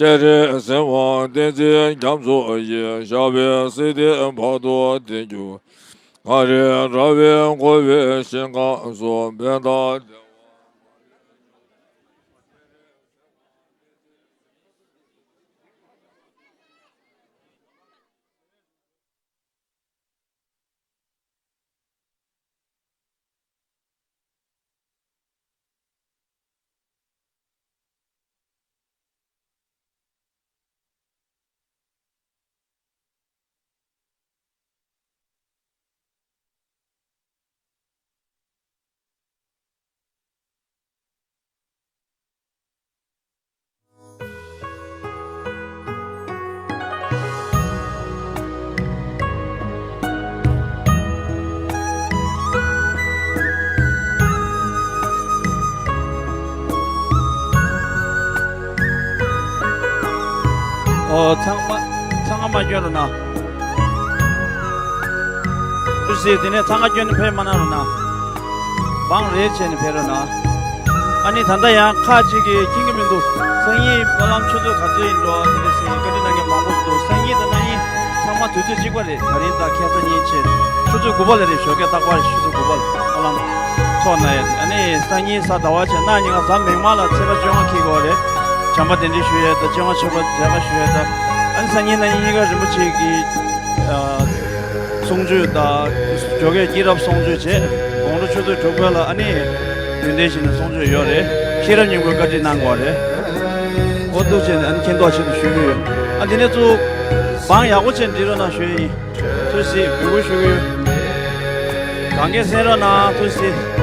སྤྱན་རས་གཟིགས་དབང་བསྟན་འཛིན་རྒྱ་མཚོ་ཡི། ཞབས་པད་སྲིད་མཐའི་བར་དུ་བརྟན་གྱུར། གངས་རི་ར་བས་བསྐོར་བའི་ཞིང་ཁམས་སུ། ཕན་དང་བདེ་བ། ཚང་མ་ཚང་མ་སྐྱོན་རོགས་གནང་། ཐུགས་རྗེ་ཆེ། དེ་ནས་ཚང་མ་སྐྱོན་ནས་ཕེབས་མ་གནང་རོགས་གནང་། བང་རེ་བྱས་ནས་ཕེབས་རོགས་གནང་། ཨ་ནི་ད་ལྟ་ཡང་ཁག་ཅིག་གིས་མཁྱེན་གྱི་མི་འདུག་སང་ཉིན་སྨོན་ལམ་ཆུ་ཚོད་ག་ཚོད་ཡིན་འགྲོ་དེ་འདྲ་ཟེར་བཀའ་འདྲི་གནང་མཁན་མང་པོ་འདུག་སང་ཉིན་དང་གནངས་ཉིན་ཚང་མ་དུས་ཚོད་གཅིག་པ་རེད། ད་རིང་དང་ཁ་སང་གཉིས་བྱས་ཆུ་ཚོད་དགུ་པ་ལ་རེད། ཞོགས་ཀས་རྟག་པར་ཆུ་ཚོད་དགུ་པ་ལ་སྨོན་ལམ་ཚོགས་གནང་ཡོད། ཨ་ནི་སང་ཉིན་གཟའ་ཟླ་བ་བྱས་གནངས་ཉིན་གཟའ་མིག་དམར་ལ་ཚེས་པ་བཅོ་ལྔ་འཁེལ་དགོས་རེད། བྱམས་པ་གདན་འདྲེན་ཞུ་ཡས་དང་བཅོ་ལྔ་མཆོད་པ་མཇལ་ཁ་ཞུ་ཡས་དང་། ཨ་ནི་སང་ཉིན་གནངས་ཉིན་གཉིས་ཀ་རིན་པོ་ཆེ་གི་ཨ་གསུང་ཆོས་དང་ཞོགས་ཀས་སྐྱེས་རབས་གསུང་ཆོས་བྱས། དགོང་དྲོ་ཆུ་ཚོད་དྲུག་པ་ལ་ཨ་ནི་རྒྱུན་ལྡན་བཞིན་གསུང་ཆོས་ཡོད་རེད། ཤེས་རབ་སྙིང་པོའི་བཀའ་ཁྲིད་གནང་དགོས་རེད། འོ་འདུག་བྱས་ནས་ཨ་ནི་མཁྱེན་རྟོགས་ཆེད་དུ་ཞུ་གི་ཡོད། ཨ་དེ་ནས་ཚུར་བང་ཡག་པོ་བྱས་ནས་སྒྲིག་རོགས་གནང་ཞུ་ཡས་ཡིན། ཐུགས་རྗེ་ཆེ། འབོད་སྐུལ་ཞུ་གི་ཡོད། གང་གས་གསན་རོགས་གནང་། ཐུགས་རྗེ་ཆེ།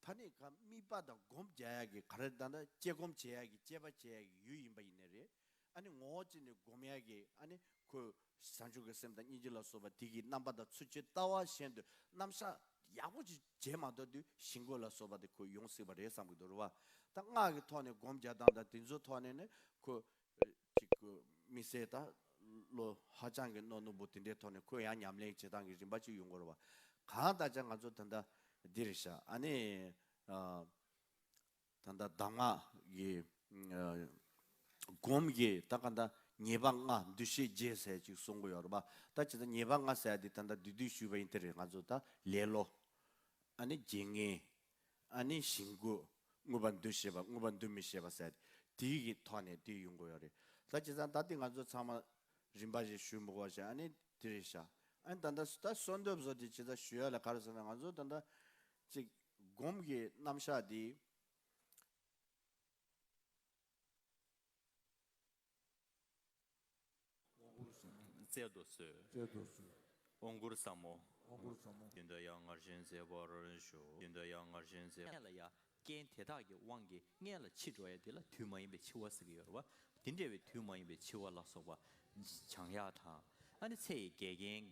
ད་ནི་ག་དམིགས་པ་དང་སྒོམ་རྒྱག་ཡག་གི་ག་རེ་ད་ལྟ་དཔྱད་སྒོམ་བྱེད་ཡག་གི་དཔྱད་པ་བྱེད་ཡག་གི་ཡུལ་ཡིན་པ་ཡིན་ནའི་རེད། ཨ་ནི་ངོ་བོ་གཅིག་ནས་སྒོམ་ཡག་གི་ཨ་ནི་ཁོ་བྱང་ཆུབ་ཀྱི་སེམས་དང་སྙིང་རྗེ་ལ་སོགས་པ་དེ་གི་རྣམ་པ་དང་ཚུལ་ཁྲིམས་ལྟ་བ་གཞན་དུ་རྣམ་གཞག་ཡག་པོ་ཅིག་བྱེད་མ་ཐུབ་དུས་ཞིག་དགོས་ལ་སོགས་པ་དེ་ཁོ་ཡོང་སྲིད་པ་རེད་བསམ་གྱི་འདུག་རེད་བ། ད་སྔགས་ཀྱི་ཐོག་ནས་སྒོམ་རྒྱག་སྟངས་དང་དེ་ཚོའི་ཐོག་ནས་ནི་ཁོ་ཅིག་དམིགས་བསལ་ད་ལོ་ཧ་ཅང་གི་རྣོ་རྣོ་པོ་དེ་འདྲའི་ཐོག་ནས་ཁོ་ཡང་ཉམས་ལེན་བྱེད་སྟངས་ཀྱི་རིམ་པ་ཅིག་ཡོང་དགོས་རེད་བ། གང་ལྟར་ཀྱང་ང་ཚོ་ད་ལྟ་འདི་རེད་ཤག་ཨ་ནི་ཨ། ད་ལྟ་གདམས་ངག་གི་ཨ་སྒོམ་གྱི་ད་ག་ད་ཉེས་པ་ལྔ་འདུ་ཤེས་བརྒྱད་ཟེར་ཅིག་གསུང་གི་ཡོད་རེད་པ། ད་ཇི་ལྟར་ཉེས་པ་ལྔ་ཟེར་དེ་ད་ལྟ་བསྡུས་བསྡུས་ཞུས་པ་ཡིན་དེ་རེད། ང་ཚོ་ད་ལེ་ལོ། ཨ་ནི་བརྗེད་ངས། ཨ་ནི་ཞིག་དགོས། མངོན་པར་འདུ་ཤེས་པ། མངོན་པར་འདུ་མི་ཤེས་པ་ཟེར་དེ་གི་ཐོག་ནས་དེ་ཡོང་གི་ཡོད་རེད། ད་ཇི་ལྟར་ད་དེ་ང་ཚོ་ཚང་མ་རིམ་པ་བཞིན་ཞུ་མི་དགོས་ཤག་ཨ་ནི་དེ་རེད་ཤག་ཨ་ནི་ད་ལྟ་ད་གསོལ་འདེབས་བཟོ་དེ་ཇི་ལྟར་ཞུ་ཡ་ལ་ག་རེ་ཟེར་ན། ང་ཚོ་ད་ལྟ་ཅིག་སྒོམ་གྱི་རྣམ་གཞག་དེ། རྩལ་དུ་གསོལ། རྩལ་དུ་གསོལ། དབང་བསྐུར་ཟབ་མོ། དབང་བསྐུར་ཟབ་མོ། དེ་འདྲ་ཡང་སྔར་བཞིན་མཛད་པར་ཞུ། དེ་འདྲ་ཡང་སྔར་བཞིན་མཛད། སྔས་ལ་ཡ། རྐྱེན་དེ་དག་གི་དབང་གིས་སྔས་ལ་འཆི་འགྲོ་ཡ་དེ་ལ་དུས་མ་ཡིན་པའི་འཆི་བ་ཟེར་གྱི་ཡོད་རེད་བ། དེ་འདྲ་བའི་དུས་མ་ཡིན་པའི་འཆི་བ་ལ་སོགས་པ་བྱང་ཡག་དང་། ཨ་ནི་ཚེ་ཡི་འགལ་རྐྱེན་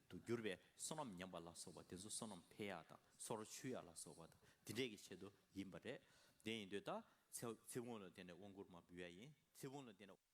དུ་གྱུར་པའི་བསོད་ནམས་ཉམས་པ་ལ་སོགས་པ་དེ་ཚོ་བསོད་ནམས་འཕེལ་ཡག་དང་སོར་ཆུད་ཡག་ལ་སོགས་པ་དང་དེ་འདྲས་ཀྱི་ཆེད་དུ་ཡིན་པ་རེད། དེ་ཡིན་དུས་ད་ཚེ་ཚེ་དབང་ལ་བརྟེན་ནས་དབང་བསྐུར་མ་འབུལ་ཡ་ཡིན། ཚེ་དབང་ལ་བརྟེན་ནས།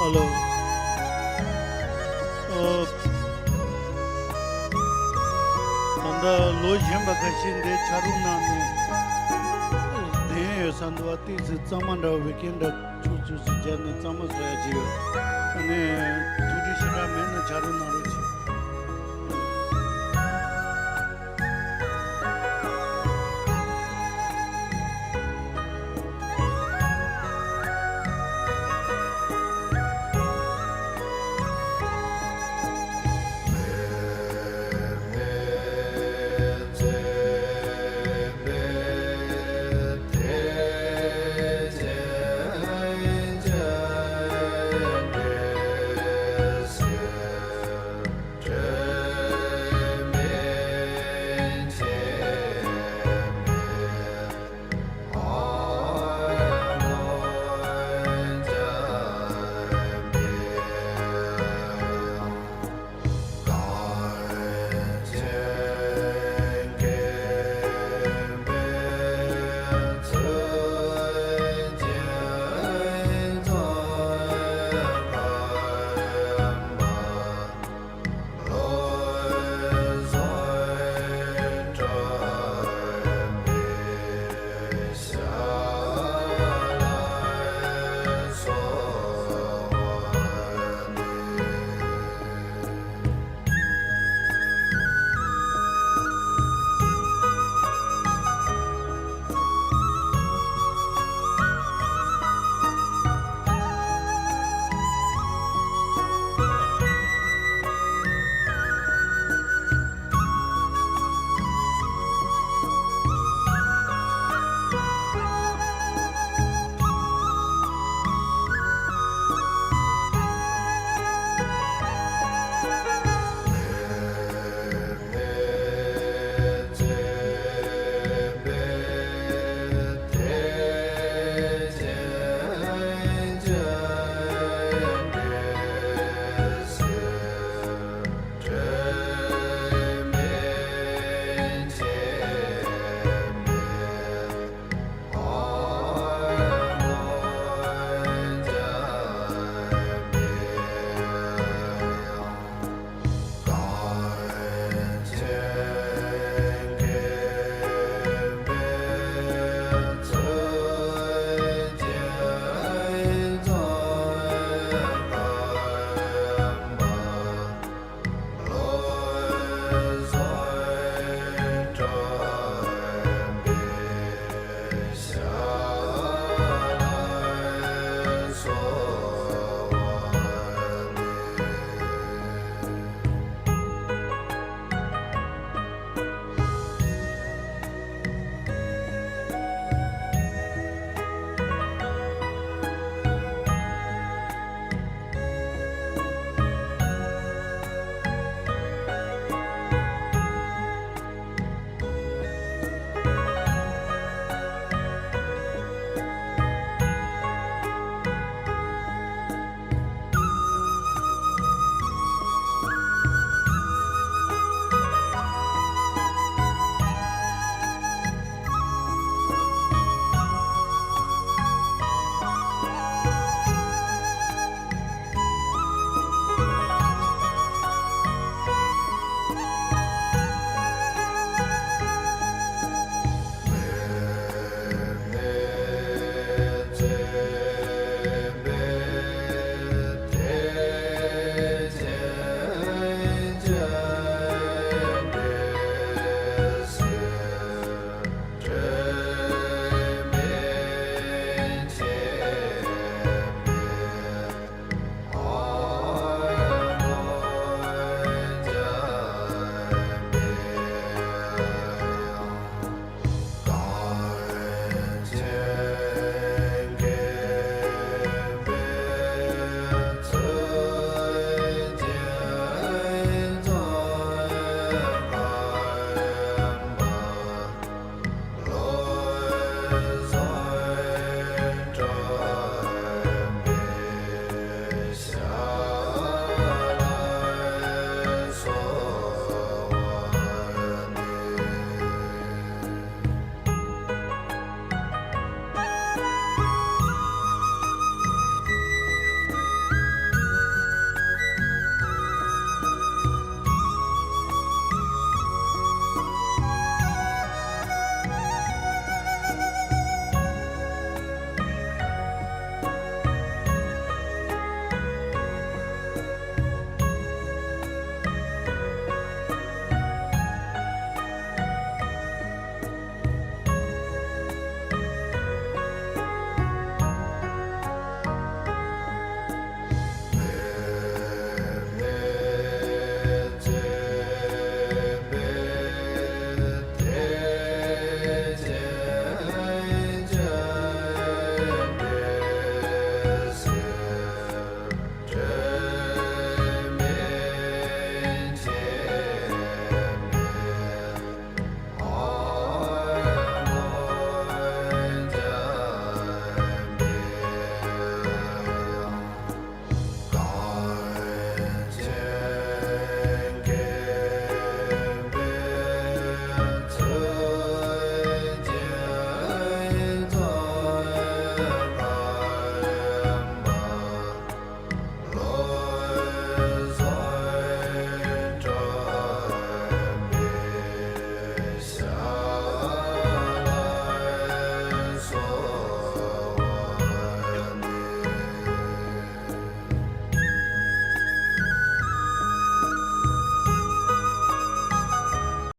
ཨ་ལོ། ཨོ། ད་ལྟ་ལོ་གཞོན་པ་ཁ་ཤས་འདིའི་ཆ་རོགས་གནང་ནས་བསྡད་ཡོད་ས་འདུག་བ། ཏོག་ཙམ་གཙང་མ་འདྲ་བོ་བི་ཀན་འདྲ་ཆུ་ཆུ་ཆུ་སྦྱར་ནས་གཙང་མ་བཟོ་ཡ་ཅིག་ཡོད།